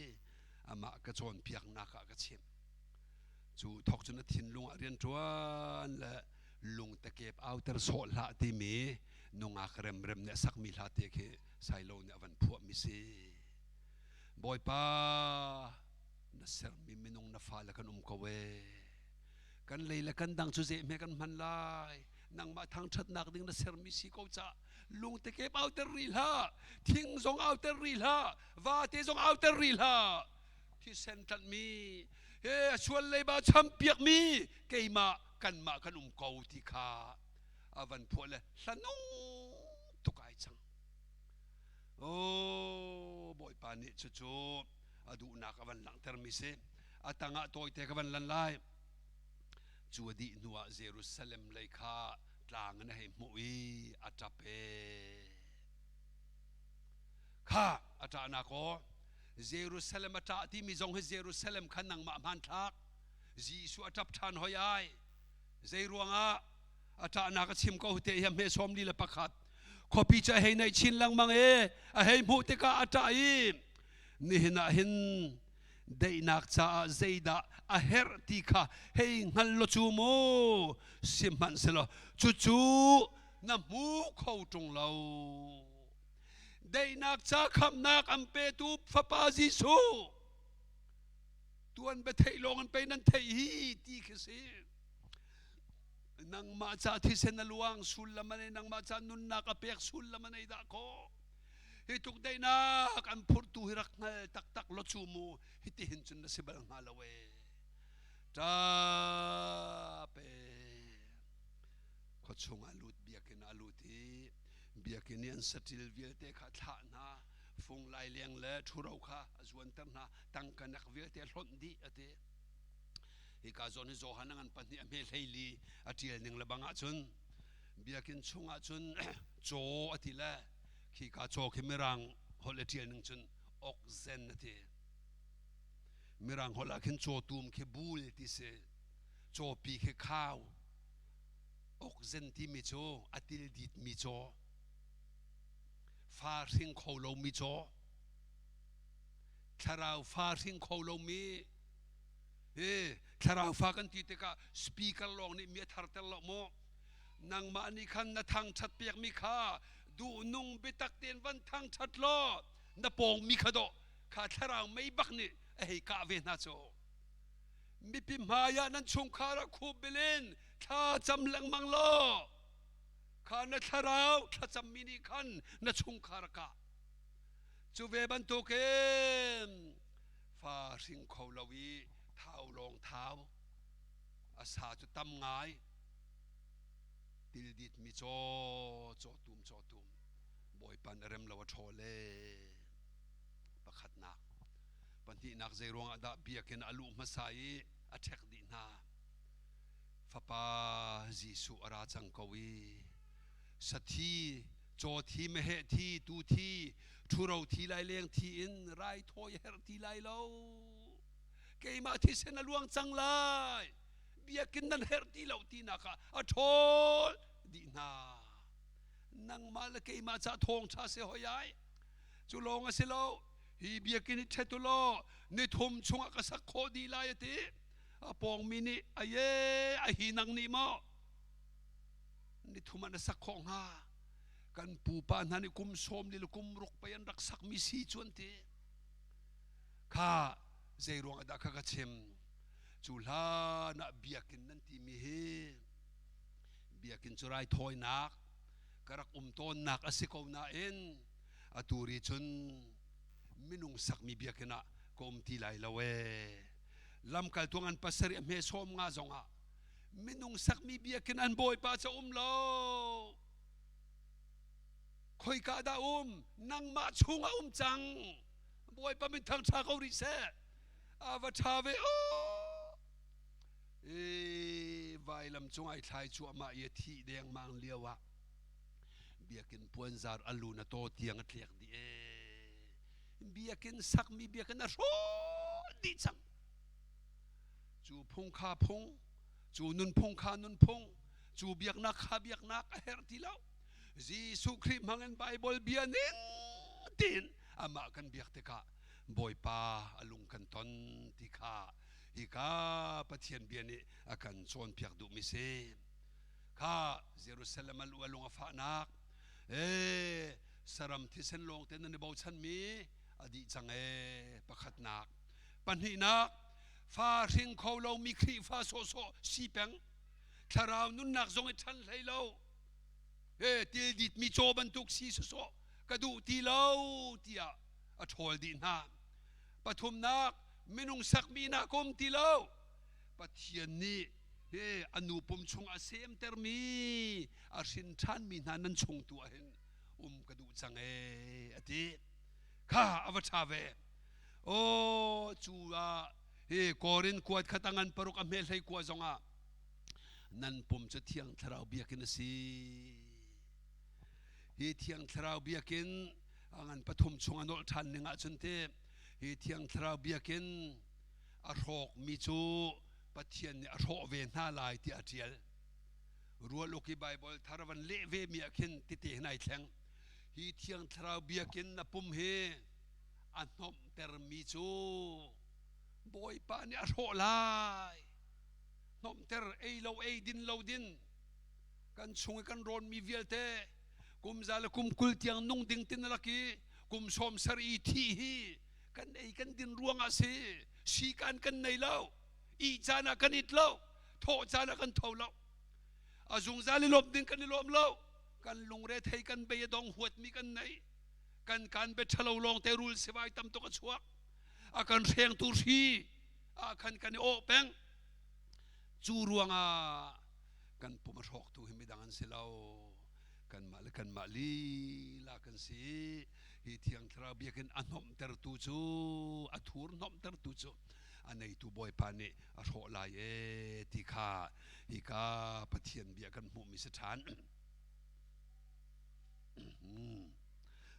amah ka cawnpiaknak ah ka chimh cu thok cun a thinlung ah rianṭuan le lungtekep auter sawh hlah timi nungak remrem nih a sakmi hla te khi Sailo nih a van phuahmi si Bawipa na sermi minung na fale kan um ko ee kan lei le kan dang cu zehme kan hman lai nangmah thangṭhatnak ding na sermi si ko ca lungte kep auter rih hlah thing zong auter rih hlah vate zong auter rih hlah thisen tlanhmi he a sual leiba champiakmi keimah kanmah kan um ko ti kha a van phuah le hlanung tuk ai cang Oh, Bawipa nih cucu a duhnak a van langhtermi si. A tangah tawite ka van lan lai. Cu a dih hnuah Jerusalem lei kha tlang in a hei hmuh i a ṭap e. Kha a ṭahnak aw Jerusalem a ṭah timi zong hi Jerusalem kha nangmah hmanthlak. Jesuh a ṭap ṭhan hoi ai. Zei ruangah a ṭahnak a chim ko te hi a hme 41 khuapi cu a hei naih chin lengmang i a hei hmuh tikah a ṭah i nihin ah hin daihnak caah zeidah a herh ti kha hei hngal law cu mu sihmanhsehlaw cucu na hmu kho ṭung lo daihnak ca khamhnak an petu fapa Jesuh tuan bia theih lawng in pei nan theih hi ti khi si. Nangmah ca thisen a luang sullam a nei, nangmah ca nunnak a pek sullam a nei dah kaw. Hi tuk daihnak an phurtu hi rak hngal taktak lo cu mu hiti hin cun na si bal hnga lo ee. Ṭap ee. Khuachung ah lut biakinn ah lut i biakinn i an saṭil vialte kha thlah hna fung laileng le ṭhuro kha a zuanter hna tangka nek vialte a hlonh dih a ti. Hika zawn hi Johan a ngan pahnih a hme hleili a ṭial ning le bang ahcun biakinn chung ahcun caw a ti le khika caw khi mirang holh a ṭial ning cun oxen a ti. Mirang holh ah khin cawtum khi bull ti si. Cawpi khi khau. Oxen timi cu a til ditmi caw. Fa hring kho lomi caw. Thlarau fa hring kho lomi hi thlarau fa kan ti tikah speaker lawng nih mi a tharter lo maw? Nangmah nih khan na thangṭhat pekmi kha duhnung biatak tein van thangṭhat law na pawngmi kha dawh kha thlarau mei bak nih a hei kah ve hna cu. Mipi hmai ah nan chungkhar ah khup bilin thla cam lengmang law kha na thlarau thlacammi nih khan na chungkhar a kah. Cu ve bantukin fa hring kho lo i thau lawng thau a sa cu tam ngai tildit mi caw cawtum cawtum bawipa na rem lo a ṭhawl ee pakhatnak pahnihnak zei ruangah dah biakinn a luh hmasa i a ṭhek dih hna fapa Jesuh a ra cang ko i sathi caw thi meheh thi tu thi ṭhuro thi lai leng thi in raithawi a herh ti lai lo keimah thisen a luang cang lai biakinn nan herh ti lo tinak ah a ṭhawl dih hna nangmah le keimah ca thawngṭha si hoi ai cu lawng a si lo hi biakinn hi ṭhet u law ni thum chungah ka sak khawh dih lai a ti a pawngmi nih aye a hi nang nih maw ni thum ah na sak khawh hnga kan pupa hna nih kum sawm li le kum ruk pei an rak sakmi si cu an ti kha zei ruang ah dah kha ka chim cu hlan ah biakinn nan timi hi biakinn cu raithawinak ka rak um tawnnak a si ko nain atu ri cun minung sakmi biakinn ah ka um ti lai lo ee lamkaltu ngan pasarih a hme sawm nga zongah minung sakmi biakinn an bawipa ca um lo khoika dah um nangmah chungah um cang bawipa min thang ṭha ko rih seh a va ṭha ve o e vailam cung ai thlai cuahmah i a thih dengmang lio ah biakinn puanzar a lu na taw tiang a tlek dih e biakinn sakmi biakinn a hrawh dih cang cu phung kha phung cu nunphung kha nunphung cu biaknak kha biaknak a herh ti lo Jesuh Khrih hmangin Bible bia ning tiin amah kan biak tikah Bawipa a lung kan ton ti kha hika Pathian bia nih a kan cawnpiak duhmi si. Kha Jerusalem a lu a lung a fahnak ee saram thisen lawng te nan i bochanmi a dih cang ee pakhatnak pahnihnak fa hring kho lomi Khrihfa sawhsawh si peng thlarau nunnak zong i ṭhan hlei lo he tildit mi caw bantuk si sawsawh ka duh ti lo tiah a ṭhawl dih hna pathumnak minung sakmi nak um ti lo Pathian nih he a nu pum chung a semtermi a hrin ṭhanmi hna nan chung tu ah hin um ka duh cang ee a ti kha a va ṭha ve aw cu ah hi Korin kuat khat a ngan paruk a hme hlei kua zongah nan pum cu thiang thlarau biakinn a si hi thiang thlarau biakinn a ngan pathum chung a nolh ṭhan ning ahcun te hi thiang thlarau biakinn a hrawkmi cu Pathian nih a hrawh ve hna lai tiah a ṭial rual uk i Baibal thar van leh ve mi ah khin tete hin ai thleng hi thiang thlarau biakinn na pum hi a hnomhtermi cu Bawipa nih a hrawh lai hnomhter ei lo ei din lo din kan chung i kan rawnmi vialte kum za le kum 20 tiang nung ding tin lak i kum sawm sar i thi hi kan ei kan din ruangah si si kan kan nei lo ih caan ah kan it lo thawh caan ah kan tho lo. A zungzal i lawmh ding kan i lawm lo. Kan lungre thei kan bei a dong huatmi kan nei. Kan kan be ṭhalo lawng te rul sivai tam tuk a chuak. A kan hrengtu hri ah khan kan i awh peng. Cu ruangah kan pum a hrawktu hi midang an si lo. Kanmah le kanmah lila kan si. Hi Thiang Thlarau biakinn a hnomhtertu cu a thur hnomhtertu cu a neitu Bawipa nih a hrawh lai e ti kha hika Pathian bia kan hmuhmi si ṭhan.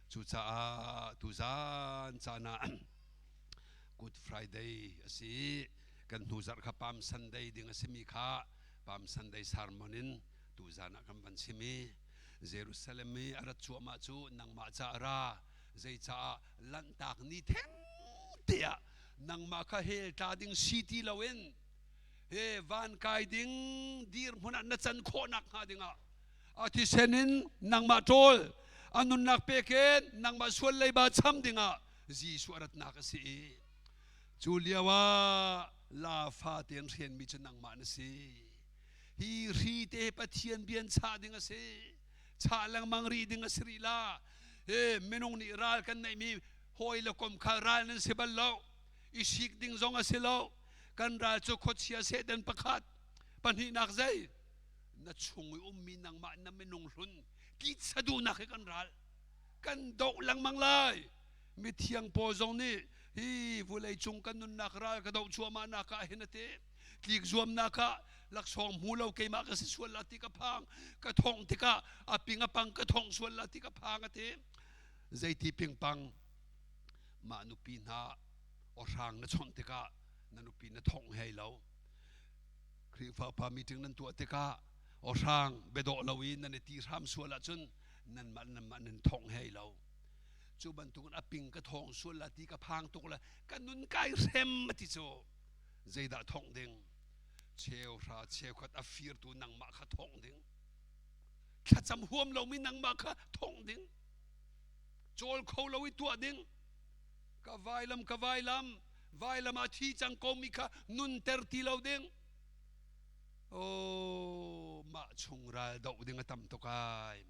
Cucaah tuzan caan ah Good Friday a si. Kan hnu zarh kha Palm Sunday ding a simi kha Palm Sunday sermon in tuzan ah kan van chim i Jerusalem i a rat cuahmah cu nangmah ca a ra zeicaah lanhtak ni theng te ah nangmah kha hell tla ding si ti loin he van kai ding dirhmun ah na can khawhnak hnga dingah a thisen in nangmah ṭawl a nunnak pek in nangmah sual leiba cham dingah Jesuh a ratnak a si i cu lio ah la fate an hrenmi cu nangmah na si. Hi hri te Pathian bian chah ding a si. Chah lengmang rih ding a si rih la. He minung nih ral kan neihmi hawi le kom kha ral nan si bal lo. I sik ding zong a si lo. Kan ral cu khuachia Satan pakhat. Pahnihnak zei? Na chung i ummi nangmah na minung hlun titsa duhnak hi kan ral. Kan doh lengmang lai. Mithiang Paul zong nih hi vulei cung kan nunnak ral ka doh cuahmah nak ah hin a ti. Tlik zuamnak ah laksawng hmu lo keimah ka si sual la ti ka phang. Ka thong tikah a ping a pang ka thong sual la ti ka phang a ti. Zeiti pingpang mah nupi hna awhrang na chawnh tikah na nupi na thong hei lo. Khrihfa upa meeting nan tuah tikah awhrang biadawh lo i nan i ti hram sual ahcun nanmah nanmah nan thong hei lo. Cu bantukin a ping ka thawng sual la ti ka phang tuk le ka nun kai hrem ti cu zeidah thongh ding cheuhra cheukhat a firtu nangmah kha thongh ding thlacam huam lomi nangmah kha thongh ding cawl kho lo i tuah ding ka vailam ka vailam vailam ah thi cang komi kha nunter ti lo ding oh mah chung ral doh ding a tam tuk ai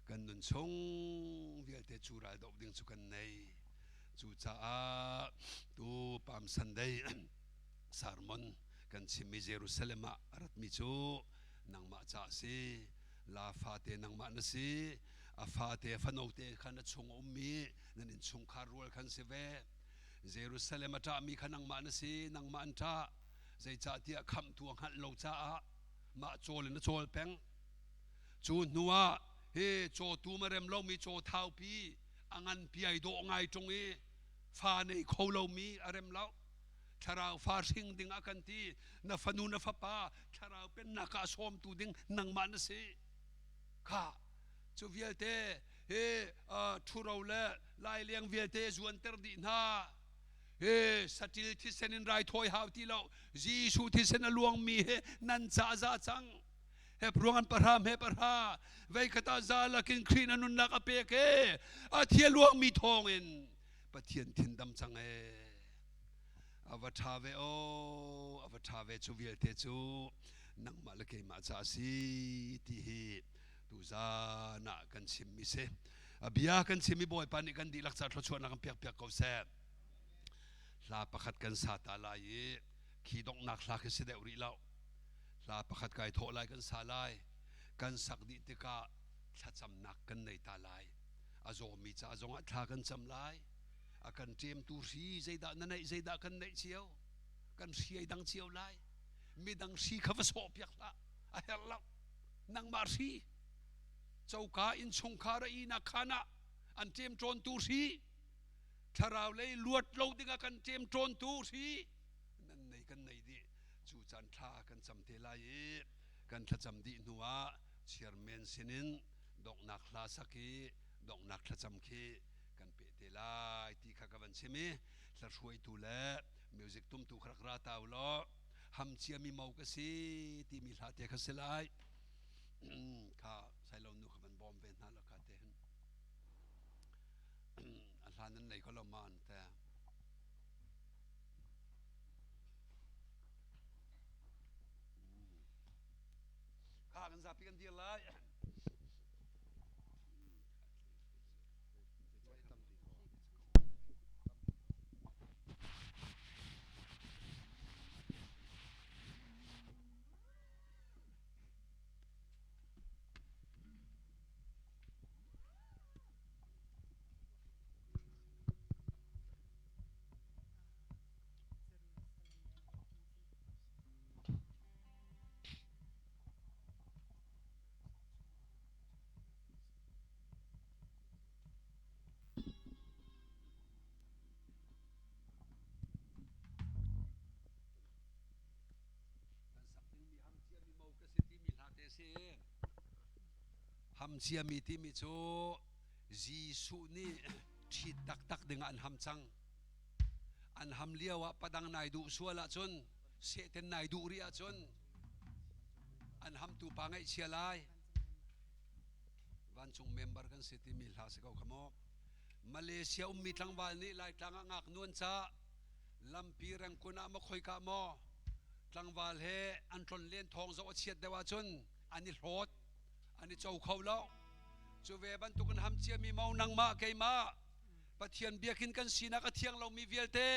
kan nun chung vialte cu ral doh ding cu kan nei Cucaah tu Palm Sunday sermon kan chimmi Jerusalem ah a ratmi cu nangmah ca a si. La fate nangmah na si. A fate fanote kha na chung a ummi nan innchungkhar rual khan si ve. Jerusalem a ṭahmi kha nangmah na si, nangmah an ṭah. Zeicahtiah khamhtu a hngalh lo caah mah cawl in a cawl peng. Cu hnuah hi cawtum a rem lomi caw thaupi a nganpi ai dawh ngai ṭung i fa nei kho lomi a rem lo. Thlarau fa hring ding a kan ti. Na fanu na fapa thlarau pennak ah sawmtu ding nangmah na si. Kha cu vialte hi ṭhuro le laileng vialte zuanter dih hna. Hi saṭil thisen in raithawi hau ti lo. Jesuh thisen a luangmi hi nan ca za cang. Hebruang an pahra hme pahra veikhat ah za lakin Khrih na nunnak a pek e a thia luangmi thawngin Pathian thin dam cang e a va ṭha ve o a va ṭha ve cu vialte cu nangmah le keimah ca a si ti hi tuzan ah kan chimmi si a bia kan chimmi Bawipa nih kan dihlak ca thluachuahnak kan piak piak ko seh hla pakhat kan sa ta lai i khi donghnak hla khi si deuh rih lo Hla pakhat kai thawh lai kan sa lai. Kan sak dih tikah thlacamnak kan nei ta lai. A zawmi ca zongah thla kan cam lai. A kan ṭemtu hri zeidah na neih zeidah kan neih cio. Kan hri ai dang cio lai. Midang hri kha va sawh piak hlah. A herh lo. Nangmah hri. Coka innchungkhar a ihnak khaan ah an ṭemṭawntu hri. Thlarau lei luat lo dingah kan ṭemṭawntu hri. Nan nei kan nei dih. Cu caan thla kan cam te lai i kan thlacam dih hnuah chairman sinin donghnak hla sak i donghnak thlacam khi kan peh te lai ti kha ka van chim i hla hruaitu le music tumtu kha rak ra ta u law ham ciami mo ka si timi hla te kha si lai kha sailo nu kha van bawm ve hna la kha te hin a hla nan nei ko lo man te Kha kan zapi. Zapi kan dir lai. Ham ciami timi cu Jesuh nih ṭhit taktak dingah an ham cang. An ham lio ah padang nai duh sual ahcun sehten nai duh rih ahcun an hamtu pa ngaihchia lai. Vancung member kan si timi hla si ko kha maw. Malaysia ummi tlangval nih Laitlang ah ngaknu an cah. Lampi rengkun ah maw khoika maw tlangval he an tlon len thawng zoh a chiat deuh ahcun an i hlawt an i co kho lo. Cu ve bantukin ham ciami mo nangmah keimah Pathian biakinn kan sinak a thiang lomi vialte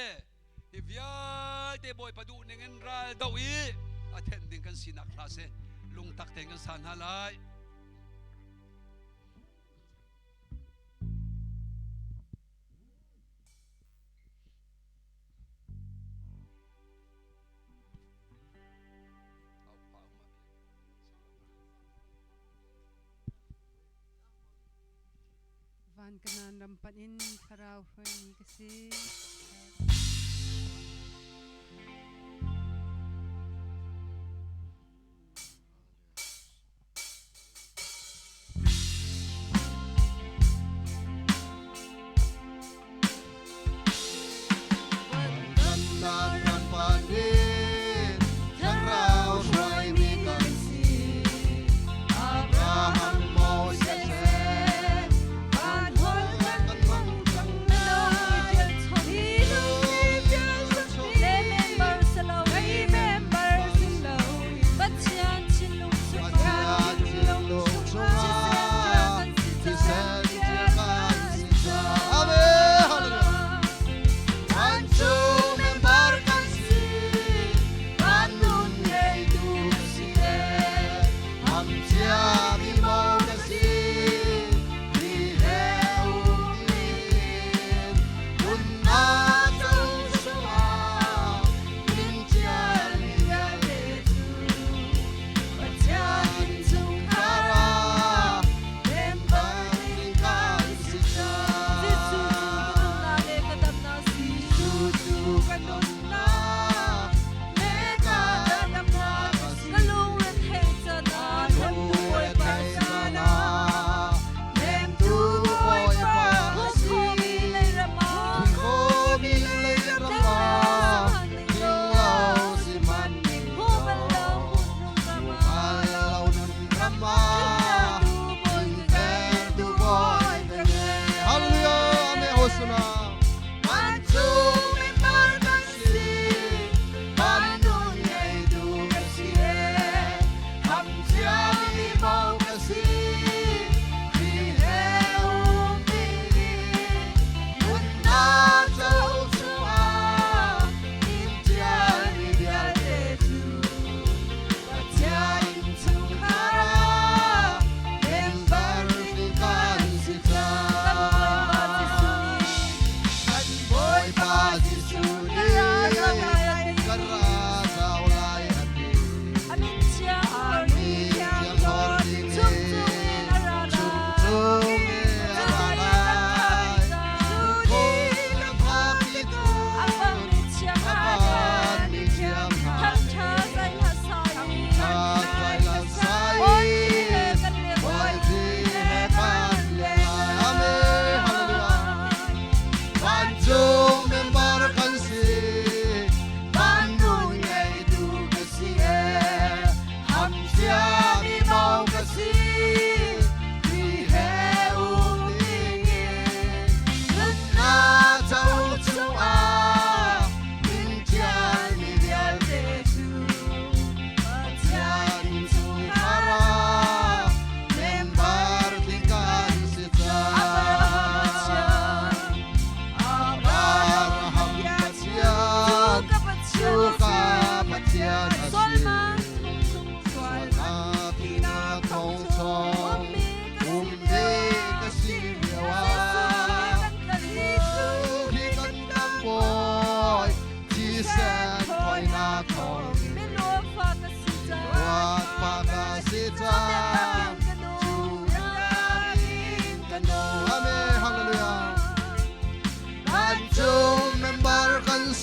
hi vialte Bawipa duh ning in ral doh i a thenh ding kan sinak hla si lungtak tein kan sa hna lai. Van kanan ram panh in thlarau hruaimi ka si.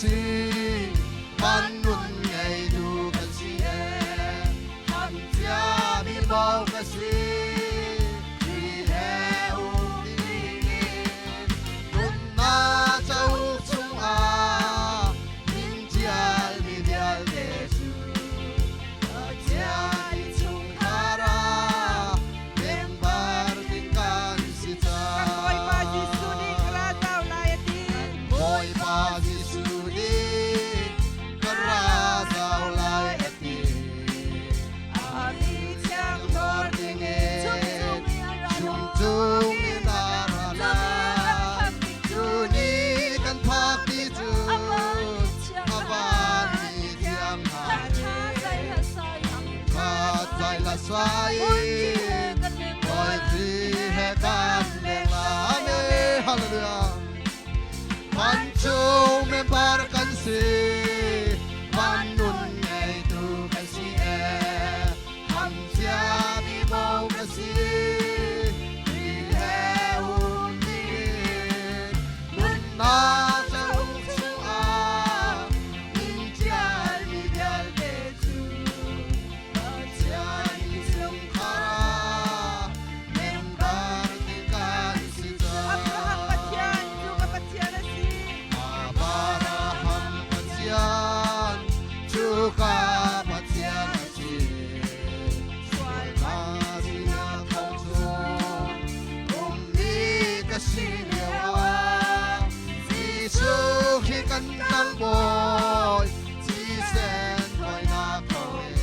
si van nun ngeitu kan si e ham cia mi mo ka si Khrih he um dingin nunnak cauk chungah min ṭial mi vialte cu Pathian innchungkhar ah member ding kan si cang. Kan Bawipa Jesuh nih ka ra zau lai a ti. Bawipa Jesuh nih ka ra zau lai a ti. Mi thiang Hlawr dingin chungcung in a ra lai. Cu ni kan phak ti cu a van mi thiang hna Khat zai la sai Bawi Khrih he kan leng la Amen Hallelujah Vancung member kan si van nun ngeitu kan si e Ham cia mi mo kan si Khrih he um dingin nunnak cauk chungah min ṭialmi vialte cu Pathian innchungkhar ah member ti kan si Abraham cang. Pathian cu ka Pathian a si. Abraham Pathian cu ka Pathian a si. Sualnak sinak thawng chung ummi ka si lioah Jesuh khi kan tlangbawi thisen thawinak thawngin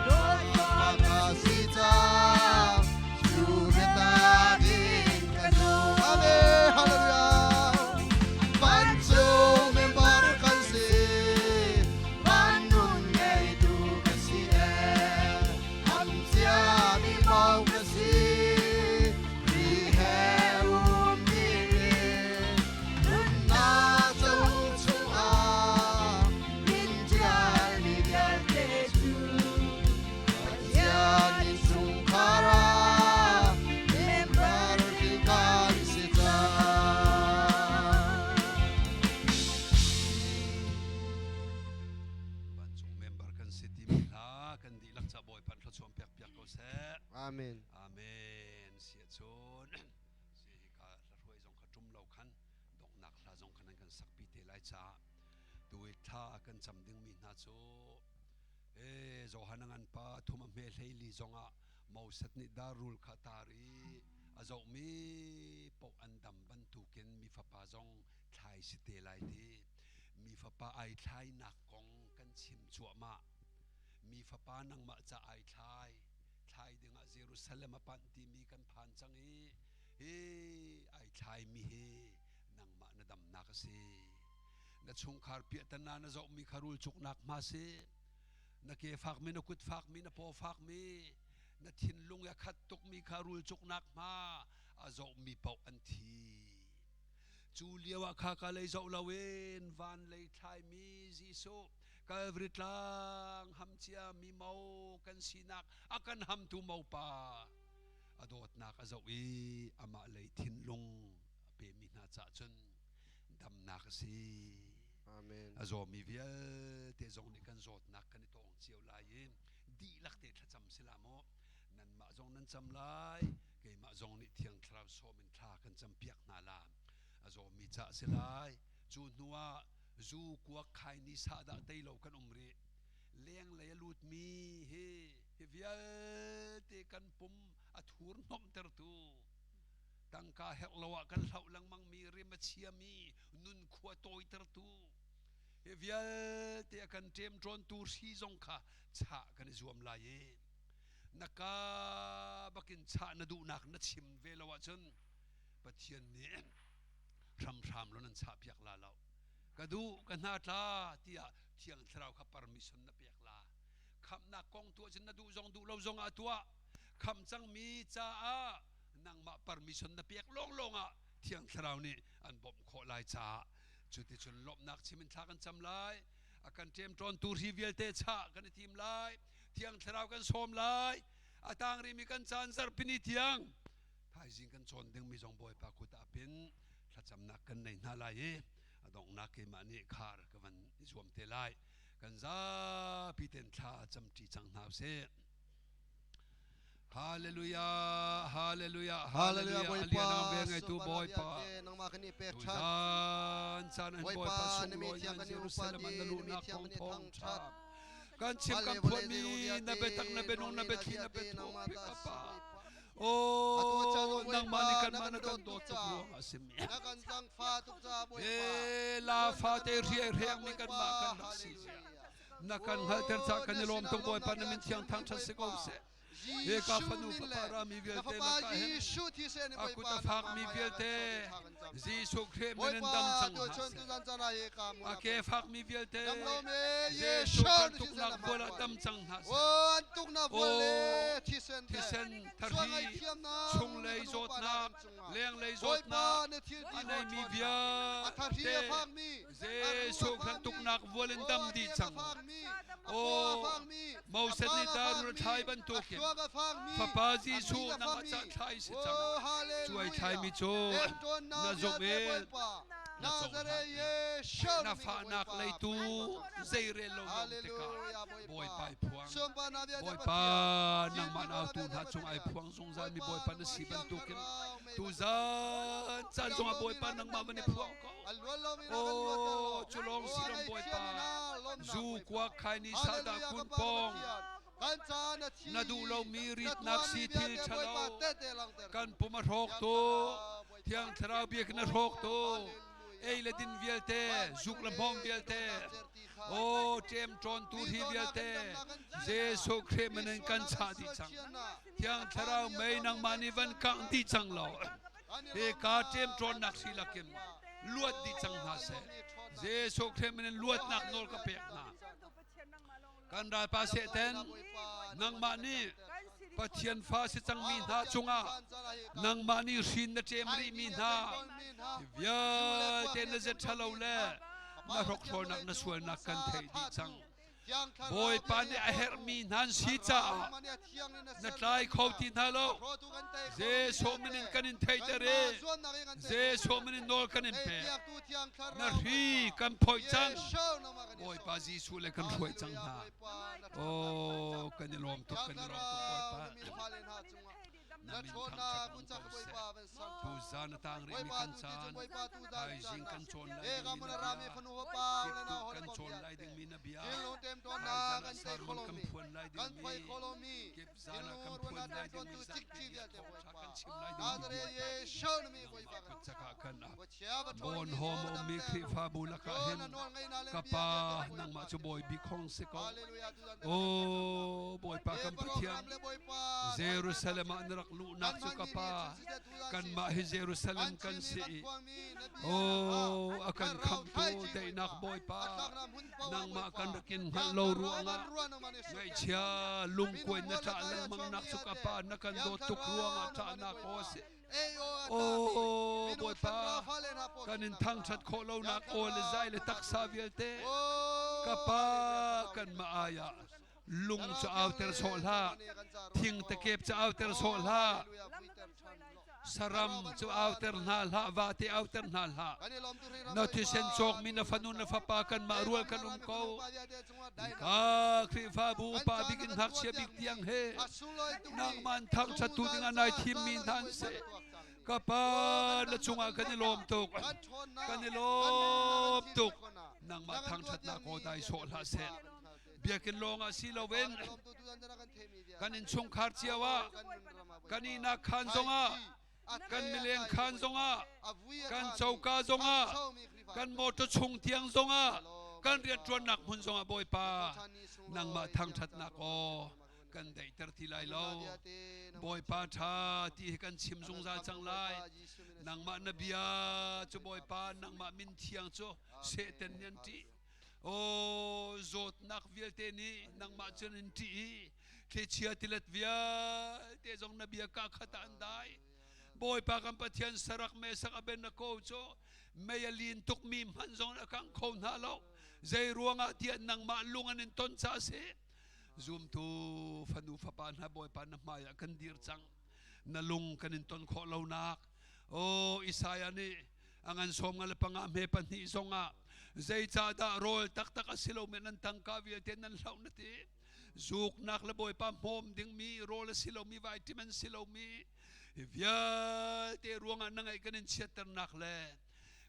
dawtnak ka si cang cu biatak in ka nung. Amen. Hallelujah. Vancung member kan si, van nun ngeitu kan si e. Ham ciami mau kan si, Khrih he um dingin nunnak cauk chungah min ṭialmi vialte cu Pathian innchungkhar ah member ti kan si cang. Vancung member kan si timi hla kan dihlak ca Bawipa thluachuah pek piak ko seh. Amen. Amen. Sia cun si hika hla hruai zong kha ṭum lo khan donghnak hla zong khan an kan sakpi te lai caah tuhi thla kan cam dingmi hna cu e Johan ngan pa thum a hme hlei li zongah Moses nih darul kha tar i a zohmi paoh an dam bantukin mi fapa zong thlai si te lai ti mi fapa ai thlainak kong kan chim cuahmah mi fapa nangmah ca ai thlai thlai dingah Jerusalem a panh timi kan phan cang i hi ai thlaimi hi nangmah na damnak a si na chungkhar piahtana na zohmi kha rul cuknak hma si na ke fakmi na kut fakmi na paw fakmi na thinlung a khat tukmi kha rul cuknak hma a zohmi paoh an thi cu lio ah kha ka lei zoh loin van lei thlaimi Jesuh Calvary tlang hamcia mi mo kan sinak a kan hamtu mopa a dawtnak a zoh i amah lei thinlung a pemi hna cah cun damnak a si. Amen. A zawmi vialte zong nih kan zawtnak kan i tawng cio lai i dihlak te thlacam sila maw nanmah zong nan cam lai keimah zong nih thiang thlarau sawm in thla kan cam piak hna la a zawmi cah si lai cu hnu ah zu kuak khai ni sa dah tei lo kan um rih lenglei a lutmi hi hi vialte kan pum a thur hnawmhtertu tangka herh lo ah kan hloh lengmang mi rim a chiami nun khua tawitertu hi vialte a kan ṭemṭawntu hri zong kha chah kan i zuam lai i na ka bakin chah na duhnak na chim ve lo ahcun Pathian nih hramhram lo nan chah piak la lo ka duh ka hna tla tiah thiang thlarau kha permission na pek la khamhnak kong tuah cun na duh zong duh lo zong ah tuah kham cangmi caah nangmah permission na pek lawnglawng ah thiang thlarau nih an bawmh khawh lai caah cuticun lawmhnak chim in thla kan cam lai a kan ṭemṭawntu hri vialte chah kan i tim lai thiang thlarau kan sawm lai a tang rimi kan caan zarhpini tiang thaizing kan cawn dingmi zong Bawipa kut ah pin thlacamnak kan nei hna lai i. A donghnak keimah nih khar ka van i zuam te lai. Kan zapi ten thla camṭi cang hna usih. Hallelujah, hallelujah, Hallelujah, hallelujah. Bawipa, Alian ang bel ngaitu sunparnak Bawipa. vialte nangmah kan i pek ṭhan. Tuzan caan an Bawipa, Bawipa na sunglawi mi thiang nan kan i upat Jerusalem an i na na mi luhnak thiang kong kan i thawng ṭha. thangṭhat. Kan chim Hale kan vawlei phuanmi zeizong na vialte, biatak na bianung na nawlngeihnak biathli na vialte biathu nangmah pek ta ka si, pa. Bawipa. Oh, Atu caan nangmah nih Bawipa, kanmah na na kan kan dawt dawt tuk tuk caah, ruangah a simi. na kan zangfah tuk caah, Bawipa. He la Tuan na fate kan tuah riai tuk caah, riang mi kanmah Bawipa. kan rak si zia. Hallelujah. Na kan hngalhter caah Oh, kan na i lawm sinah tuk Bawipa lawmhnak na bia min thiang chimmi thangṭhat si ko Bawipa. seh. He ka Jesuh fanu min fapa le rami na vialte fapa lakah hin Jesuh thisen in a kut Bawipa a fakmi nangmah hmaiah kan vialte chuak i thla kan cam. Jesuh Khrih min in Bawipa dam cang tu hna chun seh. tuzan caan ah hi ka A hmun ah ke Bawipa. fakmi vialte Dam lo me Jesuh Jesuh kan thisen tuknak na bual ah hmang dam cang hna seh. Oh, an tuknak bual le Oh, thisen te thisen sual thari ngaihthiamnak chunglei na fanu pa na zawtnak kan cungah. lenglei Bawipa zawtnak na thil a ti neimi khawh ṭhawnnak a thahri a vialte fakmi Jesuh kan tuknak vual in dam dih cang. Oh, Moses nih darul a thlai bantukin Fapa Jesuh nang a cah thlai si cang. Cuai thlaimi cu na zumh i na cohlan i na fahnak leitu zeirel lo na um tikah Bawipa i phuang. Bawipa nangmah na autu hna cung ai phuang zungzal mi Bawipa na si bantukin tuzan caan zongah Bawipa nangmah van i phuang ko. Oh, cu lawng si lo Bawipa zu kuak khai ni sada kun pong na duh lomi ritnak si thil ṭhalo kan pum a hrawk tu thiang thlarau biakinn a hrawk tu ei le din vialte zuk le hmawm vialte o ṭem ṭawn tu hi vialte Jesuh Khrih min in kan chah dih cang thiang thlarau mei nangmah nih van kangh dih cang law hika ṭemṭawnnak si lakin luat dih cang hna seh. Jesuh Khrih min in luatnak nawl ka pek hna. Kan ralpa Satan, nangmah nih Pathian fa si cangmi hna cungah nangmah nih hrin na ṭem rihmi hna vialte na zet ṭhalo le na hrokhrawlnak na sualnak kan theih dih cang. Bawipa nih a herhmi hna an si caah na tlai kho ti hna lo. Jesuh min in kan in theihter i Jesuh min in nawl kan in pek. Na hri kan phoih cang. Bawipa Jesuh le kan hruai cang hna. Oh, kan i lawm tuk, kan i lawm tuk Bawipa. Na min thangṭhat um ko seh. Tuzan a tang rihmi kan caan, thaizing kan cawn lai dingmi na bia, kiptuh kan cawn lai dingmi na bia, thaizan ah sermon kan phuan lai dingmi, kipzan ah kan phuan lai dingmi zarhpi ni thawngṭha kan chim lai dingmi bia, nangmah kut cakah kan ap. Bawn hawm a ummi Khrihfabu lakah hin ka Pa nangmah cu Bawi bik hong si ko. Aw Bawipa kan Pathian, Jerusalem ah na rak luhnak cu ka Pa, kanmah hi Jerusalem kan si i Aw a kan khamhtu daihnak Bawipa, nangmah kan rak in hngalh lo ruangah ngaihchia lungkuai na ṭah lengmangnak cu ka Pa na kan dawt tuk ruangah ṭahnak aw a si. Aw Bawipa, kan in thangṭhat khawh lonak aw le zai le taksa vialte ka Pa kanmah ai ah lung cu auter sawh hlah, thing takep cu auter sawh hlah, saram cu auter hna hlah, vate auter hna hlah. Na thisen cawkmi na fanu na fapa kanmah rual kan um ko. Ka Khrihfabu upa bik in ngakchia bik tiang he nangmah an thangṭhattu dingah nai thimmi hna an si. Ka Pa na cungah kan i lawm tuk. Kan i lawm tuk. Nangmah thangṭhatnak aw dai sawh hlah seh. Biakinn lawngah si loin kan innchungkhar cio ah kan ihnak khaan zongah kan mileng khaan zongah kan coka zongah kan motor chung tiang zongah kan rianṭuannak hmun zongah Bawipa nangmah thangṭhatnak aw kan daihter ti lai lo Bawipa ṭha ti hi kan chim zungzal cang lai nangmah na bia cu Bawipa nangmah min thiang cu Satan nih an ṭih Aw zawtnak vialte nih nangmah cun in ṭih i thlichia tilet vialte zong na bia ka khat ah an dai. Bawipa kan Pathian sarak mesak a ben na ko cu mei a lin tukmi hmanh zong a kang kho hna lo. Zei ruangah tiah nangmah lung an in ton caah a si. Zumtu fanu fapa hna Bawipa na hmai ah kan dir cang. Na lung kan in ton khawh lonak. Aw Isaiah nih. A ngan 55 hme 2 zongah zeicahdah rawl taktak a si lomi nan tangka vialte nan hloh na ti? Zuknak le Bawipa hmawm dingmi rawl a si lomi vitamin si lomi vialte ruangah na ngaih kan in chiatternak le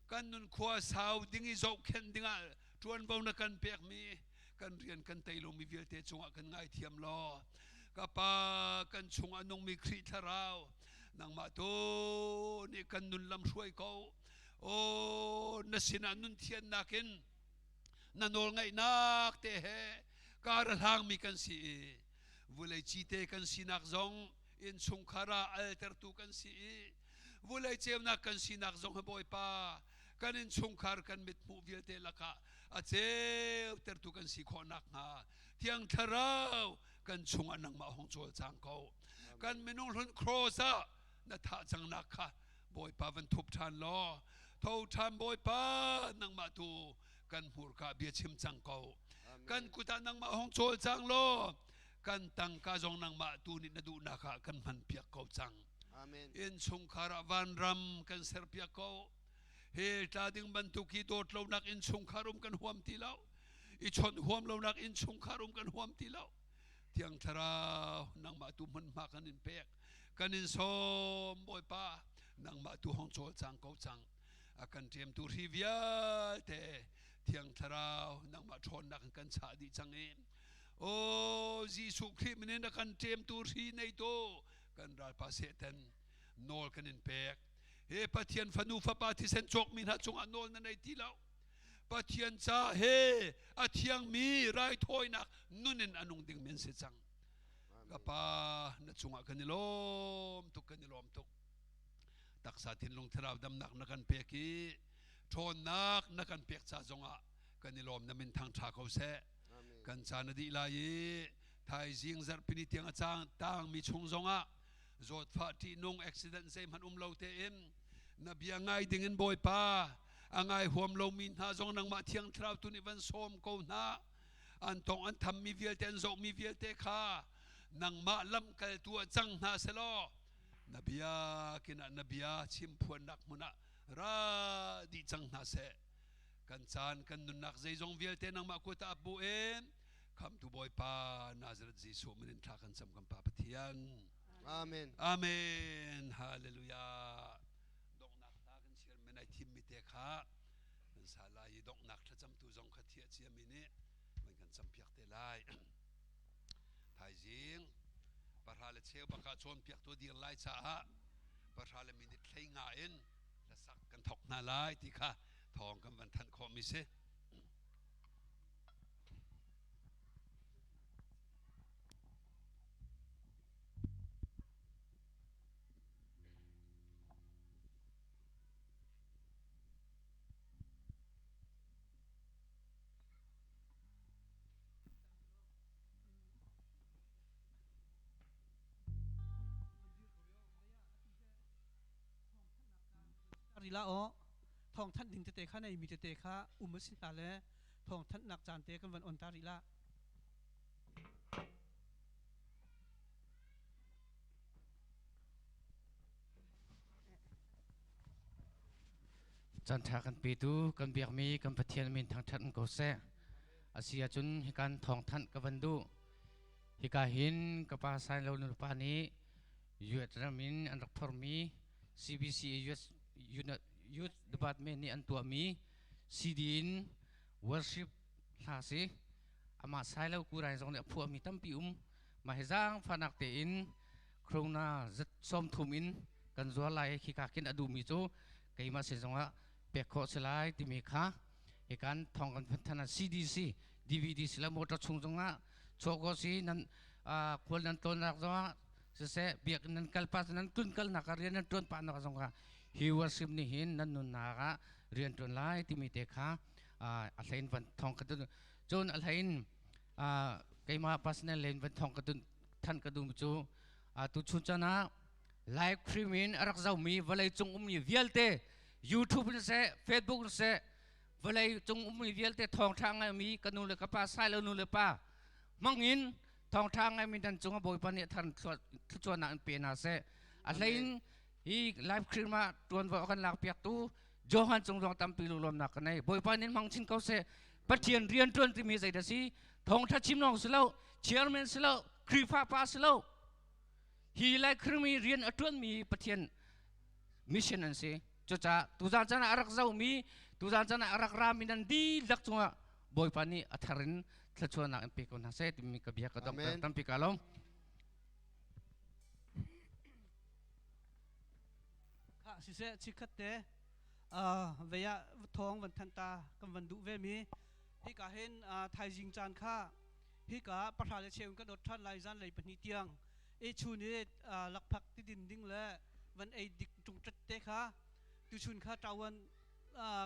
kan nun khua sau ding i zohkhenh dingah ṭuanvo na kan pekmi kan rian kan tei lomi vialte cungah kan ngaithiam law ka pa kan chung a nungmi Khrih thlarau nangmah tu nih kan nun lam hruai ko. O na sinah nun thiannak in na nawl ngaihnak te he kar a hlangmi kan si i vulei cite kan sinak zong innchungkhar ah altertu kan si i vulei ceunak kan sinak zong hi Bawipa kan innchungkhar kan mithmuh vialte lakah a ceutertu kan si khawh nakhnga Thiang Thlarau kan chungah nangmah hong cawlcang ko. Kan minung hlun cross ah na thah cangnak kha Bawipa van thup ṭhan law tho ṭhan Bawipa, nangmah tu kan hmurka bia chim cang ko. Kan kut ah nangmah hong cawlcang law kan tangka zong nangmah tu nih na duhnak ah kan hman piak ko cang. Amen. Innchungkhar ah vanram kan ser piak ko. Hell tla ding bantuk hi dawt lonak innchungkhar um kan huam ti lo. I chawnh huam lonak innchungkhar um kan huam ti lo. Thiang Thlarau, nangmah tu hmunhma kan in pek. Kan in sawm Bawipa, nangmah tu hong cawlcang ko cang. A kan ṭemtu hri vialte Thiang Thlarau nangmah ṭhawnnak in kan chah dih cang i O Jesuh Khrih min in a kan ṭemtu hri neitu kan ralpa Satan nawl kan in pek. He Pathian fanu fapa thisen cawkmi hna cungah nawl na nei ti lo. Pathian ca he a thiangmi raithawinak nun in a nung dingmi an si cang. Ka pa, na cungah kan i lawm tuk, kan i lawm tuk. Taksa thinlung thlarau damnak na kan pek i ṭhawnnak na kan pek ca zongah kan i lawm. Na min thang ṭha ko seh. Kan ca na dih lai i thaizing zarhpini tiang a cang tangmi chung zongah zawtfah ṭihnung accident zeihmanh um lo tein na bia ngai dingin Bawipa a ngai huam lomi hna zong nangmah Thiang Thlarau tu nih van sawm ko hna. An tong an thammi vialte, an zohmi vialte kha nangmah lamkaltu ah cang hna selaw na bia kinah na bia chim phuannak hmun ah ra dih cang hna seh. Kan caan kan nunnak zeizong vialte nangmah kut ah bu in Khamtu Bawipa Nazareth Jesuh min in thla kan cam, kan Pa Pathian. Amen. Amen. Hallelujah. Donghnak hla kan share men ai thim mi te kha kan sa lai i donghnak thlacamtu zong kha thiah cia mi nih van kan campiak te lai. Thaizing pahra le cheu baka cawnpiak tu dir lai caah pahra le minute 15 in hlasak kan thok hna lai ti kha thawng kan van thanh khawh mi si. Rila o thawng thanh ding tete kha nei mi tete kha um a si hna le thawng thanhnak caan te kan van on ta rih la. Caan ṭha kan petu kan biakmi kan Pathian min thangṭhat ko seh. Asi ahcun hikan thawngthanh ka van duh. Hika hin ka pa Sain Lo nupa nih US ram in an rak phormi CBC US Youth Department nih an tuahmi CD in worship hla si. Amah Sai Lo Kurai zong nih a phuahmi tampi um. Mah hi zaangfahnak tein Corona zat 30 in kan zuar lai i khika khin a duhmi cu keimah sin zongah pek khawh si lai timi kha hikan thong kan phun than CDC DVD sila motor chung zongah chuah ko si nan khual nan tlawnnak zongah siseh biakinn nan kal pa nan tlun kalnak ah rian nan tuan pah nak zongah hi worship nih hin nan nunnak ah rian tuan lai timi te kha a hlein van thong ka tun cun a hlein keimah personal len van thong ka tun than ka dum cu tu chun chan ah live stream in a rak zomi vawlei cung ummi vialte YouTube in seh, Facebook in seh, vawlei cung ummi vialte thawngṭha ngaimi ka nu le ka pa, sai lo nu le pa hmangin thawngṭha ngaimi nan cung ah Bawipa nih than thluachuahnak in pe hna seh. A hlein hi live stream ah ṭuanvo a kan lakpiaktu Johan cung zong tampi lunglawmnak ka nei. Bawipa nin hmang chin ko seh. Pathian rian ṭuan timi zei dah si? Thawngṭha chim lawng si lo, chairman si lo, Khrihfa pa si lo. Hi lai Khrimi rian a ṭuanmi Pathian mission an si. Cucaah tuzaan caan ah a rak zohmi, tuzaan caan ah a rak rami nan dihlak cungah Bawipa nih a thar in thluachuahnak in pe ko hna seh timi ka bia ka donghter tampi ka lawm. Kha siseh chikhat te vei ah thawng van thanh ta kan van duh ve mi hika hin thaizing caan kha hika pahra le cheu kan dot than lai zan lei pahnih tiang e chun i lakphak ti din ding le van ei dik tung tet te kha tuchun kha tawan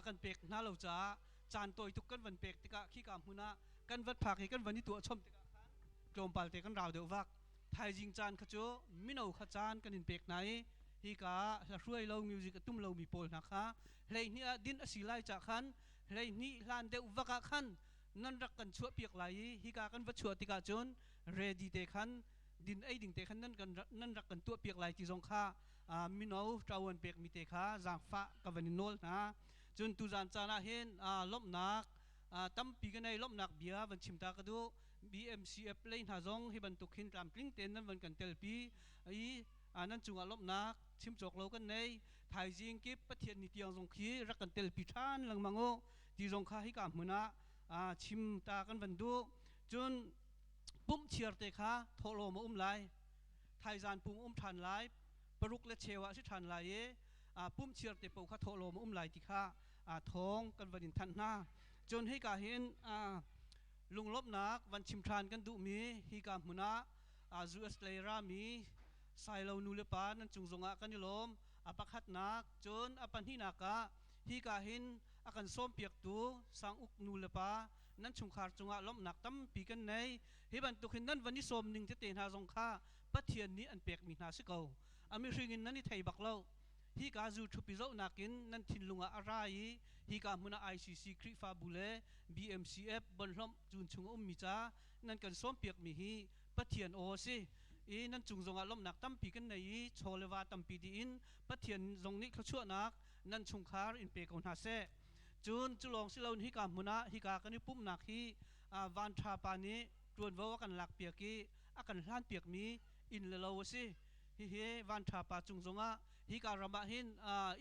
kan pek hna lo caah caan tawi tuk kan van pek tikah khika hmun ah kan vat phak hi kan van i tuah chom tikah khan tlawmpal te kan rau deuh vak. Thaizing caan kha cu mino kha caan kan in pek hna i hika ah hlahruai lo music a tum lomi pawl hna kha hleihnih ah din a si lai cah khan hleihnih hlan deuh vak ah khan nan rak kan chuah piak lai i hika kan va chuah tikah cun ready te khan din ei ding te khan nan kan nan rak kan tuah piak lai ti zong kha mino ṭawan pekmi te kha zaangfah ka van in nawl hna. Cun tuzan caan ah hin lawmhnak tampi ka nei. Lawmhnak bia van chim ta ka duh. BMCF lei hna zong hi bantuk hin tlamtling tein nan van kan telpi i nan cungah lawmhnak chim cawk lo kan nei. Thaizing kip Pathian ni tiang zong khi rak kan telpi ṭhan lengmang u ti zong kha hika hmun ah chim ta kan van duh. Cun pumh chiar te kha thawhlawm a um lai, thaizan pum um ṭhan lai, paruk le cheu ah si ṭhan lai i pumh chiar te paoh kha thawhlawm a um lai ti kha thawng kan van in thanh hna. Cun hika hin lunglawmhnak van chim ṭhan kan duhmi hika hmun ah US lei rami Sailo nu le pa nan cung zongah kan i lawm. A pakhatnak, cun a pahnihnak ah hika hin a kan sawmpiaktu sanguk nu le pa nan chungkhar cungah lawmhnak tampi kan nei. Hi bantuk hin nan van i sawm ning tete hna zong kha Pathian nih an pekmi hna si ko. A mihring in nan i thei bak lo. Hika zu ṭhupi zohnak in nan thinlung ah a ra i hika hmun ah ICC Khrihfabu le BMCF bonhlawmh cun chung a ummi ca nan kan sawmpiakmi hi Pathian aw a si i nan cung zongah lawmhnak tampi kan nei i chaw le va tampi dih in Pathian zong nih thluachuahnak nan chungkhar in pe ko hna seh. Cun cu lawng si loin hika hmun ah hika kan i pumhnak hi van ṭha pa nih ṭuanvo a kan lakpiak i a kan hlanpiakmi inn le lo a si. Hihi van ṭha pa cung zongah hika ram ah hin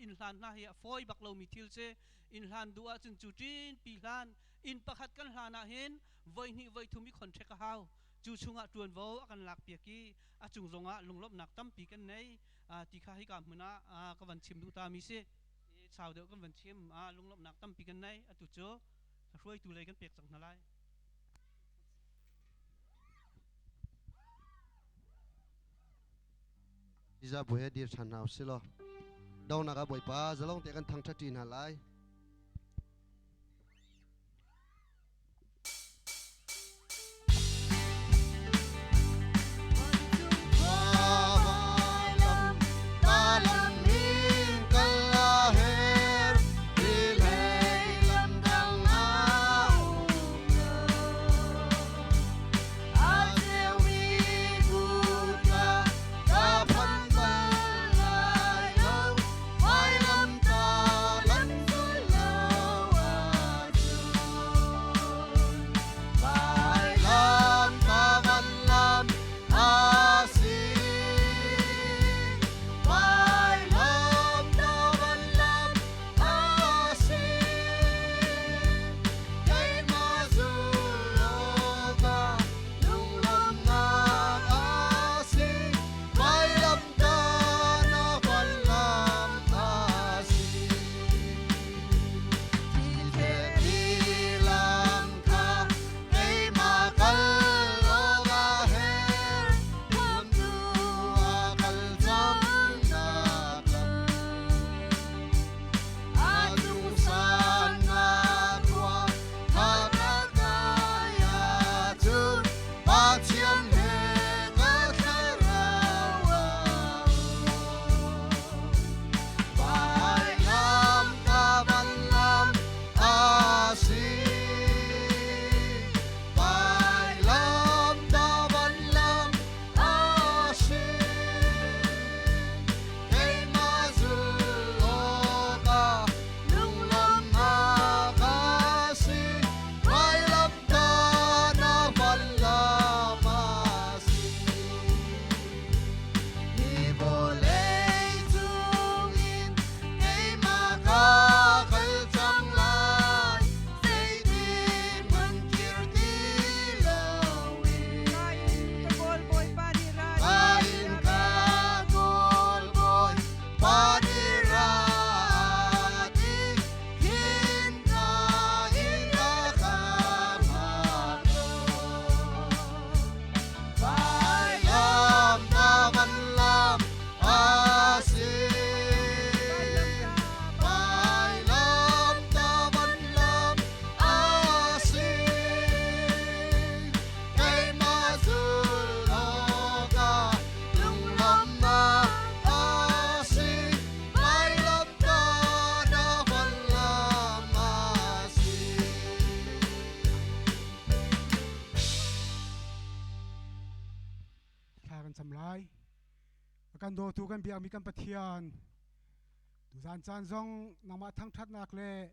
inn hlan hna hi a fawi bak lomi thil si. Inn hlan duh ahcun cu ṭin pi hlan inn pakhat kan hlan ah hin voi hnih voi thum i khonṭhek a hau. Cu chungah ṭuanvo a kan lakpiak i a cung zongah lunglawmhnak tampi kan nei ti kha hika hmun ah ka van chim duh tami si. Sau deuh kan van chim. Lunglawmhnak tampi kan nei. Atu cu hruaitu lei kan pek cang hna lai. Iza bu he dir ṭhan hna usih law donghnak ah Bawipa zalong te kan thangṭhat ṭi hna lai. Kan cam lai. A kan dawtu kan biakmi kan Pathian, tuzan caan zong nangmah thangṭhatnak le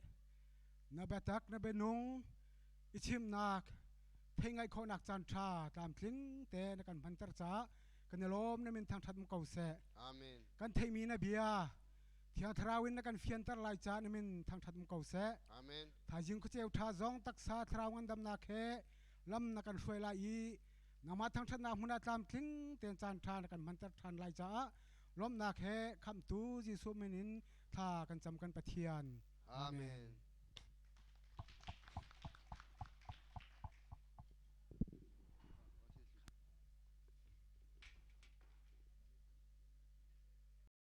na biatak na bianung i chimnak thei ngaih khawhnak caan ṭha tlamtling te na kan hmanter caah kan i lawm na min thangṭhat um ko seh. Amen. Kan theihmi na bia Thiang Thlarau in na kan fianter lai caah na min thangṭhat um ko seh. Amen. Thaizing khuaceu ṭha zong taksa thlarau ngandamnak he lam na kan hruai lai i nangmah thangṭhatnak hmun ah tlamtling tein caan ṭha na kan hmanter ṭhan lai caah lawmhnak he khamhtu Jesuh min in thla kan cam kan Pathian. Amen.